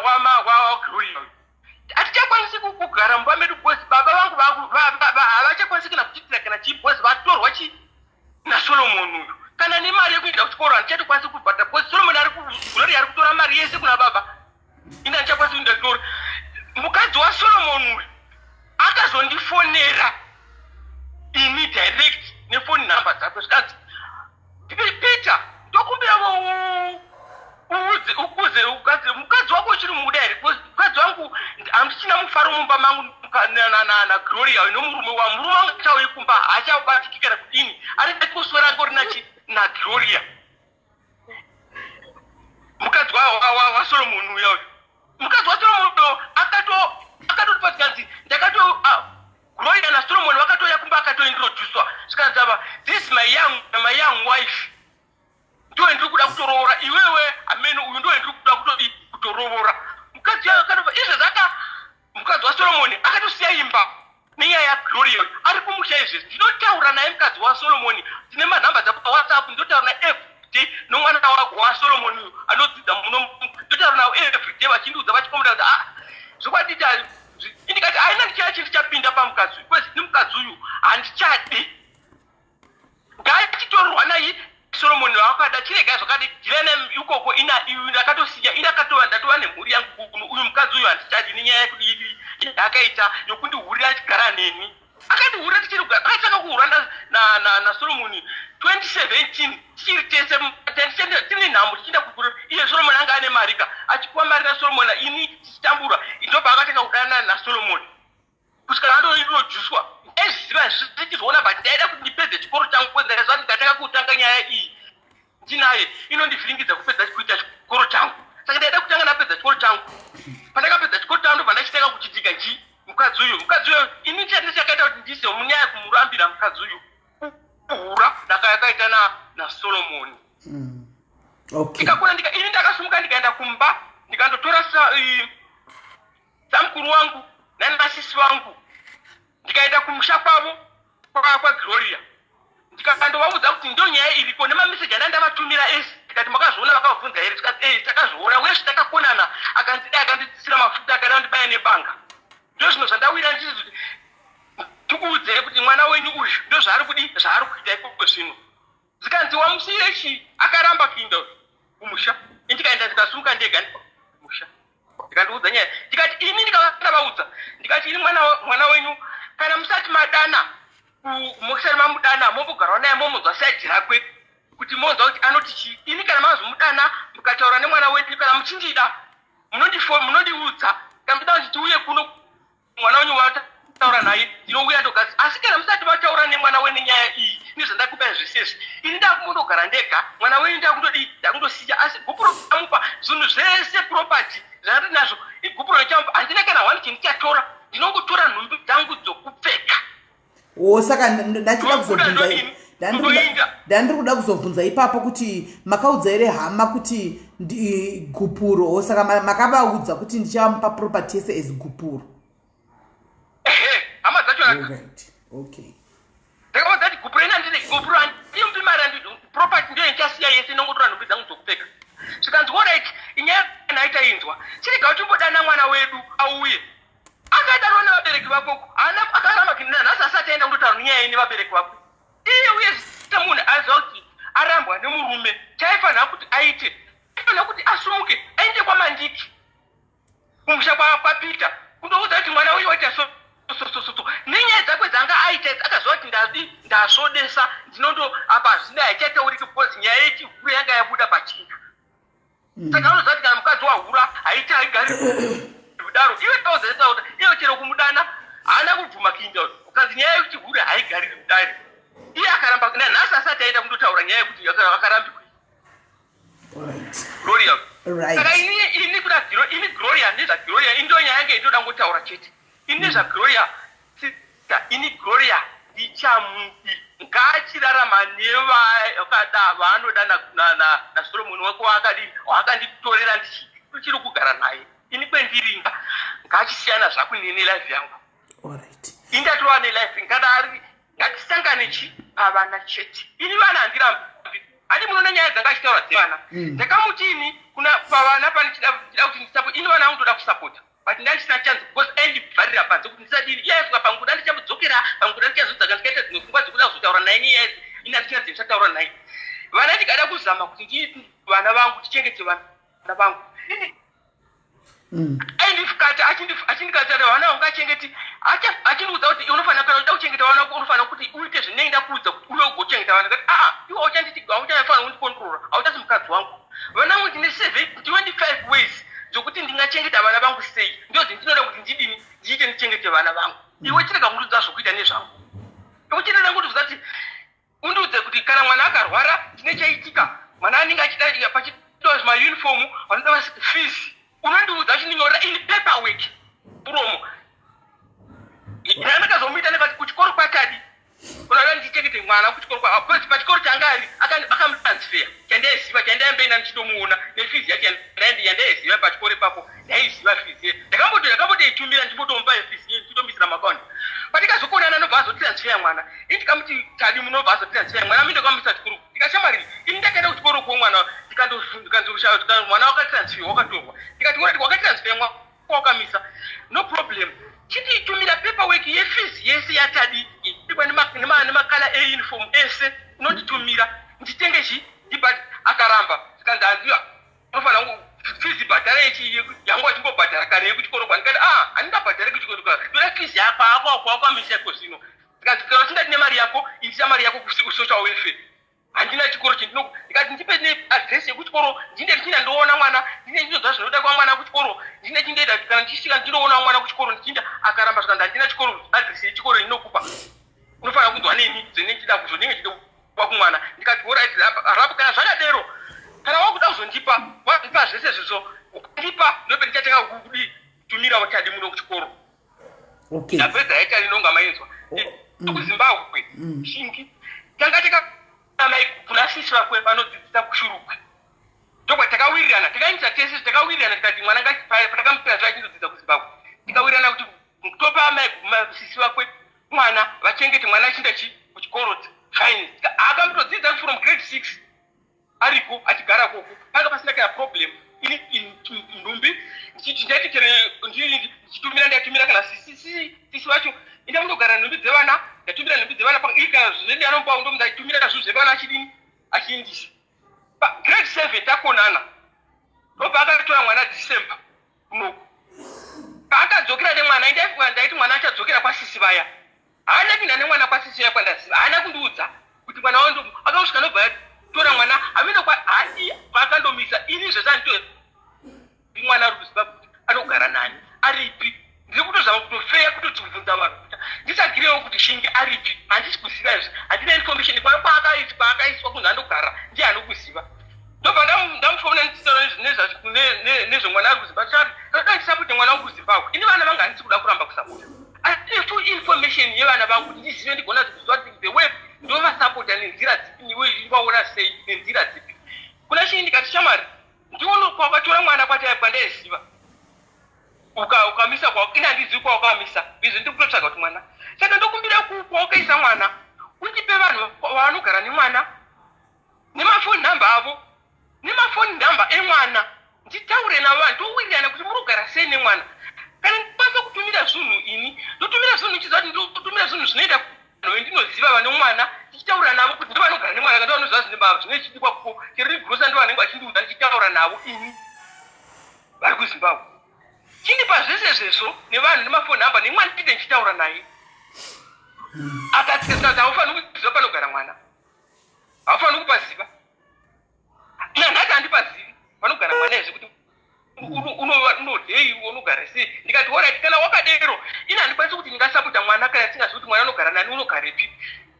wamawagirori hatichakwanisi kugara mumba medu because baba vangu havachakwanisi kana kutiitira kana chii because vatorwa chi naSolomon uyu kana nemari yekuenda kuchikoro handichatokwanisi kubhadhara because Solomon ari Glory ari kutora mari yese kuna baba ini handichakwanisi kuenda kuchikoro. Mukadzi waSolomon uyu akazondifonera ini direct nefoni number dzake zvikanzi Peter ndokumbiravo uudze ukuze ukadzi mukadzi wako uchiri muda here because mukadzi wangu handichina mufaro mumba mangu naGloria nomurume wa murume wangu achauyi kumba haachabatiki kana kudini anenge achingoswera angori nachi naGloria mukadzi waSolomon uya uyu mukadzi waSolomon uyo akatotipa zvikanzi ndakato Gloria naSolomon vakatouya kumba akatointroducwa zvikanzi ava this my young, my young wife ndiwe ndiri kuda kutoroora iwewe amene uyu ndiwe ndiri kuda kutodi kutoroora mukadzi yayo akatobva izvezvi aka mukadzi waSolomoni akatosiya imba nenyaya yaGloria ari kumusha izvezvi ndinotaura naye mukadzi waSolomoni tine manhamba dzako pawhatsapp ndinotaura naye everyday nomwana waSolomoni uyu anodzidza muno ndotaura navo everyday vachindiudza vachikomera kuti ah zvokwadi ndikati aina ndichaya chinhu chapinda pamukadzi uyu kwezi nemukadzi uyu handichadi ngaichitorwa nayi Solomon wakada chirega zvakadi dhilana ikoko ina ndakatosiya indakatova ndatova nemhuri yangu kuno uyu mukadzi uyu handichadi nenyaya yekudii yakaita yokundihurira achigara neni akandihurira tichiri kugara akatanga kuhura naSolomon 2017 tichiri tese tine nhamo tichienda kugura iye Solomon anga ane marika achipuwa mari naSolomon ini tichitambura ndobva akatanga kudanana naSolomon kusvika andoinojuswa ndaiziva zvichizviona but ndaida kuti ndipedze chikoro changu because ndaiziva kuti ndikatanga kutanga nyaya iyi ndinaye inondivhiringidza kupedza kuita chikoro changu saka ndaida kutanga ndapedza chikoro changu pandakapedza chikoro changu ndobva ndachitanga kuchitika nji mukadzi uyu mukadzi uyu ini chati chakaita kuti ndise munyaya kumurambira mukadzi uyu kuhura ndakayakaita naSolomoni mm. okay. ndikakura ndika ini ndakasumuka ndikaenda kumba ndikandotora samukuru wangu nanasisi vangu ndikaenda kumusha kwavo kwaGloria ndikandovaudza kuti ndo nyaya iriko nemameseji anda ndavatumira ese ndikati makazviona vakavabvunza here tikati e takazviona uye zvitakakonana akandida akanditsisira mafuta akada kundibaya nebanga ndo zvinhu zvandawira ndichiti tikuudzei kuti mwana wenyu uyu ndo zvaari kudi zvaari kuita ikoko zvino zvikanzi wamusiyire chii akaramba kuinda kumusha indikaenda ndikasumuka ndega musha ndikandiudza nyaya ndikati ini ndikavaudza ndikati ini mwana mwana wenyu kana musati madana musati mamudana mombogarawo naye momunzwa saidi rakwe kuti monzwa kuti anoti chii ini kana mazomudana mukataura nemwana wenyu kana muchindida munondiudza kana muchida kuti tiuye kuno mwana wenyu wataura naye ndinouya ndogasi asi kana musati mataura nemwana wene nyaya iyi nezvandakupai zvese izvi ini ndakundogara ndega mwana wenyu ndakundodii ndakundosiya asi gupuro amupa zvinhu zvese property zvandinazvo igupuro ndichamupa handina kana one chindichatora ndinongotora nhumbi dzangu dzokupfeka o saka ndachida kuzobvunza ndandiri kuda kuzobvunza ipapo kuti makaudza here hama kuti gupuro o saka makavaudza kuti ndichamupa property yese as gupuro hama dzacho right okay ndakavaudza kuti gupuro ina ndine gupuro handimupi mari property ndiyo ndichasiya yese inongotora nhumbi dzangu dzokupfeka zvikanzi orit inyaya naitainzwa chirega uchimbodana mwana wedu auye akadaro nevabereki vako haana akaramba kuenda nhasi asati aenda kundotaura nenyaya iyi nevabereki vako iye uye semunhu aiziva kuti arambwa nemurume chaifanira kuti aite aifanira kuti asumuke aende kwamandiki kumusha kwaPeter kundoudza kuti mwana uyu waita so So nenyaya dzakwe dzanga aita idzi, akaziva kuti ndadi ndasvodesa, ndinondo apa hazvina, haichatauriki because nyaya yechihure yanga yabuda pachena. Saka anoziva kuti kana mukadzi wahura haiti, haigari kudaro. Iwe tauzesa kuti iwe chero kumudana haana kubvuma kuinda, ukanzi nyaya yekuchihure haigari kudare, iye akaramba. Nanhasi asati aenda kundotaura nyaya yekuti akarambirwa. Gloria. Saka ini kuda ini Gloria, nezvaGloria, ini ndo nyaya yange inoda ngotaura chete. Ini nezvaGloria, sister, ini Gloria ndichamudi, ngaachirarama nevakada vaanoda naSolomoni wake waakadini, waakanditorera ndichiri kugara naye. Ini kwendiri ngaachisiyana zvako nelife yangu. Indatova nelife ngadari, ngatisangane chi pavana chete. Ini vana handirambi, handi munoona nyaya dzanga achitaura dzevana. Ndakamuti ini kuna pavana pane chida kuti ndisapo, ini vana vangu ndoda kusapota, but ndandisina chance because aindibvarira panze kuti ndisadini. Iye aifunga panguda ndichamudzokera, panguda ndichazodzaka, ndikaita dzimwe pfungwa dzekuda kuzotaura naye nenyaya idzi. Ini handichina dzendisataura naye vana. Ndikada kuzama kuti vana vangu tichengete vana vangu. Aindikati achindikatara vana vangu achengeti, achindiudza kuti unofanira, kana uchida kuchengeta vana vako unofanira kuti uite zvinenge ndakuudza kuti uye ugochengeta vana. Ndikati, aa, iwe auchanditi, auchafanira kundikontrora, auchasi mukadzi wangu. Vana vangu ndine 25 ways dzokuti ndingachengeta vana vangu sei, ndo dzindinoda kuti ndidini, ndiite ndichengete vana vangu. Iwe chirega kundiudza zvokuita nezvangu. Iwe chirega kundiudza kuti undiudze kuti kana mwana akarwara chine chaitika, mwana anenge achida pachidiwa mauniform, vanoda fees, unondiudza uchindinyorera in paperwork muromo. Ndakazomuita nekati kuchikoro kwakadi unoda ndichengete mwana kuchikoro because pachikoro changa ari vakamutransfer, chandaiziva, chandaimboenda ndichitomuona nefees yacho yandaiziva pachikoro ipapo, ndaiziva fees. Ndakambotoitumira, ndichimbotomupa fees, ndichitomuisira maakaunti. Patikazokonana anobva azotransfer mwana. Ini ndikamuti, "Tadi, munobva azotransfer mwana." Mi ndakamuisa chikoro, ndikashamwari, ini ndakaenda kuchikoro kwomwana, ndikandosha mwana wakatransfer, wakatorwa. Ndikati, "Alright, wakatransfer mwana wakamisa, no problem, chititumira paperwork yefees yese yatadi ikwa nemakala euniform ese, unonditumira nditenge chi ndibhadhare." Akaramba, zikanzi handiyo, unofanira fees bhadhara yechi yangu achimbobhadhara kare yekuchikoro kwa. Ndikati, "Ah, handingabhadhare kuchikoro kwa, ndoda fees yako ako kwawakamisa iko zvino." Ndikati, "Kana usingadi nemari yako, indisa mari yako kusocial welfare, handina chikoro chendino." Ndikati, "Ndipe neaddress yekuchikoro, ndinde ndichinda ndoona mwana, ndine ndinonzwa zvinoda kwa mwana kuchikoro, ndine chindoita kana ndichisvika ndinoona mwana kuchikoro ndichinda." Akaramba, zvikanzi, "Handina chikoro, address yechikoro ndinokupa, unofanira kunzwa neni zvene ndichida zvonenge ndichida kumwana." Ndikati, "Alright, rapo kana zvakadero, kana wakuda kuzondipa, wandipa zvese zvizvo, ukandipa ndope ndichatanga kudi tumira watadi muno kuchikoro." Ndapedza yaita inonga mainzwa. KuZimbabwe shingi tanga takamai kuna sisi vakwe vanodzidzisa kuShurugwi, ndokwa takawirirana, takaendesa tese, takawirirana tikati mwana patakamupira zvachindodzidza kuZimbabwe, tikawirirana kuti topa amai sisi vakwe mwana vachengete mwana achinda chi kuchikoro. Fine, akambotodzidza from grade 6 ariko achigara koko, panga pasina kana problem. Ini ndumbi ndichiti chero ndichitumira, ndatumira kana sisi vacho inda kundogara nhumbi dzevana, ndatumira nhumbi dzevana iri kana zvedi anomupa ndo ndaitumira zvinhu zvevana achidini, achiindisa. Grade 7 takonana, ndobva akatora mwana December kunoku. Paakadzokera nemwana, ndaiti mwana achadzokera kwasisi vaya. Haana kuenda nemwana kwasisi vaya kwandaziva, haana kundiudza kuti mwana wangu akasvika, ndobva yatora mwana amene hadi paakandomisa. Ini zvese handito mwana ari kuZimbabwe kuti anogara nani, aripi. Ndiri kutozama kutofeya, kutotibvunza vanhu kuti ndisagirewo kuti Shingi aripi. Handisi kuziva izvi, handina information kwaakaiswa kunzi andogara, ndiye anokuziva. Ndobva ndamufona ndichitaura nezvemwana ari kuZimbabwe, chati anoda ndisapote mwana wangu kuZimbabwe. Ini vana vanga handisi kuda kuramba kusapota, asi full information yevana vangu kuti ndizive, ndigona kuziva kuti the way ndovasapota nenzira dzipi, niwe vaona sei, nenzira dzipi. Kuna chii, ndikati, "Shamwari, ndione kwakatora mwana kwandaiziva, ukamisa kwa ini handizivi kwaukamisa izvo, ndiri kutotsvaga kuti mwana, saka ndokumbira kwaukaisa mwana undipe vanhu vanogara nemwana nemafoni namba avo, nemafoni namba emwana, nditaure navo vanhu, towirirana kuti muri kugara sei nemwana. Kana ndikwanisa kutumira zvinhu, ini ndotumira zvinhu ndichiziva kuti ndotumira zvinhu zvinoenda vanhu vendinoziva vane mwana, tichitaura navo kuti ndo vanogara nemwana, kana vanoziva zvine chidikwa kuko chero rigrosa, ndo vanenge vachindiudza, ndichitaura navo ini vari kuZimbabwe. Chindipa zvese." Nezvezvo nevanhu nemafoni number nemwana ndide ndichitaura naye. Akati haufaniri kuziva panogara mwana, haufaniri kupaziva. Nanhasi handipazivi panogara mwana izvi kuti unodei, unogara sei. Ndikati, "Alright, kana wakadero, ini handikwanisi kuti ndingasapota mwana kana tisingazivi kuti mwana unogara nani, unogarepi.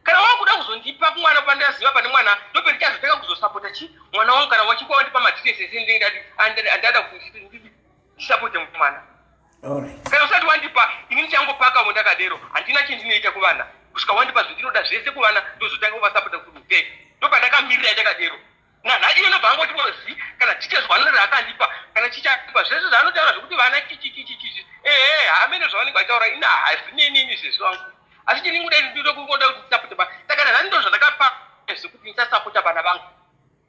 Kana wakuda kuzondipa kumwana pandaziva pane mwana, ndopendichazotanga kuzosapota chi mwana wangu. Kana wachikwa wandipa madetails ese andada kuti ndisapote mwana. Kana usati wandipa, ini ndichangopakavo ndakadero, handina chendinoita kuvana kusvika wandipa zvindinoda zvese kuvana, ndozotanga kuvasapota kuti okay." Ndopandakamirira ndakadero. Nanhasi iye nobva angoti vozi kana details vanonera akandipa kana chichaipa zvese zvaanotaura zvekuti vana chichichichichi, ehe, hamene zvavanenge vachitaura, ina hazvinenini zvezvo vangu. Asi chininguda ndinoda kuti ndisapote ba. Saka nanhasi ndo zvandakapa zvekuti ndisasapota vana vangu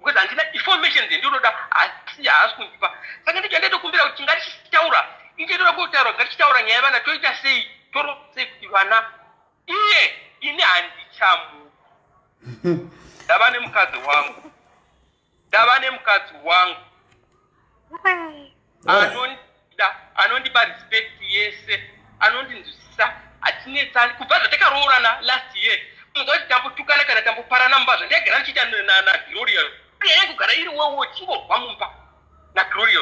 because handina information dzendinoda, asi haasi kundipa. Saka ndicho ndatokumbira kuti ngatichitaura, inchetoda kutaura, ngatichitaura nyaya yevana. Toita sei, toro sei kuti vana iye? Ini handichamu, ndava nemukadzi wangu, ndava nemukadzi wangu anondida, anondipa respect yese, anondinzwisisa, hatinetsani. Kubva zvatakaroorana last year, munzwa kuti tambotukana kana tamboparana mumba zvandaigara ndichiita naGloria yaingogara iri wewo, chingorwa mumba naGloria.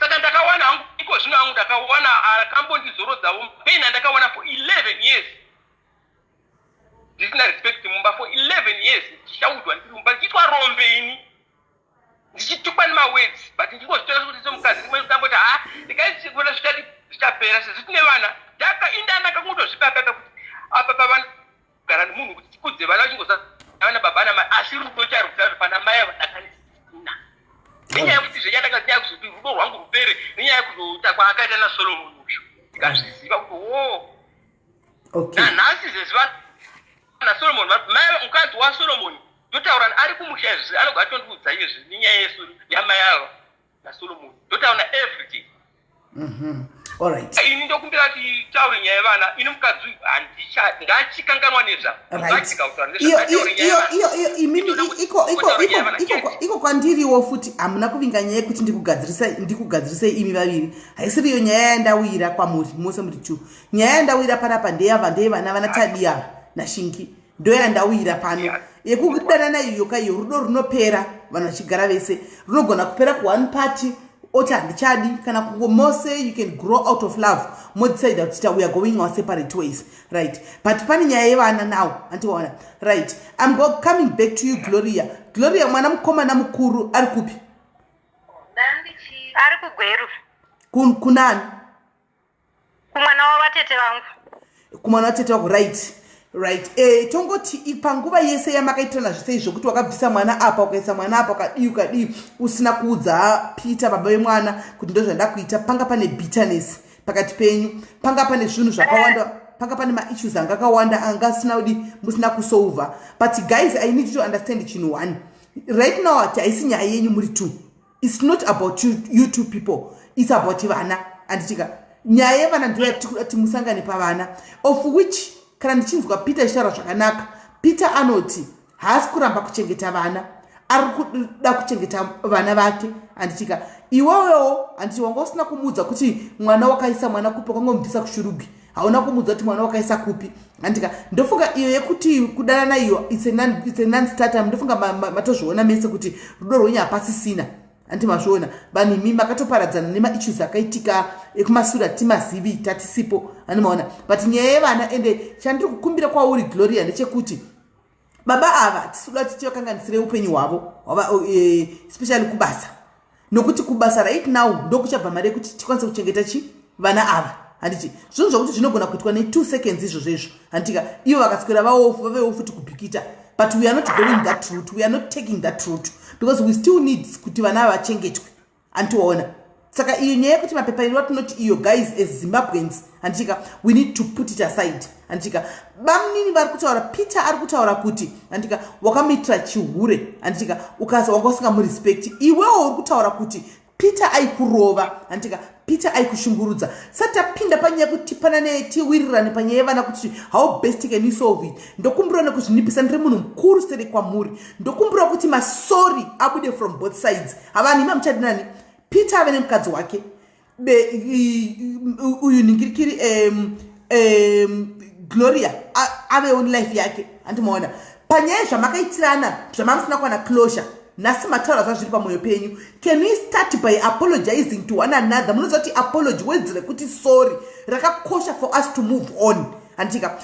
Saka ndakawana hangu iko zvino hangu ndakawana akambondizorodzawo pain andakawana for 11 years ndisina respect mumba, for 11 years ndichishaudzwa ndiri mumba, ndichiitwa rombe, ini ndichitukwa nemawords, but ndingozvitora sekuti semukadzi rimwe ndamboti, ha, ndikaikuona zvichadi zvichapera sezvo tine vana. Ndaka indanaka kungotozvipapapa kuti apa pavanogara nemunhu kuti tikudze vana vachingoza vana baba namai, asi rudo charudzaro pana mai ava ndakandisina nenyaya yekuti zvechandakanyaya kuzoti rudo rwangu rupere nenyaya yekuzoita kwaakaita naSolomon uyu. Ndikazviziva kuti wo nanhasi zveziva naSolomon, mai mukadzi waSolomon ndotaura ari kumusha izvi, anobva atondiudza izvi nenyaya yesu yamai ava naSolomon, ndotaura everything. Alright. Ini ndokumbira kuti taure nyaya yevana. Ini mukadzi uyu handicha, ngachikanganwa nezva Iyo imimi iko kwandiriwo futi hamuna kuvinga nyaya yekuti ndikugadzirisei imi vaviri. Haisiriyo nyaya yandawira kwamuri mose muri two. Nyaya yandawira panapa ndeyava, ndeyevana vana Tadi ava naShingi, ndoyandawira pano. Yekudanana iyo ka, iyo rudo runopera vanhu vachigara vese, runogona kupera kuone party oti handichadi, kana mose you can grow out of love, modecide kuti we are going our separate ways, right? But pane nyaya yevana now, andiwaona? Right, I'm coming back to you, Gloria. Gloria, mwana mukomana mukuru ari kupi? Ari kuGweru. Kunani? Kumwana wavatete vangu. Kumwana watete wako, right. Tongoti panguva yese yamakaitirana zvese izvo kuti wakabvisa mwana apa, ukaisa mwana apa, ukadii, ukadii, usina kuudza Peter, baba vemwana, kuti ndo zvandakuita, panga pane bitterness pakati penyu, panga pane zvinhu zvakawanda, panga pane maissues anga akawanda anga asina kudi musina kusolva. But guys, I need you to understand chinhu one right now, ati haisi nyaya yenyu muri two. It's not about you, you two people, it's about vana, anditika? Nyaya yevana ndo yatiri kuti musangane pavana, of which kana ndichinzwa Peter achitaura zvakanaka, Peter anoti haasi kuramba kuchengeta vana, ari kuda kuchengeta vana vake, anditika? Iwewewo, handiti wanga usina kumuudza kuti mwana wakaisa mwana kupi? Wakangomubvisa kuShurugwi, hauna kumuudza kuti mwana wakaisa kupi, handika? Ndofunga iyo yekuti kudanana iyo, it's a non-starter. Ndofunga matozviona mese kuti rudo rwenyu hapasisina, handi mazviona? Vanhu imi makatoparadzana nemaissues akaitika ekumasura, timazivi tatisipo, handi maona? But nyaya yevana, ende chandiri kukumbira kwauri, Gloria, ndechekuti baba ava tisikuda kuti tivakanganisire upenyu hwavo, especially kubasa, nokuti kubasa right now ndokuchabva mari yekuti tikwanise kuchengeta chi vana ava, handiti? Zvinhu zvokuti zvinogona kuitwa ne2 seconds izvozvo izvo, handitika? Ivo vakaswera vavewo futi kubhikita. But we are not going that route, we are not taking that route, because we still need kuti vana ava vachengetwe, handiwaona? Saka iyo nyaya yekuti mapepa iri watinoti iyo, guys, as Zimbabweans, handitika, we need to put it aside, handitika? Bamunini vari kutaura, Peter ari kutaura kuti, handitika, wakamuitira chihure, handitika, ukasa wanga usingamurespecti. Iwewo uri kutaura kuti Peter aikurova, handitika, Peter aikushungurudza. Sati tapinda panyaya yekuti tipanane, tiwirirane panyaya yevana kuti how best can you solve it, ndokumbira nekuzvinipisa, ndiri munhu mukuru sere kwamuri, ndokumbira kuti masorry abude from both sides. Havanhu ima muchadinani, Peter ave nemukadzi wake. Uyu ningirikiri Gloria avewo nelife yake, handimaona? Panyaya zvamakaitirana, zvamamusina kuwana closure, nhasi mataura zvazviri pamwoyo penyu. Can we start by apologizing to one another? Munoziva kuti apology, words rekuti sorry, rakakosha for us to move on, handitika?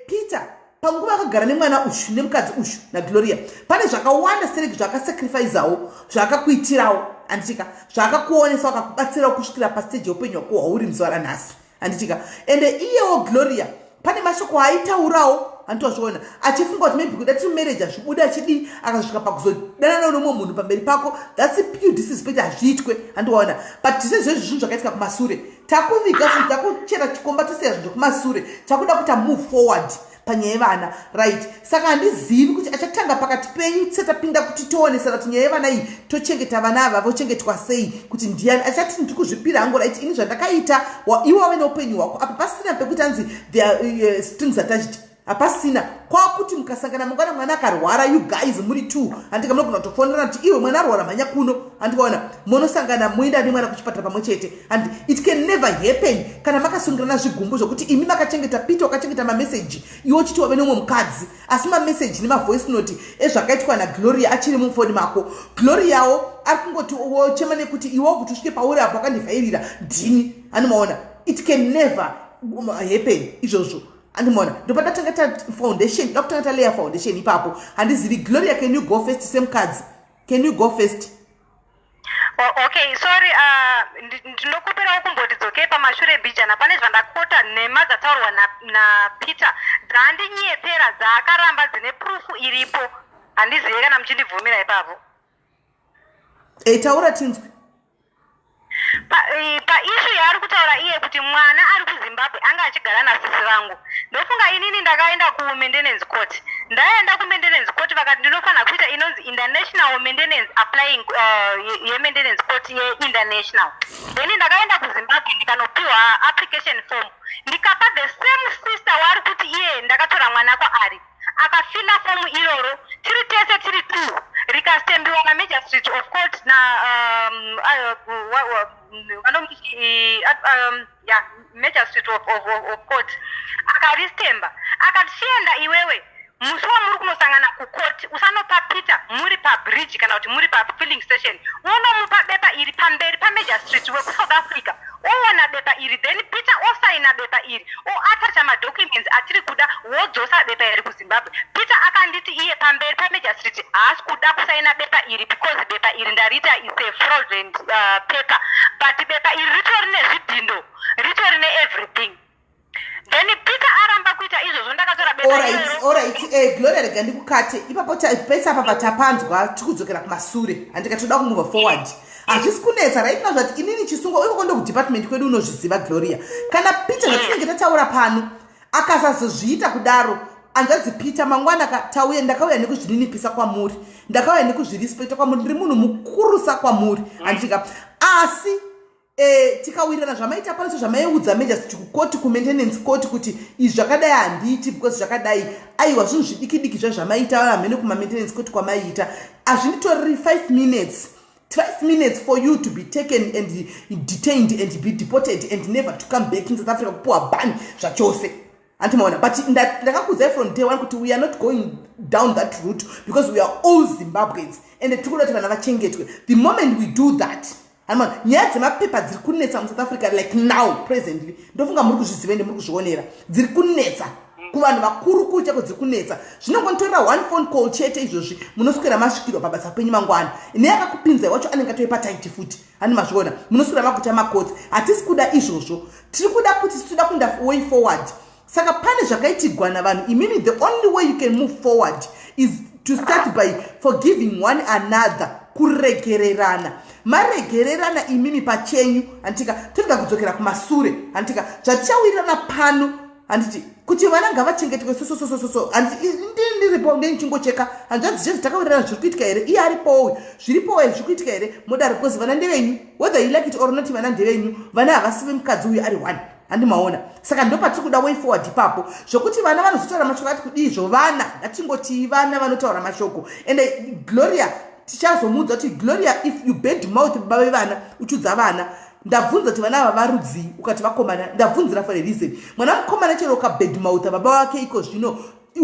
Peter, panguva akagara nemwana ushu, nemukadzi ushu naGloria, pane zvakawanda sereki zvaakasacrifisawo, zvaakakuitirawo, handitika? Zvaakakuonesa, akakubatsirawo kusvikira pastage yeupenyu hwako hwauri muzuva ranhasi, handitika? Ende iyewo Gloria pane mashoko aitaurawo, handitozviona, achifunga kuti maybe kuda tiri marriage hazvibude, achidii, akasvika pakuzodanana nomumwe munhu pamberi pako. That's pure disrespect, hazviitwe, handiwaona? But sezvezvi zvinhu zvakaitika kumasure, takuviga zvinhu, takuchera chikomba, tosiya zvinhu zvekumasure, takuda kuita move forward panyaya yevana, right? Saka handizivi kuti achatanga pakati penyu setapinda kuti toonesana kuti nyaya yevana iyi, tochengeta vana ava, vochengetwa sei, kuti ndiani achati ndiri kuzvipira hangu, right? Ini zvandakaita, iwe wave neupenyu hwako. Apa pasina pekuti anzi there are strings attached, hapasina. Kwakuti mukasangana mangwana, mwana akarwara, you guys muri two, handika? Munogona kutofonera kuti, "Iwe, mwana arwara, mhanya kuno," handikaona? Munosangana, moenda nemwana kuchipatara pamwe chete, and it can never happen kana makasungirana zvigumbu zvokuti imi makachengeta, Peter wakachengeta mameseji, iwe uchiti wave nemumwe mukadzi, asi mameseji nemavoice note ezvakaitwa naGloria achiri mufoni mako. Gloriawo ari kungoti wochema nekuti iwe kuti usvike pauri apo wakandivhairira ndini, handimaona? It can never happen izvozvo, handimaona? Ndopadatanga ta foundation, da kutanga talayer foundation ipapo. Handizivi, Gloria, can you go first semukadzi? Can you go first? Oh, okay, sorry, ndinokupirawo kumboti dzokei pamashure mbijana. Pane zvandakota, nhema dzataurwa naPeter dzandinyepera, dzaakaramba, dzine proof iripo. Handizive kana muchindibvumira ipapo. E, taura tinzwe. Paissue yaari kutaura iye kuti mwana ari kuZimbabwe anga achigara nasisi vangu, ndofunga inini ndakaenda kumaintenance court. Ndaenda kumaintenance court, vakati ndinofanira kuita inonzi international maintenance, applying yemaintenance court yeinternational. Then ndakaenda kuZimbabwe, ndikanopiwa application form, ndikapa the same sister waari kuti iye ndakatora mwana kwaari. Akafila fomu iroro, tiri tese, tiri two, rikastembiwa namagistrate of court na vanomuti ya magistrate of court. Akaristemba, akati, "Chienda iwewe, musi wamuri kunosangana kukoti, usanopa Peter muri pabridge kana kuti muri pafilling station. Unomupa bepa iri pamberi pamagistrate wekuSouth Africa, oona bepa iri, then Peter osaina bepa iri, oatacha madocuments atiri kuda, wodzosa bepa iri kuZimbabwe." Peter akanditi iye pamberi pamagistrate haasi kuda kusaina bepa iri because bepa iri ndariita is a fraudulent paper, but bepa iri ritori nezvidhindo, ritori neeverything. Then Peter aramba kuita izvozvo, ndakatora bepa iroro. Alright, Gloria, rega ndikukate ipapo. Pese apa patapanzwa, tiri kudzokera kumasure, handika? Toda kumove forward, hazvisi kunetsa right now. Zvati inini chisungo ikoko ndokudepartment kwedu, unozviziva, Gloria. Kana Peter, zvatinenge tataura pano, akasazozviita kudaro, hanzvadzi Peter, mangwana tauya, ndakauya nekuzvininipisa kwamuri, ndakauya nekuzvirespekta kwamuri, ndiri munhu mukurusa kwamuri, handika? Asi tikawirirana zvamaita pano, sezvamaiudza magistrate kukoti, kumaintenance court, kuti izvi zvakadai handiiti because zvakadai, aiwa, zvinhu zvidiki diki zva zvamaita hamene kumamaintenance court kwamaiita, hazvinditoreri 5 minutes, 5 minutes for you to be taken and detained and be deported and never to come back in South Africa, kupuwa ban zvachose, handimaona? But ndakakuudzai from day one kuti we are not going down that route because we are all Zimbabweans and tiri kuda kuti vana vachengetwe. The moment we do that, handimaona? Nyaya dzemapepa dziri kunetsa muSouth Africa like now presently, ndofunga muri kuzviziva ende muri kuzvionera, dziri kunetsa kuvanhu vakuru kuru chako, dziri kunetsa. Zvinongonotorera one phone call chete izvozvi, munoswera masvikirwa pabasa penyu mangwana, neyakakupinzai wacho anenge atoipa taiti futi, hani mazviona? Munoswera makuta makotsi. Hatisi kuda izvozvo, tiri kuda kuti tinoda kuenda way forward. Saka pane zvakaitigwa navanhu imimi, the only way you can move forward is to start by forgiving one another, kuregererana. Maregererana imimi pachenyu, handitika? Toda kudzokera kumasure, handitika? Zvatichawirirana pano, handiti, kuti vana ngavachengetwe sososososo, handiti? Ndini ndiripo, ndendichingocheka, hanzvadzi, zvezvi takawirirana zviri kuitika here? Iye aripowo, zviripowo here, zviri kuitika here? Modaro, because vana ndevenyu, whether you like it or not, vana ndevenyu. Vana havasi vemukadzi uyu ari one, handimaona? Saka ndopatiri kuda way forward ipapo, zvokuti vana vanozotaura mashoko ati kudii zvo, vana ngatingoti vana vanotaura mashoko. Ende Gloria, tichazomuudza kuti, "Gloria, if you bad mouth baba vevana, uchiudza vana Ndabvunza kuti vana ava varudzii, ukati vakomana. Ndabvunzira for a reason. Mwana mukomana chero ukabedmouta baba vake iko zvino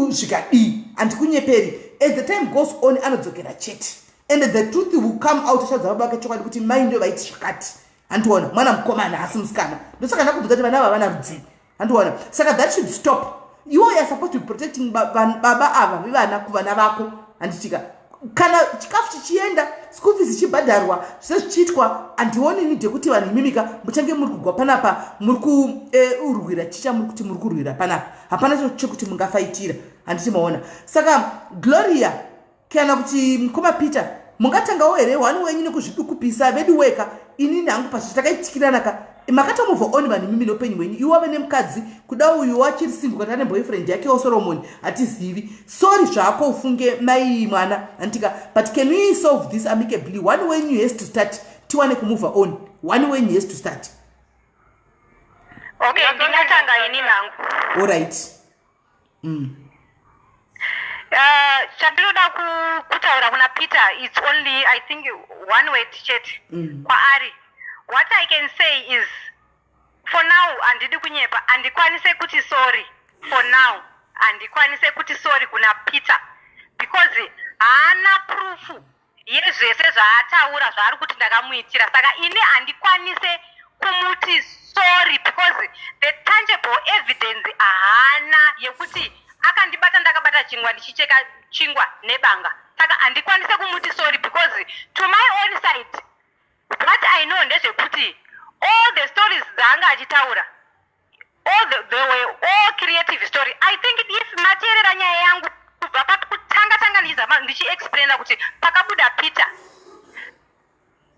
zvikadii, handikunyeperi, as the time goes on anodzokera chete and the truth will come out. Achadza baba vake chokwadi kuti mai ndo vaiti zvakati. Handiona mwana mukomana asi musikana, ndosaka ndakubvunza kuti vana ava vana rudzii. Handiona saka that should stop. You are supposed to be protecting baba ava vevana kuvana vako, handitika? Kana chikafu chichienda, school fees ichibhadharwa, zvese zvichiitwa, handioni need yekuti vanhu imimika muchange muri kugwa panapa, muri kurwira chicha, muri kuti muri kurwira panapa. Hapana chekuti mungafaitira, handiti maona? Saka Gloria kana kuti mukoma Peter, mungatangawo here one wenyu nekuzvidukupisa vedu weka? Inini hangu pasvo takaitikirana ka, makatomove on vanhu imimi neupenyu hwenyu. Iwe wave nemukadzi, kuda uyu wachiri single kana ane boyfriend yakewo Solomon, hatizivi. Sorry zvako, ufunge mai mwana, handitika? But can we solve this amicably? One wenyu has to start, tiwane kumove on. One wenyu has to start. Okay, ndingatanga ini nangu. Allright. Chandinoda kutaura kuna Peter, it's only, I think, one word chete kwaari. What I can say is, for now, handidi kunyepa, handikwanise kuti sorry. For now handikwanise kuti sorry kuna Peter because haana proof yezvese zvaataura zvaari kuti ndakamuitira. Saka ini handikwanise kumuti sorry because the tangible evidence haana yekuti akandibata ndakabata chingwa, ndichicheka chingwa nebanga. Saka handikwanise kumuti sorry because to my own side, what I know ndezvekuti all the stories dzaanga achitaura, they were all creative story. I think if mateerera nyaya yangu kubva pakutanga tanga ndichizama ndichiexplaina kuti pakabuda Peter,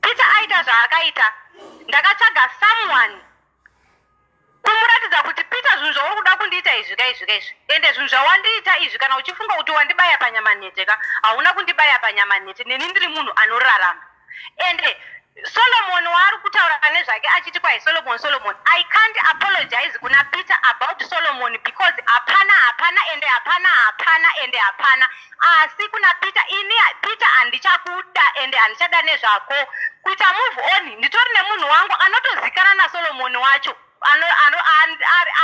Peter aita zvaakaita, ndakatsvaga someone kumuratidza kuti, "Peter, zvinhu zvauri kuda kundiita izvi ka, izvi ka, izvi, ende zvinhu zvawandiita izvi, kana uchifunga kuti wandibaya panyama nhete ka, hauna kundibaya panyama nhete. Neni ndiri munhu anorarama." Ende Solomon waari kutaura nezvake achiti kwai Solomon, Solomon, I can't apologize kuna Peter about Solomon because hapana, hapana, ende hapana, hapana, ende hapana. Asi kuna Peter, ini Peter handichakuda ende handichada nezvako. Kuita move on, nditori nemunhu wangu anotozikana naSolomon wacho,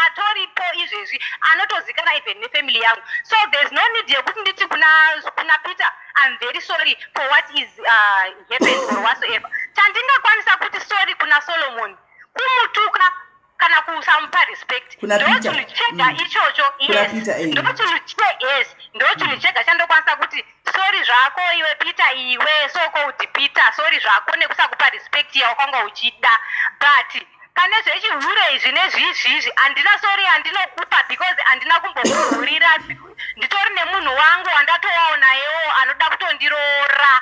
atoripo izvezvi, anotozikana even nefamily yangu. So there's no need yekuti nditi kuna Peter, "I'm very sorry for what is happened," or whatsoever. Chandingakwanisa kuti sorry kuna Solomon kumutuka kana kusamupa respect. Kuna Ndo Peter. chinhu chega ichocho. Kuna Yes. Peter, eh. Ndo chinhu yes, ndo chinhu chega chandokwanisa kuti sorry zvako iwe Peter, iwe so called Peter, sorry zvako nekusakupa respect yawakanga uchida. But pane zvechihure izvi nezvizvizvi, handina sorry handinokupa because handina kumbokuhurira. Nditori nemunhu wangu wandatowawo nayewo anoda kutondiroora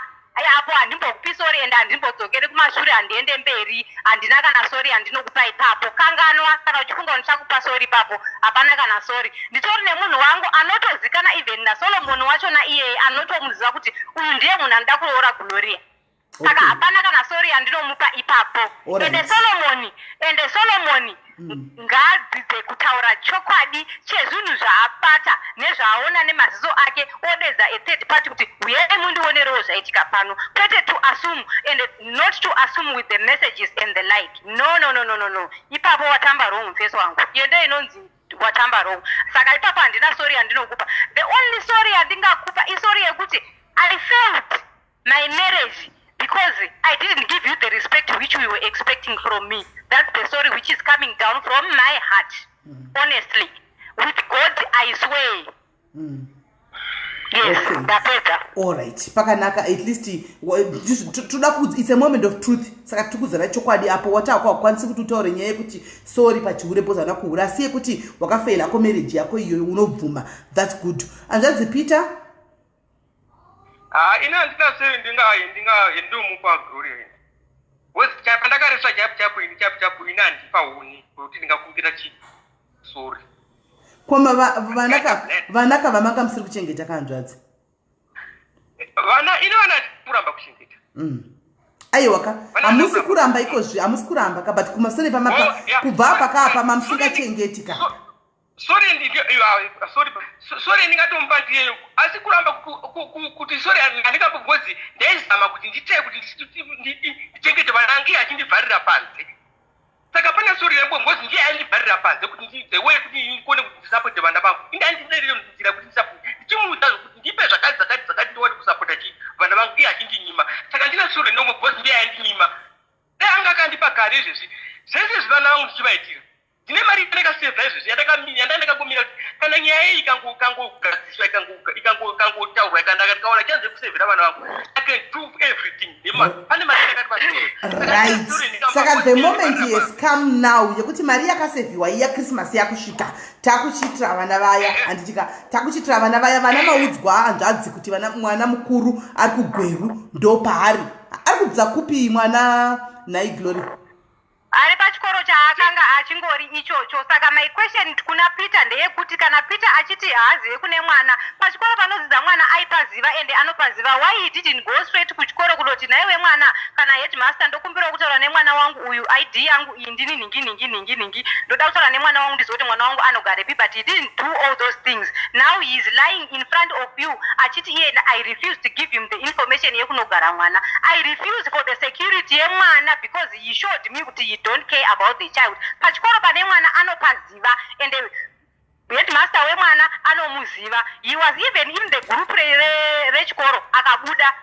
apo. Handimbokupi sorry ende handimbodzokeri kumashure, handiende mberi. Handina kana sorry handinokupa ipapo. Kanganwa kana uchifunga ndichakupa sorry ipapo, hapana kana sorry. Nditori nemunhu wangu anotozikana even naSolomoni wachona iyeye, anotomuziva kuti uyu ndiye munhu anoda kuroora Gloria. Saka hapana kana sorry yandinomupa ipapo. Ende Solomoni ngaadzidze kutaura chokwadi chezvinhu zvaabata nezvaaona nemaziso ake, odedza a third party kuti uyai mundionerewo zvaitika pano, kwete to assume and not to assume with the messages and the like. No, no, no, no, no, no. Ipapo watamba wrong, mufesi wangu. Iyo ndo inonzi watamba wrong. Saka ipapo handina sorry yandinokupa. The only sorry yandingakupa isorry yekuti I failed my marriage because I didn't give you the respect which you were expecting from me. That's the story which is coming down from my heart. Honestly. With God, I swear. Yes, ndapedza. Allright, pakanaka. At least toda it's a moment of truth, saka tiri kuzara chokwadi apo. Watako hakukwanisi kuti utaure nyaya yekuti sorry pachihure because hauna kuhura, asi yekuti wakafeila ko marriage yako iyoyo unobvuma. That's good. Hanzvadzi Peter. Ha, ini handina sei ndinga ndinomupa Gloria ini, because pandakaresva chaipo chaipo, ini chaipo chaipo, ini handipaoni kuti ndingakumbira chi sorry. Koma vanaka vamanga musiri kuchengeta kahanzvadzi? Vana, ini vana kuramba kuchengeta. Aiwa ka, hamusi kuramba ikozvi, hamusi kuramba ka, but kumasure pamapa Oh, yeah. kubva apa kaapa mamusingachengeti ka. Sorry, sorry, sorry ndingatomupa ndiyeyo, asi kuramba kuti sorry handingapo because ndaizama kuti nditee kuti ndichengete vana, ange achindivharira panze. Saka pane sori yembo ngozi ndiye aindibharira panze kuti the way kuti ndikone kuti ndisapote vana vangu. Inde andineriyo nzira kuti ndisapote. Ndichimuudza kuti ndipe zvakati zvakati zvakati ndiwane kusapota chi vana vangu iye achindinyima. Saka ndine sori nomwe because ndiye aindinyima. Dai anga akandipa kare izvezvi zvese izvi vana vangu ndichivaitira. Ndine mari yandakasevha izvezvi yandanga ndakangomira kuti kana nyaya iyi ikangogadziswa ikangotaurwa ikanaka ndikaona chance yekusevhera vana vangu I can do everything pane mari yandakati right saka the moment has come now yekuti mari yakasevhiwa iya christmas yakusvika takuchiitira vana vaya handitika takuchiitira vana vaya vana maudzwa hanzvadzi kuti vana mwana mukuru ari kugweru ndopaari ari kudzidza kupi mwana nhai glory Ari pachikoro chaakanga achingori ichocho. Saka my question kuna Peter ndeyekuti kana Peter achiti haazive kune mwana, pachikoro panodzidza mwana aipaziva ende anopaziva why he didn't go straight kuchikoro kunoti nhaiwe mwana kana headmaster ndokumbirawo kutaura nemwana wangu uyu ID yangu iyi ndini nhingi nhingi nhingi nhingi ndoda kutaura nemwana wangu ndizive kuti mwana wangu anogarepi but he didn't do all those things now he is lying in front of you achiti iye I refuse to give him the information yekunogara mwana I refuse for the security yemwana because he showed me kuti he don't care about the child pachikoro pane mwana anopaziva and headmaster wemwana anomuziva he was even in the group rechikoro akabuda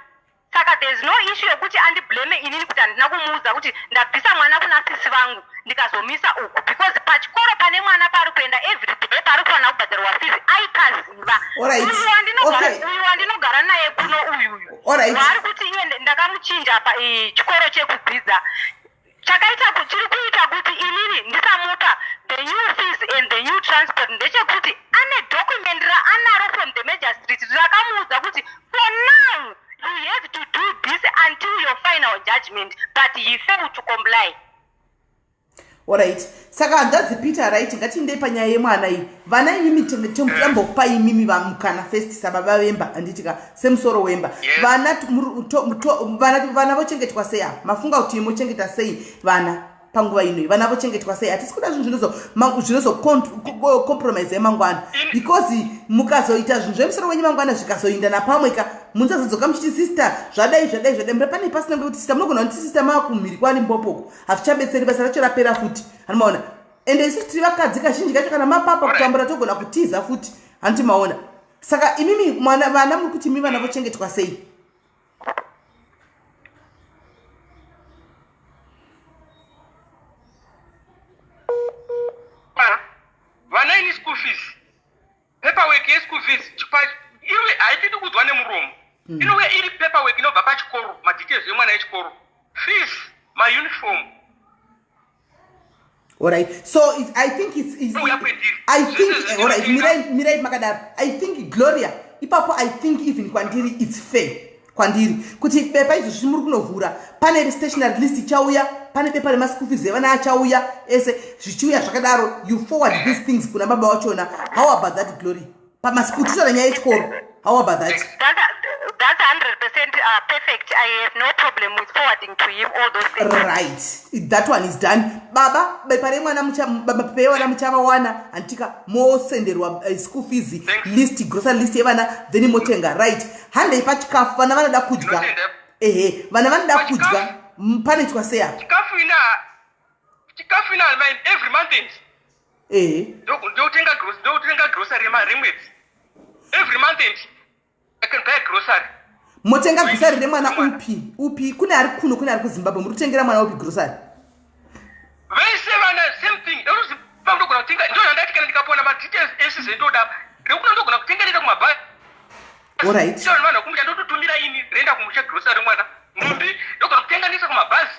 saka there is no issue yekuti andiblame inini kuti handina kumuudza kuti ndabvisa mwana kuna sisi vangu ndikazomisa uku because pachikoro pane mwana paari kuenda every day paari kufanira kubhadharwa fees aipaziva uyu wandinogara naye kuno uyuyu waari kuti iye ndakamuchinja pa chikoro chekudzidza chakaita chiri kuita kuti inini ndisamupa the new fees and the new transport ndechekuti ane document raanaro from the magistrate rakamuudza kuti for now you have to do this until your final judgment but he failed to comply. Orit saka hanzvadzi Peter right ngatiindei panyaya yemwana iyi vana imimi tambokupa imimi vamukana first sababa vemba handitika semusoro wemba vana vana vochengetwa sei apa mafunga kuti mochengeta sei vana panguva inoyi vana vochengetwa sei hatisi kuda zvinhu zvinozocompromise yemangwana because mukazoita zvinhu zvemusoro wenyu mangwana zvikazoinda napamwe ka munozodzoka muchiti sister zvadai zvadai zvadai mura pane pasina kuti sister munogona kuti sister maakumhiri kwalimbopoko hazvichabetseri basa racho rapera futi hanimaona ende isu tiri vakadzi kazhinji kacho kana mapapa kutambura togona kutiza futi hanti maona saka imimi mwana vana muri kuti imi vana vochengetwa sei vana ini school fees paperwork yeschool fees iwe haitidi kuudzwa nemuromo mm. inouya iri paperwork inobva pachikoro madetails emwana echikoro fees mauniform Alright. So it's, I think it's, it's I think alright, mirai mirai makadaro. I think Gloria ipapo I think even kwandiri it's fair. Kwandiri kuti bepa izvo zvimuri kunovhura pane stationary list ichauya pane bepa remaschool fees evana achauya ese zvichiuya zvakadaro you forward these things kuna baba vachona how about that glory pamaschool titaura nyaya yechikoro how about that That's 100% perfect. I have no problem with forwarding to him all those things. Right. That one is done. Baba, bepa remwana mucha baba pepa yevana muchavawana handitika mosenderwa school fees list, grocery list yevana then motenga. Right. Handei pachikafu vana vanoda kudya. Ehe, vana vanoda kudya. Panoitwa sei apa? Chikafu ina chikafu ina every month end. Ehe. Ndokutenga grocery, ndokutenga grocery remwedzi. Every month end. I can buy a grocery. Motenga grocery remwana upi? Upi? Kune ari kuno, kune ari kuZimbabwe. Muri kutengera mwana upi grocery? Vese vana same thing. Ndinoziva ndogona kutenga. Ndoo ndati kana ndikapona ma details ese zvendoda. Rekuno ndogona kutenga nenda kumabhazi. Alright. Chero vanhu kumusha ndototumira ini renda kumusha grocery mwana. Nhumbi ndogona kutenga ndisa kumabhazi.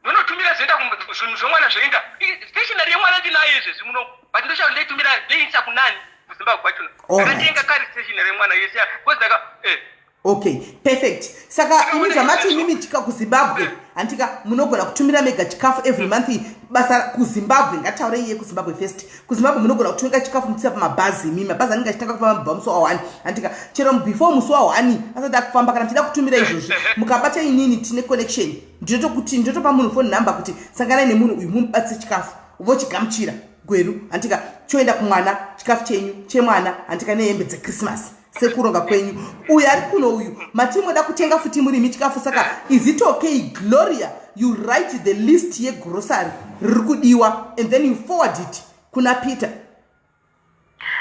Ndonotumira zvoenda zvinhu zvemwana zvoenda. Stationery yemwana ndinayo izvezvi muno. But ndoshaya ndoitumira ndoiisa kunani kuZimbabwe kwachona. Ndakatenga kare stationery yemwana yese. Because ndaka eh. Okay, perfect. Saka imi zvamati imimi chika kuZimbabwe handika munogona kutumira mega chikafu every month basa kuZimbabwe ngataure iye kuZimbabwe first. KuZimbabwe munogona kutumira chikafu muchisa pamabhazi imi mabhazi anenge achitanga kufamba mubva musi wa 1 handika chero before musi wa 1 asati akufamba kana muchida kutumira izvozvi mukabata inini tine connection ndinotokuti ndinotopa munhu phone number kuti sanganai nemunhu uyu mumubatse chikafu vochigamuchira gweru handika choenda kumwana chikafu chenyu chemwana handika nehembe dzechristmas. Sekuronga kwenyu. Uyu ari kuno uyu mati moda kutenga futi murimi chikafu, saka is it okay, Gloria, you write the list yegrocery riri kudiwa and then you forward it kuna Peter?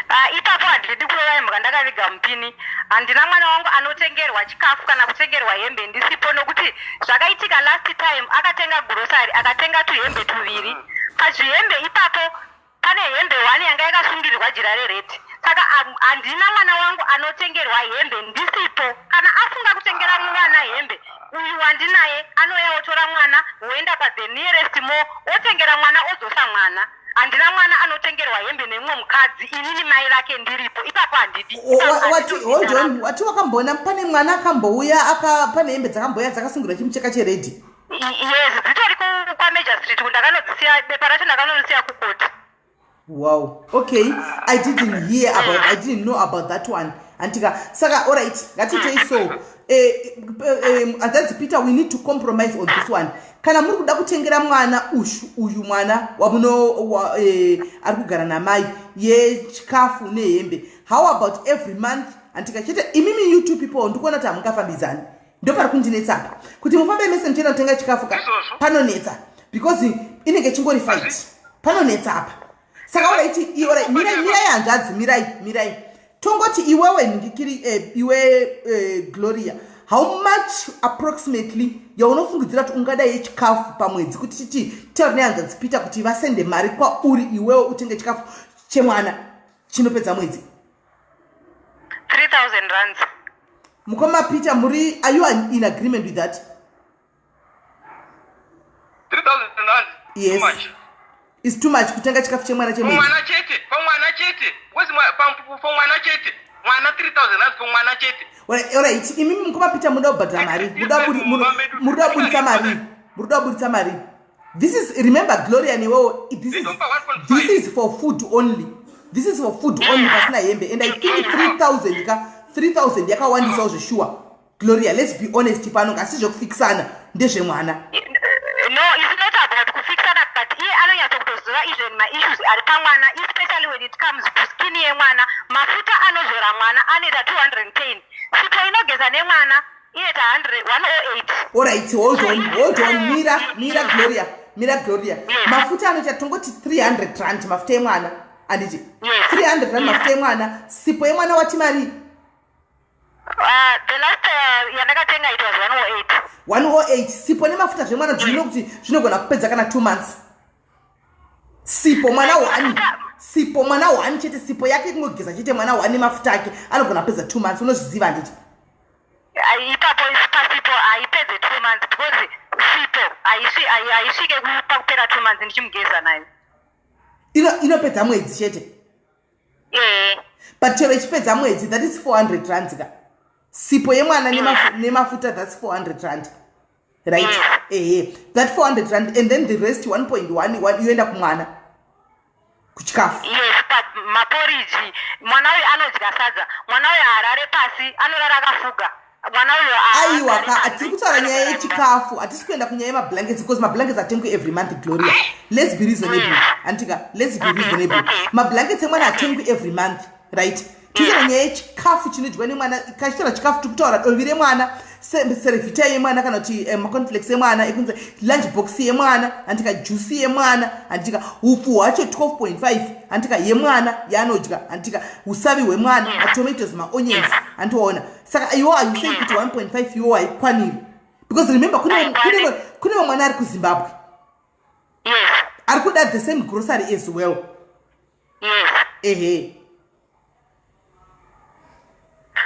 Ah, ipapo handidi kurova imbwa ndakaviga mupini. Handina mwana wangu anotengerwa chikafu kana kutengerwa hembe ndisipo, nokuti zvakaitika last time, akatenga grocery, akatenga tuhembe tuviri. Pazvihembe ipapo pane hembe one yanga yakasungirirwa jira rered. Saka handina mwana wangu anotengerwa hembe ndisipo. Kana afunga kutengera mwana hembe, uyu wandinaye anouya otora mwana, woenda pathe nearest mall, otengera mwana, odzosa mwana. Handina mwana anotengerwa hembe nemumwe mukadzi inini mai vake ndiripo. Ipapo handidi. Wati, hold on, wati wakamboona pane mwana akambouya aka pane hembe dzakambouya dzakasungirwa chimucheka chered? Yes, dzitori kwaMajor Street, ndakanodzisiya, bepa racho ndakanorisiya kukoti. Wow, okay, I didn't hear about, I didn't know about that one, andika. Saka alright, ngatiitei so. Hanzvadzi Peter, we need to compromise on this one. Kana muri kuda kutengera mwana ushu uyu, mwana wamuno ari kugara namai, yechikafu nehembe, how about every month, andika? Chete imimi, you two people, ndikuona kuti hamungafambidzani. Ndopari kundinetsa apa, kuti mufambe mese muchienda kutenga chikafu ka. Izvozvo. Panonetsa because inenge chingori fight, panonetsa apa. Saka alright, alright, mirai, mirai hanzvadzi, mirai, mirai. Tongoti iwewe ndikiri iwe Gloria, how much approximately yaunofungidzira kuti ungadai yechikafu pamwedzi, kuti titi tauri nehanzvadzi Peter kuti vasende mari kwauri iwewe utenge chikafu chemwana chinopedza mwedzi? 3000 rands. Mukoma Peter, muri, are you in agreement with that? 3000 rands? Yes. Too much. Is too much kutenga chikafu chemwana chemwedzi? Mwana chete, pamwana chete, because pamwana chete, mwana 3000 rands pamwana chete. Alright, imimi mukoma Peter, muda kubhadhara mari, muri kuda kuburitsa mari, muri kuda kuburitsa mari. This is, remember, Gloria, newewo, this is, Ndinopa 1.5. this is for food only, this is for food only, pasina hembe. And I think 3000 ka, 3000 yakawandisawo zveshuwa. Gloria, let's be honest pano, kasi zvekufikisana ndezvemwana. No, it's not about kufikisana, but iye anonyatsokutoziva even maissues ari pamwana, especially when it comes to skin yemwana. Mafuta anozora mwana anoita 210, sipo inogeza nemwana inoita 100 108. Alright, hold on, hold on, mira, mira Gloria, mira Gloria. Mafuta anoita, tongoti 300 rand mafuta emwana, anditi? Yes. 300 rand mafuta emwana. Sipo yemwana wati mari? The last yandakatenga, it was 108. 108 sipo nemafuta zvemwana. Zvino kuti zvinogona kupedza kana 2 months, sipo mwana 1, sipo mwana 1 chete, sipo yake kungogeza chete mwana 1 nemafuta ake anogona kupedza 2 months. Unozviziva, handiti? Ipapo pasipo haipedze 2 months, because sipo haisvike pakupera 2 months ndichimugeza nayo. Inopedza mwedzi chete. Ee. But chero ichipedza mwedzi, that is 400 rands ka, sipo yemwana nemafuta, that's 400 rand, right? Ehe, that 400 rand, and then the rest 1.1 yoenda kumwana kuchikafu. Yes, but maporiji, mwana uyu anodya sadza, mwana uyu haarare pasi, anorara akafuga mwana uyu. Aiwa ka, hatiri kutaura nyaya yechikafu, hatisi kuenda kunyaya yemablankets, because mablankets atengwi every month. Gloria, let's be reasonable, andika? Let's be reasonable. Mablankets emwana atengwi every month, right? Titaura nyaya yechikafu chinodyiwa nemwana. Kachitaura chikafu, tiri kutaura dovi remwana, Cerevita yemwana, kana kuti macornflakes emwana ekunze, lunch box yemwana, handika? Juice yemwana, handika? Upfu hwacho 12.5, handika, yemwana yaanodya, handika? Usavi hwemwana, matomatoes, maonions, handiona? Saka iwo, are you saying kuti 1.5 iwo haikwaniri? Because remember, kune vamwana ari kuZimbabwe ari kuda the same grocery as well. Ehe.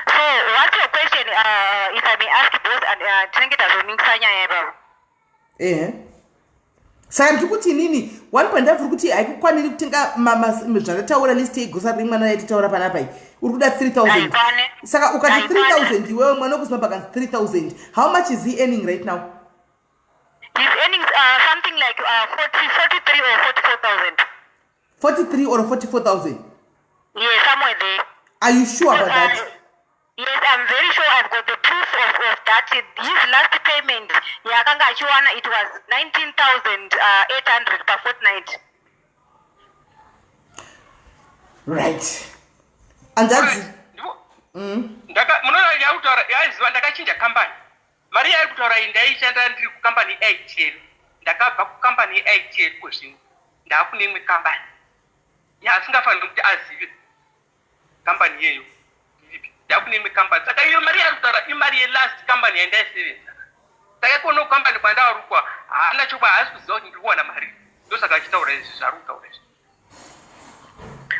So what's your question, if I may ask, both, and tinenge tazomikisa nyaya ipapo? Ehe, saka ndiri kuti inini 1.5 uri kuti haikukwaniri kutenga zvandataura, list yegrocery remwana yatitaura panapa iyi. Uri kuda 3000. Haikwane. Saka ukati Haikwane. 3000, iwewe mwana wekuZimbabwe akanzi 3000, how much is he earning right now? He's earning something like 40, 43 or 44,000. 43 or 44,000? Yes, somewhere there. Are you sure about that? Yes, I'm very sure. I've got the proof of that. His last payment yaakanga achiwana, it was 19,800 per fortnight. Right, hanzvadzi. Ndaka munoona yaari kutaura yaiziva ndakachinja kambani. Mari yaari kutaura iyi ndaishanda ndiri kukambani yeITL. Ndakabva kukambani yeITL kozvino ndaakune imwe kambani yaasingafaniri kuti azive kambani iyeyo iripi. Ndakune imwe kambani saka iyo mari yaari kutaura imari yelast kambani yandaisevenza. Saka ikono kambani kwandaarukwa haana chokwa haasi kuziva kuti ndiri kuwana mari ndosaka achitaura izvi zvaari kutaura izvi.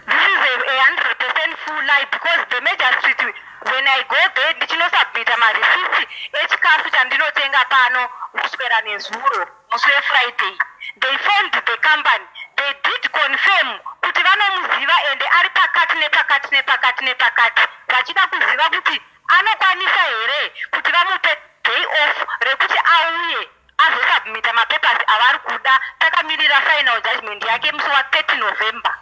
This is a 100% full lie because the magistrate when I go there ndichinosubmita mareceipts echikafu chandinotenga pano kuswera nezuro musi weFriday they phoned the company they did confirm kuti vanomuziva ende ari pakati nepakati nepakati nepakati vachida kuziva kuti anokwanisa here kuti vamupe day off rekuti auye azosubmita mapapers avari kuda takamirira final judgment yake musi wa 30 November.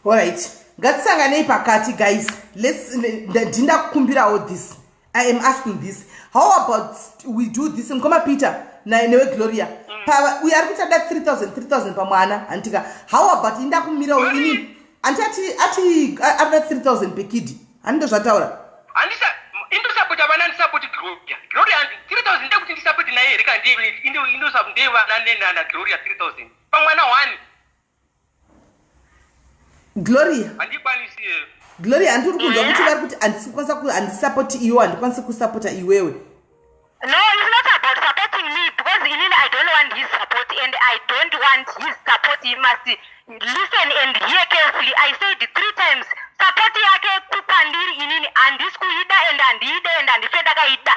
Alright, ngatisanganei pakati guys. Let's ndindakukumbirawo this. I am asking this. How about we do this mkoma Peter na newe Gloria. Mm. Pa uyu ari kuti ada 3000 3000 pamwana handitika. How about indakumirawo ini anti ati ati arida 3000 pekidi. Handindo zvataura. Handisa indosapota vana ndisapoti Gloria. Gloria 3000 ndekuti ndisapoti naye here kana ndiye indo indosapoti ndiye vana nenana Gloria 3000. Pamwana one. Gloria. Handikwanisi here. Gloria handiri kunzwa kuti vari kuti handisi kukwanisa handisapoti iwe handikwanisi kusapota iwewe. No, it's not about supporting me because inini I don't want his support and I don't want his support. He must listen and hear carefully. I said three times support yake kupandiri inini handisi kuida and handiide and handife ndakaida.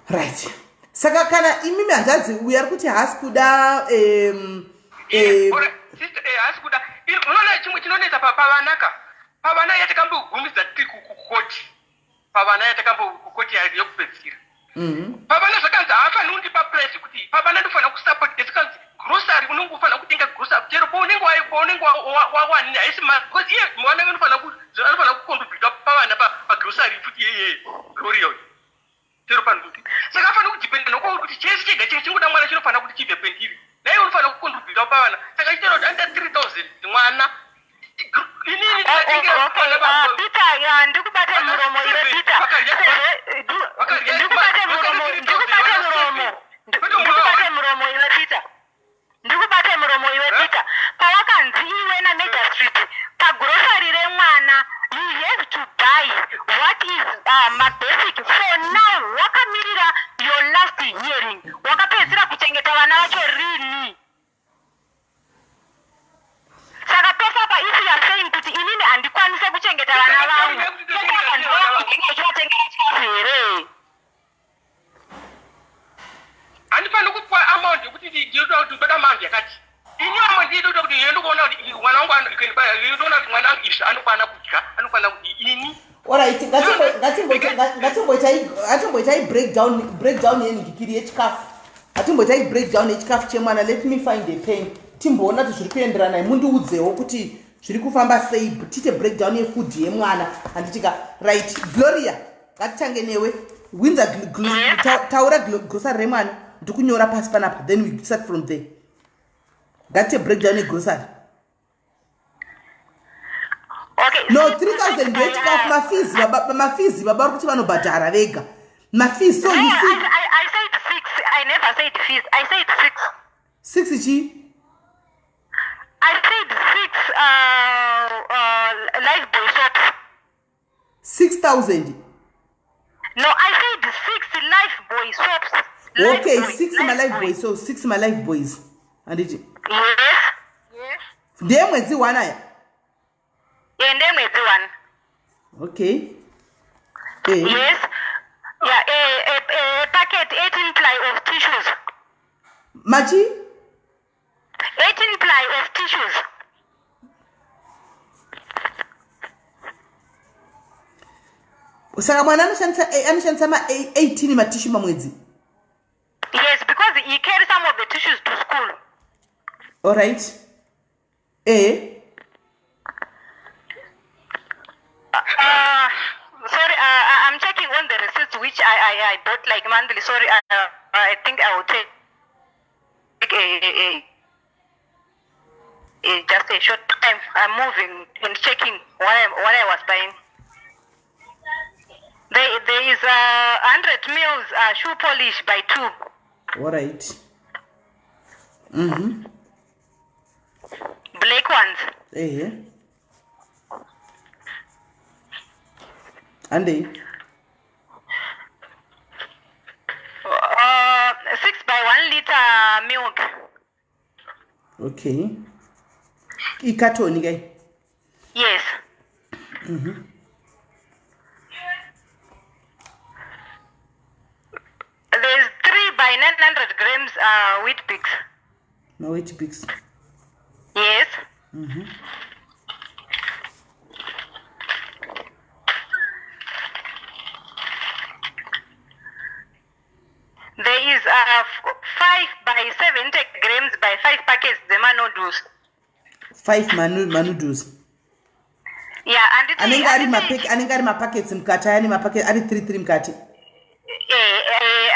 Right. Saka kana imimi hanzvadzi uyu ari kuti haasi kuda um, haasi kuda unoona chimwe chinonetsa pavanaka pavana yatakambogumisa tiri kukoti pavana yatakambo kukoti yekupedzisira mhm. pavana zvakanzi haafaniri kundipa price kuti pavana ndofanira kusupport zvikanzi grocery unenge ufanira kutenga grocery chero paunenge paunenge wawanini haisi mari because iye mwana anofanira anofanira kucontributa pavana pagrocery futi iyeye gloria uyu chero panduti saka afanira kudependa nokwauri kuti chese chega chega chingoda mwana chinofanira kuti chibve kwendiri naiye unofanira kucontributa pavana saka chitero kuti anoita 3000 mwana inini ndingatengera mwana baba Peter ya ndikubate muromo iwe Peter ndikubate muromo ndikubate muromo ndikubate muromo iwe Peter Ndikubate muromo iwe Peter. Pawakanzi iwe na magistrate pagrocery remwana you have to buy what is uh, mabasic for now wakamirira your last hearing wakapedzisira kuchengeta vana vacho rini saka pese apa if you are saying kuti inini handikwanise kuchengeta vana vangu pese apa ndiwakuvatengera chikafu here handifaniri kupuwa amount yekuti ndinoda kuti ndoda amount yakati ini amount ndinoda kuti iye ndikuona kuti mwana wangu ndikuona kuti mwana wangu izvi anokwana kudya anokwana kuti ini Alright, ngatimboitai breakdown breakdown yenhikiri yechikafu ngatimboitai breakdown yechikafu chemwana let me find a pen timboona kuti zviri kuenderana mundiudzewo kuti zviri kufamba sei tiite breakdown yefood yemwana handitika right gloria ngatitange newe winza taura grocery remwana ndikunyora pasi panapa then we start from there ngatiite breakdown yegrocery okay no 3000 ndechikafu mafees mafees baba vari kuti vanobhadhara vega mafees so you see I, I said six i never said fees i said six six chii i said six uh, uh, life boy soaps 6000 no i said six life boy soaps life okay boy, six my life boy so six my life boys handiti yes yes ndiye mwedzi one aya yeah ndiye mwedzi one okay eh. yes yeah a, a, a packet 18 ply of tissues machi 18 ply of tissues. Saka mwana anoshandisa eh, anoshandisa ma 18 matishu mamwedzi. Yes, because he carry some of the tissues to school. All right. Eh. Uh, sorry, uh, I'm checking on the receipts which I, I, I bought like monthly. Sorry, uh, I think I will take a, a, a. It's just a short time. I'm moving and checking what I, what I was buying. There, there is 100 mils shoe polish by two. All right. Black ones. Ehe. Handei. 6 by 1 liter milk. Okay. Ikatoni kai? Yes. There's 3 by 900 grams wheat bix. Mawheat bix. Yes. There is 5 by 70 grams by 5 packets dzemanoodles. 5 manoodles. Yeah, and it Anenge ari mapek anenge ari mapackets mukati aya nemapacket ari 3 3 mukati.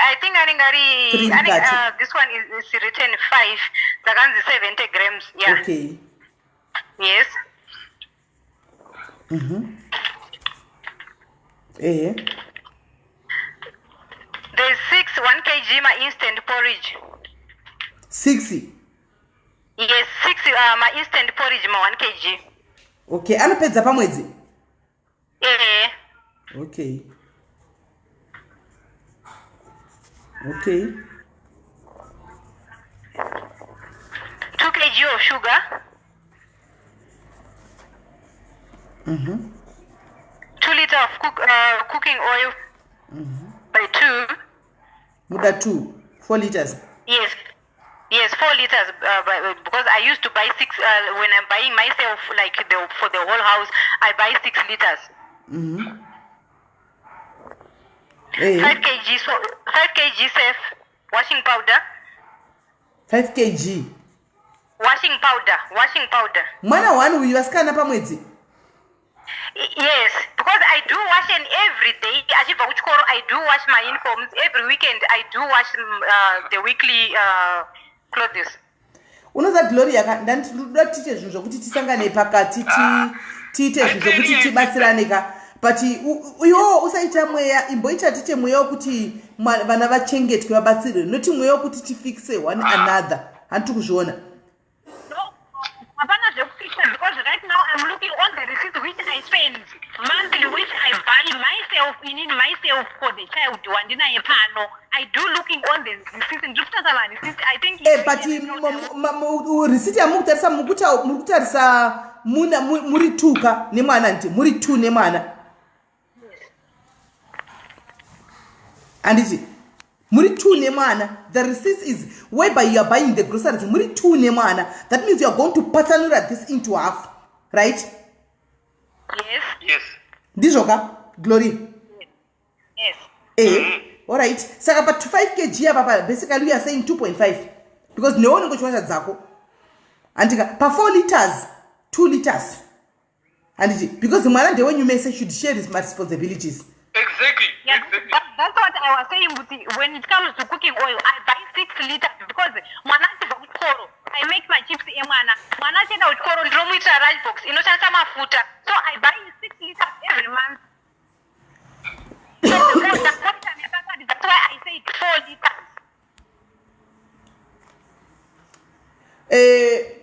I think anenge ari Three mukati. This one is written 5 dzakanzi 70 grams. Yeah. Okay. Yes. Ehe. There's 6 1 kg ma instant porridge. 6. Yes, 6 ma instant porridge ma 1 kg. Okay, anopedza pamwedzi? Eh. Okay. Okay. 2 kg of sugar. 2 liter of cooking oil. By 2. Muda 2, 4 liters. Yes. Yes, 4 liters, because I used to buy 6 when I'm buying myself, like for the whole house, I buy 6 liters. 5 kg, so 5 kg safe washing powder. 5 kg. Washing powder, washing powder. Mwana one uyu vasikana pamwedzi? Yes, because I do wash and every day. Achibva kuchikoro, I do wash my uniforms. Every weekend, I do wash the weekly clothes. Unoza Gloria ka ndandoda tiite zvinhu zvokuti tisangane pakati tiite zvinhu zvokuti tibatsirane ka. But iwewo usaita mweya, imboita tiite mweya wekuti vana vachengetwe vabatsirwe, noti mweya wekuti tifixe one another. Handiti kuzviona? No, hapana zvekufixa because right now I'm looking on the receipt which I spend monthly, which I buy myself, in myself for the child wandinaye pano. I do looking on the receipt, ndiri kutarisa mareceipt, I think But receipt yamuri kutarisa, muri kutarisa muri two ka nemwana, nditi muri two nemwana, handiti muri two nemwana? The receipt is whereby you are buying the groceries, muri two nemwana. That means you are going to patsanura this into half, right? Yes. Yes. Ndizvo ka, Glory? Yes. Alright, saka pa 5 kg apa pa basically we are saying 2.5 because newe unenge uchiwasha dzako, handika? Pa 4 liters, 2 liters, handiti? Because mwana ndewenyu mese, should share his responsibilities. Exactly. Yeah, Exactly. that's what I was saying. Kuti when it comes to cooking oil, I buy 6 liters because mwana achibva kuchikoro, I make my chips emwana. Mwana achienda kuchikoro, ndinomuitira lunch box inoshandisa mafuta. So I buy 6 liters every month. So that's why I said 4 liters.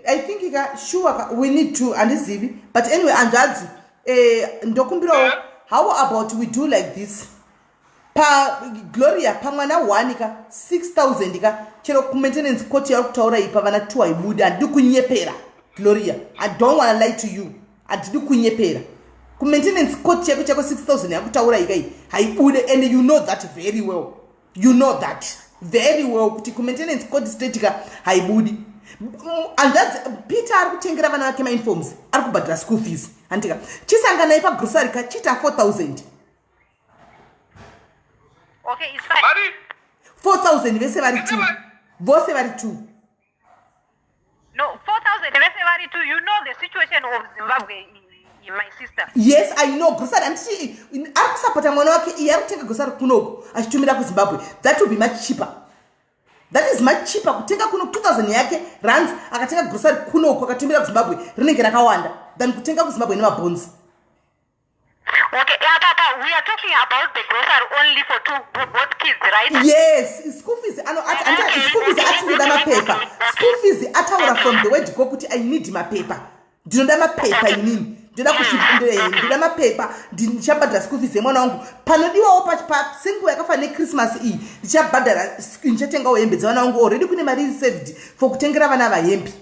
I think ka sure ka, we need to, handizivi, but anyway, hanzvadzi, ndokumbirawo, how about we do like this? Pa Gloria, pamwana 1 ka 6000 ka, chero kumaintenance court yauri kutaura iyi, pavana 2 haibudi. Handidi kunyepera, Gloria, I don't wanna lie to you, handidi kunyepera. Kumaintenance court cheko cheko 6000 yakutaura ika iyi haibude, and you know that very well, you know that very well kuti kumaintenance court state ka haibudi. Hanzvadzi, Peter ari kutengera vana vake mauniforms, ari kubhadhara school fees, handika? Chisanganai pagrocery ka, chiita 4000. Okay, it's fine. Mari. 4000 vese vari two, vose vari two. No, 4,000 vese vari two. You know the situation of Zimbabwe, my sister. Yes, I know. Grocery, handiti ari kusapota mwana wake iye ari kutenga grocery kunoku achitumira kuZimbabwe? That will be much cheaper. That is much cheaper kutenga kuno 2000 yake rands akatenga grocery kunoku akatumira kuZimbabwe rinenge rakawanda than kutenga kuZimbabwe nemabhonzi. Okay, yeah, Papa, we are talking about the grocery only for two for both kids, right? Yes, school fees ano ati okay, school fees ati ndoda mapepa. School fees ataura from the word go kuti I need mapepa. Ndinoda mapepa inini. Ndoda ndoda mapepa ndichabhadhara school fees yemwana wangu. Panodiwawo pa senguva yakafanana neChristmas iyi ndichabhadhara ndichatengawo hembe dzevana vangu already kune mari saved for kutengera vana vahembe.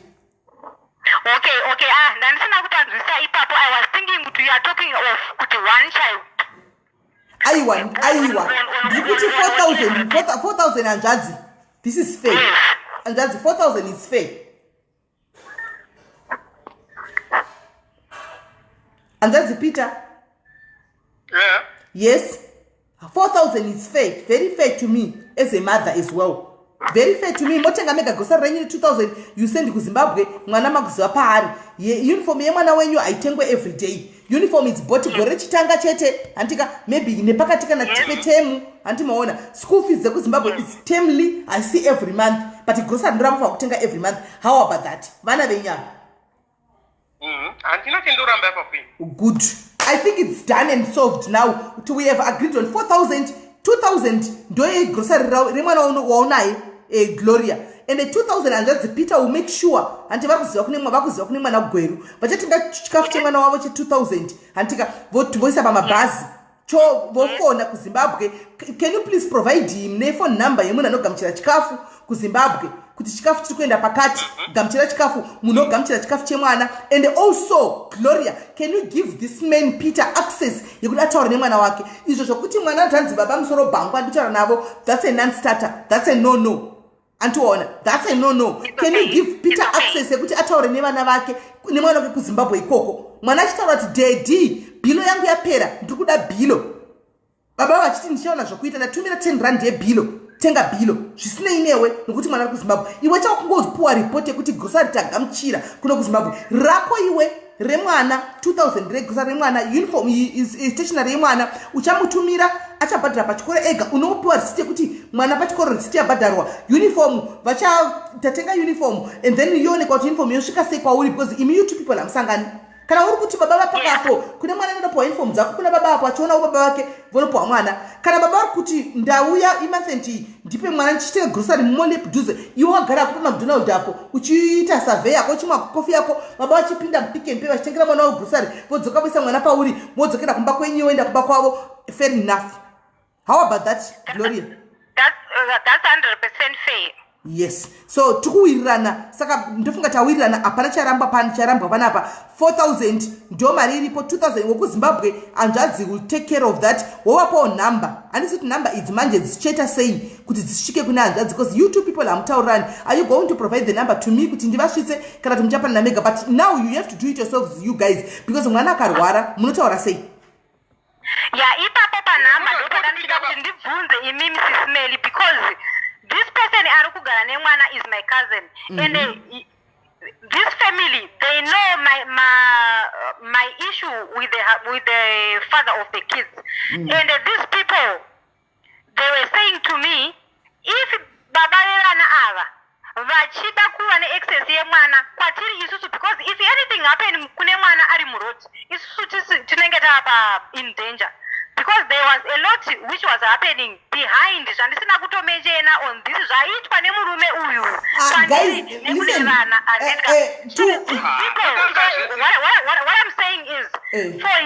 Okay, ah, ndandisina kupanzwisa ipapo. I was thinking kuti you are talking of kuti one child. Aiwa, aiwa, ndiri kuti 4000, 4000 hanzvadzi, this is fair. Hanzvadzi, 4000 is fair. Hanzvadzi Peter. Yeah. Yes, 4000 is fair, very fair to me as a mother as well, very fair to me. Motenga mega grocery renyu 2000, you send kuZimbabwe, mwana makuziva paari. Uniform yemwana wenyu haitengwe every day. Uniform is bought gore rechitanga chete, handika? Maybe nepakati kana petemu, handi maona? School fees dzekuZimbabwe is termly, I see every month, but grocery ndoramba kutenga every month. How about that, vana venyama? Handina chendoramba ipapo. Good, I think it's done and solved now. We have agreed on 4000, 2000 ndoyegrocery remwana waunaye, Gloria, and 2000 hanzvadzi Peter will make sure, hanti vakuziva kune vakuziva kune mwana Gweru, vachatenga chikafu chemwana wavo che2000, hantika? Voisa pamabhazi cho vofona kuZimbabwe. Can you please provide him nephone number yemunhu anogamuchira chikafu kuZimbabwe, kuti chikafu chiri kuenda pakati, gamuchira chikafu, munhu ogamuchira chikafu chemwana? And also, Gloria, can you give this man Peter access yekuti ataure nemwana wake? Izvo zvokuti mwana tanzi baba musoro bhangu anditaura navo, that's a non-starter, that's a no no, antiona? That's a no no. Can you give Peter access yekuti ataure nevana vake, nemwana wake kuZimbabwe ikoko? Mwana achitaura kuti, "Daddy, bhilo yangu yapera, ndiri kuda bhilo," baba vachiti, "Ndichaona zvokuita, ndatumira 10 rand yebhilo, tenga bhilo," zvisinei newe nokuti mwana ari kuZimbabwe. Iwe chakungopuwa ripoti yekuti grocery tagamuchira kuno kuZimbabwe, rako iwe remwana 2000 regrocery remwana, uniform, stationary yemwana, uchamutumira, achabhadhara pachikoro ega. Unopiwa risiti yekuti mwana pachikoro risiti yabhadharwa, uniform vachatatenga uniform, and then yoonekwa kuti uniform yosvika sei kwauri, because imi you two people hamusangani. Kana uri kuti baba vapakapo kune mwana anonopiwa uniform dzako kuna baba apo achionawo baba vake vonopiwa mwana. Kana baba vari kuti, "Ndauya imonth end, ndipe mwana ndichitenga grocery mumall padhuze," iwe wagara ako paMcDonald apo uchiita survey yako, uchimwa kofi yako, baba vachipinda muPick n Pay vachitengera mwana wegrocery, vodzoka voisa mwana pauri, vodzokera kumba kwenyu, woenda kumba kwavo. Fair enough. How about that, Gloria? That's 100% fair. Yes, so tikuwirirana. Saka ndofunga tawirirana, hapana charambwa pani charambwa panapa. 4000 ndo mari iripo, 2000 wekuZimbabwe hanzvadzi will take care of that. Wovapawo number. Handisi kuti number idzi manje dzichichaita sei kuti dzisvike kune hanzvadzi, because you two people hamutaurirani. Are you going to provide the number to me kuti ndivasvitse, kana kuti muchapanana mega? But now you have to do it yourselves, you guys, because mwana akarwara munotaura sei? Ya, ipapo panhamba ndopada kuti ndibvunze imimi, Sis Melly, because this person ari kugara nemwana is my cousin and this family, they know my issue with the father of the kids and these people, they were saying to me, if baba vevana ava vachida kuva neaccess yemwana kwatiri isusu, because if anything happen kune mwana ari muroad, isusu tinenge tava in danger, because there was a lot which was happening behind zvandisina kutomentiona on this, zvaiitwa nemurume uyu Ah, guys, nekune listen, vana. What I'm saying is for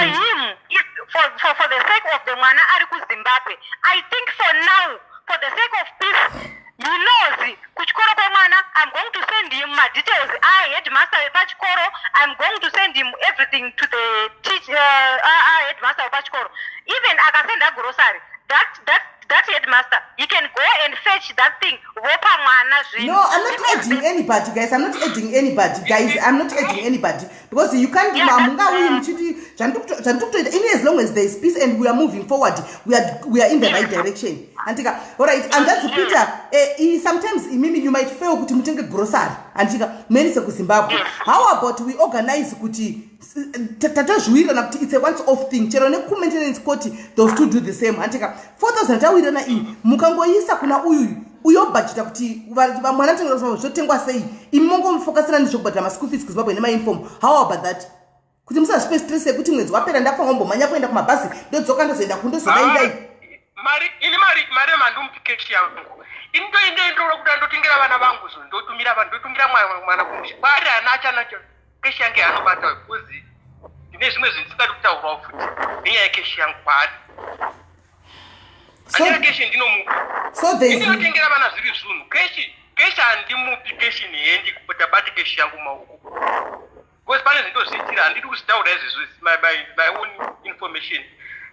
him if, for the sake of the mwana ari kuZimbabwe, I think for now, for the sake of peace, he knows kuchikoro kwemwana. I'm going to send him madetails aheadmaster wepachikoro. I'm going to send him everything to the teach headmaster wepachikoro. Even akasenda grocery, that headmaster, he can go and fetch that thing, vopa mwana zvinhu. No, I'm not adding anybody, guys. I'm not adding anybody, guys. I'm not adding anybody because you can't. Yeah, that's Mungauyi muchiti zvandiri kutoita ini. As long as there is peace and we are moving forward, we are in the right direction, andika? Alright, and that's Peter. Sometimes imimi you might fail kuti mutenge grocery, andika, muendese kuZimbabwe. How about we organize kuti tatozviwirirana kuti it's a once off thing, chero nekumaintenance court those two do the same, andika? 4000 tawirirana iyi, mukangoisa kuna uyuyu. Uyo bhajeta kuti mwana tengera zvotengwa sei, imi mongomufokasira nezvekubhadhara maschool fees kuZimbabwe nemauniform. How about that? Kuti musazvipe stress yekuti mwedzi wapera ndakufanira kumbomhanya kuenda kumabhazi, ndodzoka, ndozoenda kundozodai dai. Mari ini, mari mandimupi cash yangu ini, ndoende ndoda kuti ndotengera vana vangu zvo, ndotumira vanhu, ndotumira mwana kumusha kwaari. Hana achanacho cash yangu yaanobata, because ndine zvimwe zvinhu ndisingadi kutaurawo futi nenyaya yecash yangu kwaari. Handina cash, ndinomupa. So there is ndinotengera vana zviri zvunhu. Cash handimupi cash nihendi kupota bati cash yangu maoko, because pane zvindozviitira, handidi kuzvitaura izvezvo. My own information,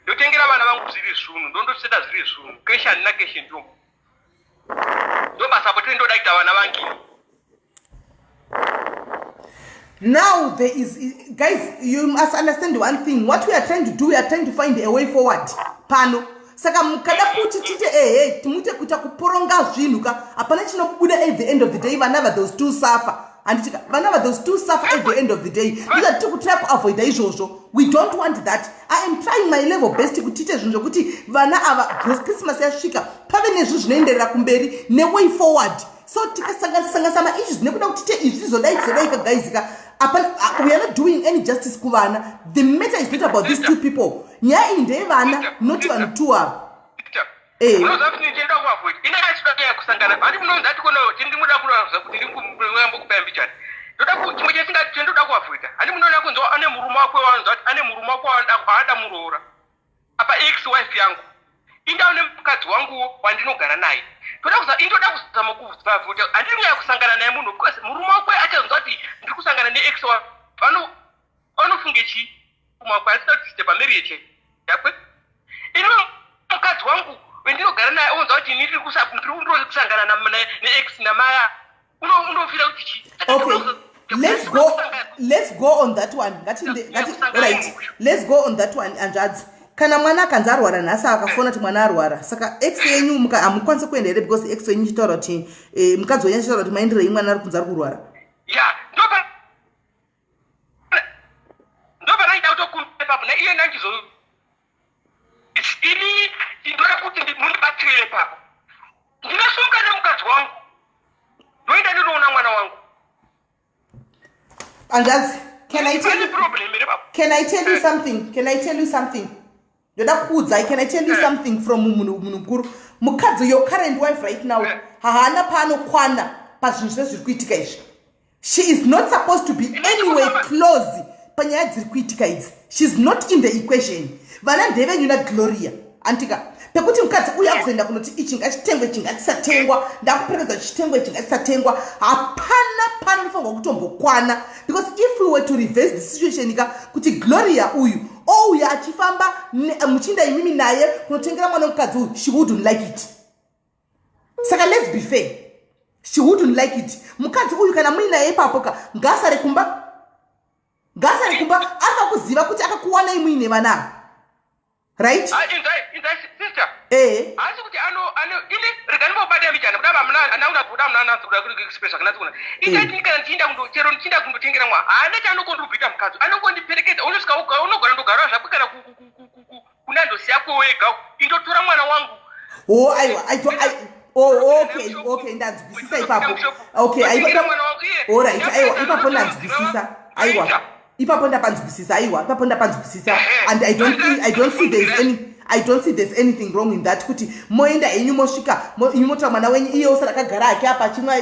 ndotengera vana vangu zviri zvunhu, ndondoseta zviri zvunhu. Cash handina, cash ndinomupa, ndo basa po ndoda kuita vana vangini. Now there is, guys, you must understand one thing. What we are trying to do, we are trying to find a way forward pano. Saka mukada kuti tite ehe, timuite kuita kuporonga zvinhu ka, hapana chinobuda. At the end of the day, vana va those two suffer, handitika? Vana va those two suffer at the end of the day. Ndizva tiri kutry kuavoida izvozvo. We don't want that. I am trying my level best kuti tiite zvinhu zvokuti vana ava, Christmas yasvika, pave nezvinhu zvinoenderera kumberi neway forward. So tikasanganisa maissues nekuda kuti tiite izvi, tizodai, tizodai ka, guys ka, apana, we are not doing any justice kuvana. The matter is not about these two people. Nyaya iyi ndeyevana, not vanhu two ava. Unoziva kuti ndichida kuavoid ine achida kusangana handi munonzi ati kona ndimoda kuratidza kuti ndirikumbokupai mbichani. Ndoda chimwe chesinga chendoda kuavoida, handi munoona kunzi ane murume wake, wanzi ati ane murume wake waada muroora apa, ex wife yangu. Indawo nemukadzi wanguwo wandinogara naye. Toda kuza indoda kuzama kuavoida, handiri kunyanya kusangana naye munhu, because murume wake achazonzwa kuti ndiri kusangana neex wife, vanofunge chii? Mwakwe asina kuti pamarriage yakwe. Ini mukadzi wangu wendinogara naye onzwa kuti ini ndiri kusangana neex namaya, unofira kuti chii? Okay, let's go on that one. Ngati right, let's go on that one. Hanzvadzi, kana mwana akanzi arwara nhasi, akafona kuti mwana arwara, saka ex yenyu hamukwanisi kuenda here? Because ex yenyu ichitaura kuti mukadzi wenyu achitaura kuti maenderei, mwana ari kunzi ari kurwara. Ya, ndopanaida kutokumbira ipapo naiye ndandizo ini ndinoda kuti mundibatsire ipapo. Ndinosunga nemukadzi wangu, ndoenda ndinoona mwana wangu. Hanzvadzi, can I tell you, problem here ipapo? Can I tell you something? Can I tell you something? Ndoda kuudzai, can I tell you something from munhu mukuru? Mukadzi, your current wife right now, haana paanokwana pazvinhu zvese zviri kuitika izvi. She is not supposed to be anywhere close panyaya dziri kuitika idzi. She is not in the equation. Vana ndevenyu naGloria, antika? Pekuti mukadzi uyu akuzoenda kunoti ichi ngachitengwe, ichi ngachisatengwa, ndakuperekedza chitengwe, ichi ngachisatengwa, hapana panofanirwa kutombokwana. Because if we were to reverse the situation ka, kuti Gloria uyu ouya achifamba muchinda imimi naye kunotengera mwana wemukadzi uyu, she wouldn't like it. Saka let's be fair, she wouldn't like it. Mukadzi uyu, kana muinaye ipapo ka, ngaasare kumba, ngaasare kumba. Akakuziva kuti akakuwanai muine vana ava, right? Ah, inzai sister. Ehe. Haasi kuti ano ini rega ndimbobata mbichana kuda vamuna anauna kuda muna anatso kuda kuti express zvakanatso kuna inzai. Kana ndichienda kundo chero ndichienda kundotengera mwa, haana chaanokondiubvita mukadzi, anongondiperekedza. Unosvika unogara, ndogara zvako kana kuna ndosi yako wega, indotora mwana wangu. O, aiwa, oh, okay, ndanzwisisa ipapo. Okay, aiwa, alright, aiwa, ipapo ndanzwisisa. Aiwa, ipapo ndapanzwisisa. Aiwa, ipapo ndapanzwisisa. And I don't see there's any, I don't see there's anything wrong in that, kuti moenda henyu, mosvika, imi motora mwana wenyu, iye usara akagara hake apa achimwa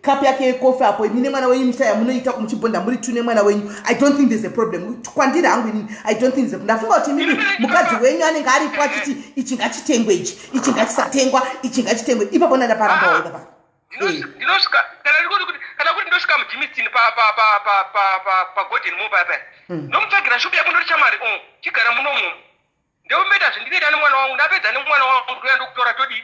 kapu yake yekofi apo, imi nemwana wenyu muchita yamunoita, muchibhonda muri two nemwana wenyu. I don't think there's a problem kwandiri hangu inini. I don't think there's a, ndafunga kuti imimi mukadzi wenyu anenge aripo achiti ichi ngachitengwe, ichi ngachisatengwa, ichi ngachitengwe. Ipapo ndandaparambawo ipapa. Ndinosvika kana kuti ndosvika muGermiston paGolden Mall paya paya, ndomutsvagira shop yako, ndoti chamari o chigara munomu, ndomboita zvindinoita nemwana wangu. Ndapedza nemwana wangu, ndoya ndokutora, todii?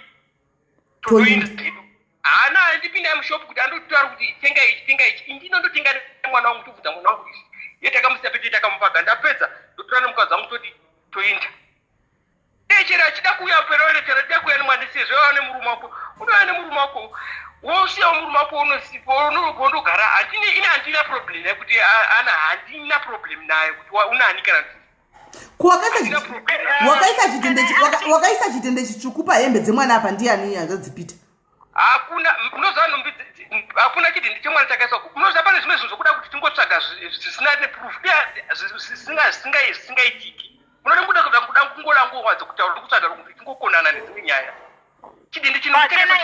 Toinda. Totoinda hedu. Haana andipinda mushop kuti andotaura kuti tenga ichi, tenga ichi. Indinondotenga nemwana wangu, tobvunza mwana wangu izvi, ye takamusiya pete, takamupaga. Ndapedza, ndotora nemukadzi wangu, todi toinda. Chero achida kuuya perore, chero achida kuuya nemwana sezvo ava nemurume wako, unouya nemurume wako, wosiyawo murume wako unogara. Handini ini, handina problem yekuti ana, handina problem naye kuti unani kana kuti Ko handina problem naye. Wakaisa chitende chitsvuku pahembe dzemwana apa ndiani, hanzvadzi Peter? Hakuna, unoziva nhumbi, hakuna chidhindi chemwana chakaiswa. Unoziva pane zvimwe zvinhu zvokuda kuti tingotsvaga zvisina neproof, zvisingaitiki. Unoda kuda kuda kuda kungoda nguva dzekutaura, kutsvaga kuti tingokonana nedzimwe nyaya. Chidhindi chino. Can I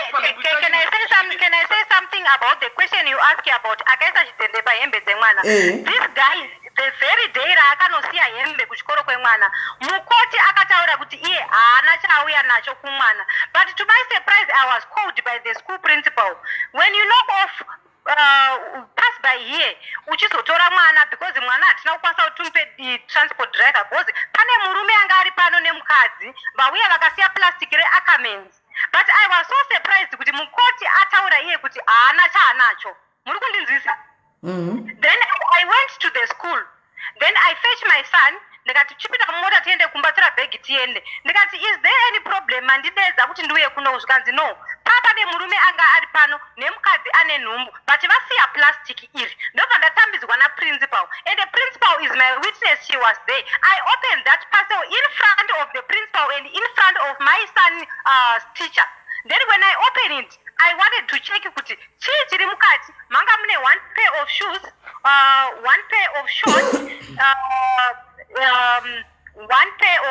say something about the question you ask about akaisa chidhende pahembe dzemwana? This guy, the very day raakanosiya hembe kuchikoro kwemwana, mukoti akataura kuti iye haana chaauya nacho kumwana. But to my surprise, I was called by the school principal, "When you knock off, pass by here uchizotora mwana, because mwana hatina kukwanisa kuti tumupe transport driver, because pane murume anga ari pano nemukadzi vauya vakasiya plastic reAckermans." But I was so surprised kuti mukoti ataura iye kuti haana chaanacho. Muri kundinzwisa? Mm. Then I went to the school, then I fetch my son. Ndikati, "Chipinda mumota tiende kumba, tora bhegi tiende." Ndikati, "Is there any problem mandidedza kuti ndiuye kuno?" Zvikanzi, "No, papane murume anga ari pano nemukadzi ane nhumbu, but vasiya plastic iri." Ndobva ndatambidzwa naprincipal, and the principal is my witness, she was there. I opened that parcel in front of the principal and in front of my son teacher. Then when I open it, I wanted to check kuti chii chiri mukati. Manga mune one pair of shoes, one pair of shorts, one pair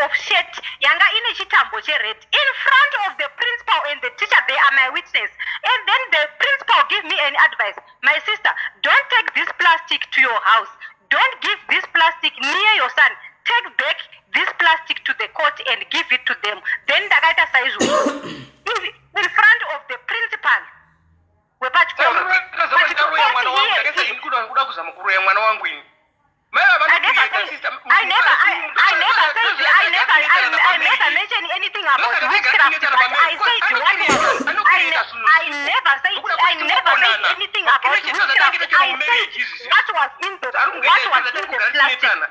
of shirt yanga ine chitambo chered, in front of the principal and the teacher. They are my witness. And then the principal give me an advice, "My sister, don't take this plastic to your house. Don't give this plastic near your son. Take back this plastic to the court and give it to them." Then ndakaita saizvozvo in front of the principal wepachikoro. Mwana wangu ndakaisa ini kuda kuzama kuroya mwana wangu ini. I never mentioned anything about witchcraft, but I said what was, I never said anything about witchcraft. I said what was in the plastic.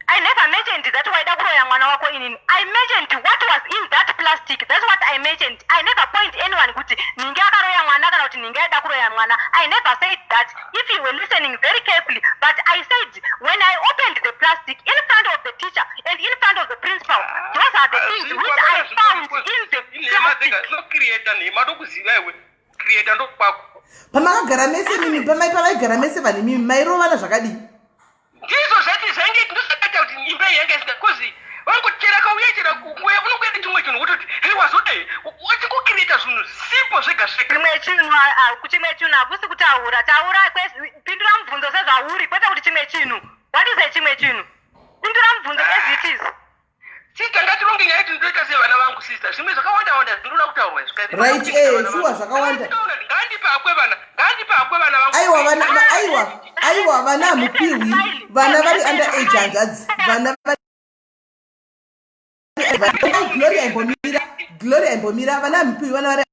I never mentioned that waida kuroya mwana wako inini. I mentioned what was in that plastic. That's what I mentioned. I never point anyone kuti ninge akaroya mwana kana kuti ninge aida kuroya mwana. I never said that, if you were listening very carefully. But I said when I opened the plastic in front of the teacher and in front of the principal, those are the things which I found in the plastic. Nocreata nhema, ndokuziva iwe, creata ndokwako. Pamakagara mese mimi, pavaigara mese vanhu mimi, mairovana zvakadii? Ndizvo zvati zvainge, ndozvakaita kuti imba iyi yanga isina, 'cause vangochera kauya chera kungoya unongoenda chimwe chinhu wototi, "Hei, wazodai." Wachingocreata zvinhu simple zvega zvega. Chimwe chinhu, chimwe chinhu hakusi kutaura. Taura, pindura mubvunzo sezvauri, kwete kuti chimwe chinhu. What is a chimwe chinhu? Pindura mubvunzo as it is. Sister, ngatironge nyaya yeti ndinoita sevana vangu. Sister, zvimwe zvakawanda wanda zvinoda kutaurwa. Right, shuwa, zvakawanda. Ngaandipe hakwe vana, ngaandipe hakwe vana vangu. Aiwa, vana, aiwa, aiwa, vana hamupiwi. Vana vari under age, hanzvadzi, vana vari. Gloria, imbomira. Gloria, imbomira. Vana hamupiwi, vana vari